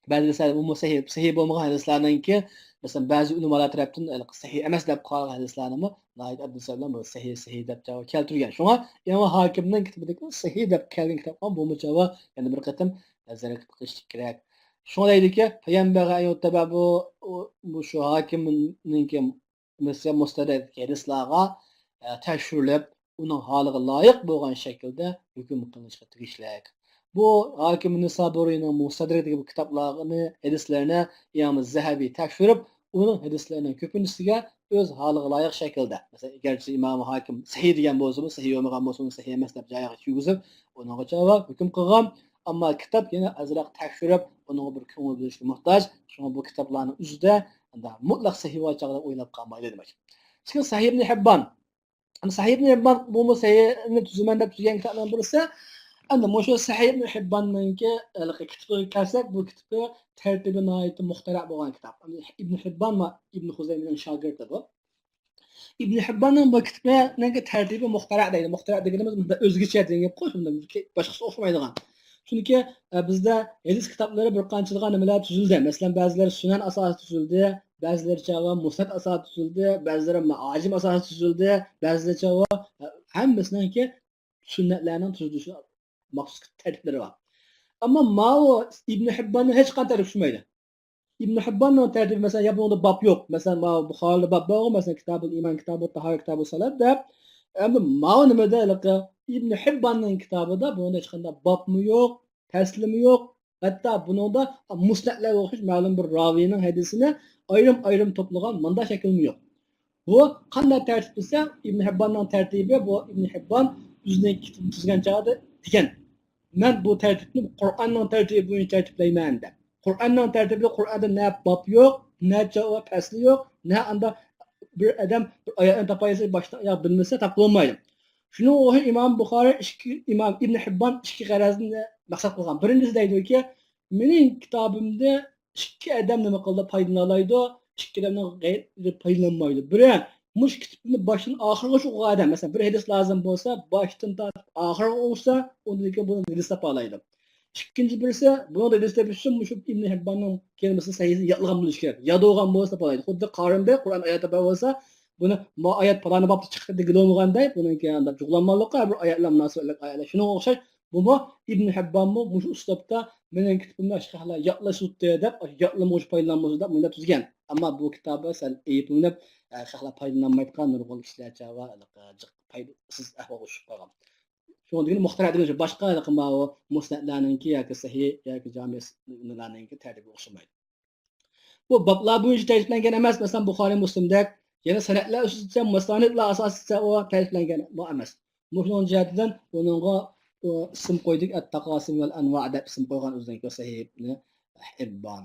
بەزى مەسىلە ئۇمۇ سەھىھ، سەھىھ بولمىغان ھەدىسلەرنىڭكى، مەسىلەن، بەزى ئۆلىمالار تەرەپتىن ھېلىقى سەھىھ ئەمەس دەپ قارالغان ھەدىسلەرنىمۇ ناھايىتى ئاددىي سەۋەب بىلەن بۇ سەھىھ، سەھىھ دەپ جاۋاب كەلتۈرگەن. شۇڭا ئىمام ھاكىمنىڭ كىتابىدىكى سەھىھ دەپ كەلگەن كىتابقا بۇمۇ جاۋاب يەنە بىر قېتىم نەزەرگە ئېلىپ بېقىش كېرەك. شۇڭا دەيدۇكى، پەيغەمبەرگە ئەييۇتتەبە بۇ، ئۇ، بۇ شۇ ھاكىمنىڭكى مۇستەدرەك ھەدىسلارغا، ئە، تەكشۈرۈلۈپ، ئۇنىڭ ھالىغا لايىق بولغان شەكىلدە ھۆكۈم قىلىنىشقا تېگىشلىك. بۇ ھاكىم نىسابۇرىنىڭ مۇستەدرەكتىكى بۇ كىتابلارنى، ھەدىسلىرىنى ئىمام زەھەبى تەكشۈرۈپ، ئۇنىڭ ھەدىسلىرىنىڭ كۆپىنچىسىگە ئۆز ھالىغا لايىق شەكىلدە، مەسىلەن، گەرچە ئىمام ھاكىم سەھىھ دېگەن بولسىمۇ، سەھىھ بولمىغان بولسىمۇ، سەھىھ ئەمەس دەپ جايىغا كىرگۈزۈپ، ئۇنىڭغا جاۋاب ھۆكۈم قىلغان. ئەمما كىتاب يەنە ئازراق تەكشۈرۈپ، ئۇنىڭغا بىر كۆڭۈل بۆلۈشكە موھتاج. شۇڭا بۇ كىتابلارنىڭ ئۆزىدە ئەندى مۇتلەق سەھىھ بار چاغدا ئويلاپ قالمايدۇ دېمەك. لېكىن سەھىھ ئىبن ھىببان، سەھىھ ئىبن ھىببان بۇمۇ سەھىھنى تۈزىمەن دەپ تۈزگەن كىتابنىڭ بىرسى. ئەمدى مۇشۇ سەھىھ ئىبن ھىبباننىڭكى ھېلىقى كىتابىغا كەلسەك، بۇ كىتابى تەرتىبى ناھايىتى مۇختەرە بولغان كىتاب. ئىبن ھىببان ما ئىبن خۇزەيمىنىڭ شاگىرتى بۇ. ئىبن ھىبباننىڭ بۇ كىتابىنىڭكى تەرتىبى مۇختەرە دەيدۇ. مۇختەرە دېگىنىمىز مۇنداق ئۆزگىچە دېگەن گەپ قوي، شۇنداق باشقىسىغا ئوخشىمايدىغان. چۈنكى، ئە، بىزدە ھەدىس كىتابلىرى بىر قانچىلىغان نېمىلەر تۈزۈلدى. مەسىلەن، بەزىلىرى سۈنەن ئاساسىدا تۈزۈلدى، بەزىلىرى چاغا مۇسنەد ئاساسىدا تۈزۈلدى، بەزىلىرى مائاجىم ئاساسىدا تۈزۈلدى، بەزىلىرى چاغا، ئە، ھەممىسىنىڭكى سۈننەتلەرنىڭ تۈزۈلۈشى مەخسۇس تەرتىپلىرى بار. ئەمما ماۋۇ ئىبن ھىبباننىڭ ھېچقانداق تەرتىپى چۈشمەيدۇ. ئىبن ھىبباننىڭ تەرتىپى، مەسىلەن، يا بۇنىڭدا باب يوق. مەسىلەن، ماۋۇ بۇخارىدا باب بارغۇ، مەسىلەن، كىتابۇل ئىمان، كىتابۇت تاھارە، كىتابۇس سالات دەپ. ئەمدى ماۋۇ نېمىدە ھېلىقى ئىبن ھىبباننىڭ كىتابىدا بۇنىڭدا ھېچقانداق بابمۇ يوق، پەسلىمۇ يوق. ھەتتا بۇنىڭدا مۇسنەدلەرگە ئوخشاش مەلۇم بىر راۋىينىڭ ھەدىسىنى ئايرىم-ئايرىم توپلىغان مۇنداق شەكىلمۇ يوق. بۇ قانداق تەرتىپ دېسە، ئىبن ھىبباننىڭ تەرتىپى، بۇ ئىبن ھىببان ئۆزىنىڭ كىتابىنى تۈزگەن چاغدا دېگەن، مەن بۇ تەرتىپنى قۇرئاننىڭ تەرتىپى بويىچە تەرتىپلەيمەن دەپ. قۇرئاننىڭ تەرتىپىدە قۇرئاندا نە باب يوق، نە جاۋاب پەسلى يوق، نە ئاندا بىر ئادەم بىر ئايەتنى تاپايسا، باشتىن ئاياغ بىلمىسە تاپقىلى بولمايدۇ. شۇنىڭ ئۈچۈن ئىمام بۇخارىي ئىككى، ئىمام ئىبن ھىببان ئىككى غەرەزنى مەقسەت قىلغان. بىرىنچىسى دەيدۇكى، مېنىڭ كىتابىمدا ئىككى ئادەم نېمە قىلدى، پايدىلىنالايدۇ، ئىككى ئادەمنىڭ غەيرى پايدىلانمايدۇ. بىرى، مۇشۇ كىتابنى باشتىن ئاخىرغىچە ئوقۇغان ئادەم، مەسىلەن، بىر ھەدىس لازىم بولسا، باشتىن تارتىپ ئاخىرغا ئوقۇسا، ئۇندىن كېيىن بۇنىڭ ھەدىس تاپالايدۇ. ئىككىنچى بىرسى، بۇنىڭدا ھەدىس تېپىش ئۈچۈن مۇشۇ ئىبن ھىبباننىڭ كەلىمىسىنى سەھىھىسىنى يادلىغان بولۇش كېرەك. ياد بولغان بولسا بولايدۇ. خۇددى قارىمدەك قۇرئان ئايەتى بار بولسا، بۇنى ما ئايەت پالانى بابتا چىقتى دېگىلى بولمىغاندەك، بۇنىڭكى ئانداق جۇغلانمىغانلىققا بىر ئايەتلەر مۇناسىۋەتلىك ئايەتلەر. شۇنىڭغا ئوخشاش، بۇمۇ ئىبن ھىببانمۇ مۇشۇ ئۇسلۇبتا مېنىڭ كىتابىمنى ئاشۇ خەقلەر يادلىسۇتتى دەپ، يادلىمىغۇچ پايدىلانمىسۇن دەپ مۇنداق تۈزگەن. ئەمما بۇ كىتابى سەل ئەيىبلىنىپ، خەقلەر پايدىلانمايدىغان نۇرغۇن كىشىلەرچە ۋە جىق پايدىسىز ئەھۋالغا چۈشۈپ قالغان. شۇڭا دېگەن مۇختەرە دېگەن شۇ باشقا ھېلىقى ماۋۇ مۇسنەدلەرنىڭكى ياكى سەھىھ ياكى جامىلەرنىڭكى تەرتىپىگە ئوخشىمايدۇ. بۇ بابلار بويىچە تەرتىپلەنگەن ئەمەس، مەسىلەن، بۇخارىي، مۇسلىمدەك. يەنە سەنەدلەر ئۈستىدە، مۇستەندلار ئاساسىدا ئۇ تەرتىپلەنگەن بۇ ئەمەس. مۇشۇنىڭ جەھەتتىن ئۇنىڭغا ئۇ ئىسىم قويدۇق، ئەت-تاقاسىم ۋەل ئەنۋا دەپ ئىسىم قويغان ئۆزىنىڭكى سەھىھ ئىبن ھىببان.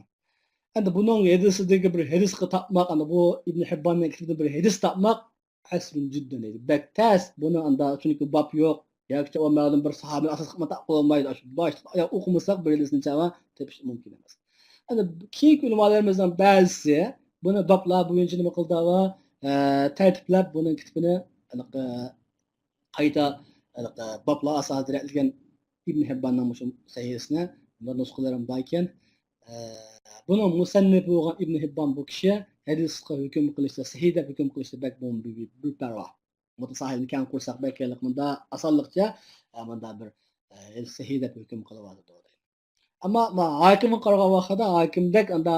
ئەمدى بۇنىڭ ھەدىسىدىكى بىر ھەدىسقا تاپماق، ئەمدى بۇ ئىبن ھىبباننىڭ كىتابىدىن بىر ھەدىس تاپماق ئەسرۇن جىددەن دەيدۇ. بەك تەس. بۇنى ئاندا چۈنكى باب يوق. ياكى ئۇ مەلۇم بىر ساھابىنى ئاساس قىلىپ ماتا قىلالمايدۇ. ئاشۇ باشتا ئوقۇمىساق بىر ھەدىسنى چاغا تېپىش مۇمكىن ئەمەس. ئەنە كېيىنكى ئۆلىمالىرىمىزنىڭ بەزىسى بۇنى بابلار بويىچە نېمە قىلدى ۋە، ئە، تەرتىپلەپ بۇنىڭ كىتابىنى، ئە، قايتا، ئە، بابلار ئاساسىدا رەتلىگەن ئىبن ھىبباننىڭ مۇشۇ سەھىھىسىنى، بۇنداق نۇسخىلىرىم باركەن. ئە، بۇنىڭ مۇسەننىپى بولغان ئىبن ھىببان بۇ كىشى ھەدىسقا ھۆكۈم قىلىشتا، سەھىھ دەپ ھۆكۈم قىلىشتا بەك بىپەرۋا. مۇتەساھىلنى كەڭ قۇرساق بەك ھېلىقى مۇندا ئاسانلىقچە، ئە، مۇندا بىر، ئە، سەھىھ دەپ ھۆكۈم قىلىۋالىدۇ. ئەمما ما ھاكىمغا قارىغان ۋاقتىدا ھاكىمدەك ئاندا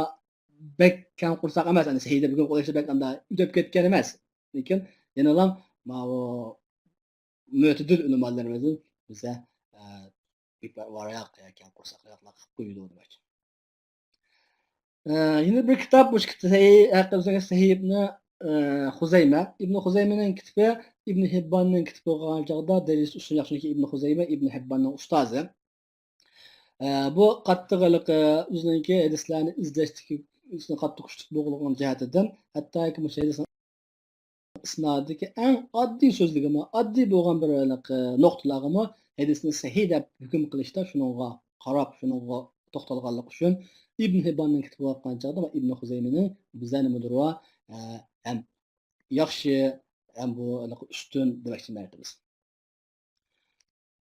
بەك كەڭ قۇرساق ئەمەس، ئەنە سەھىھ دەپ ھۆكۈم قىلىشتا بەك ئاندا ئۆتۈپ كەتكەن ئەمەس. لېكىن يەنىلا ماۋۇ مۆتىدىل ئۆلىمالىرىمىزدىن بىزە، ئە، بىپەرۋاراق، كەڭ قۇرساقراقلار قىلىپ قويىدۇ دېمەكچى. ئە، يەنە بىر كىتاب، مۇشۇ كىتاب سەھىھ، ھەققىدە سەھىھ ئىبنى، ئە، خۇزەيمە. ئىبنى خۇزەيمىنىڭ كىتابى ئىبنى ھىبباننىڭ كىتابى بولغان چاغدا دەرىجىسى ئۈستۈن ياخشى، چۈنكى ئىبنى خۇزەيمە ئىبنى ھىبباننىڭ ئۇستازى. ئە، بۇ قاتتىق ھېلىقى ئۆزىنىڭكى ھەدىسلەرنى ئىزدەشتىكى ئۆزىنى قاتتىق كۈچلۈك بولغان جەھەتىدىن، ھەتتاكى مۇشۇ ھەدىسنىڭ ئىسنادىدىكى ئەڭ ئاددىي سۆزلىرىمۇ، ئاددىي بولغان بىر ھېلىقى نۇقتىلارغىمۇ ھەدىسنى سەھىھ دەپ ھۆكۈم قىلىشتا شۇنىڭغا قاراپ، شۇنىڭغا توختالغانلىقى ئۈچۈن ئىبن ھىبباننىڭ كىتابى بولغان چاغدا ئىبن خۇزەيمىنىڭ بىزلەرنى مۇدۇرۇ، ئە، ھەم ياخشى، ھەم بۇ ھېلىقى ئۈستۈن دېمەكچى مەرتىۋىسى.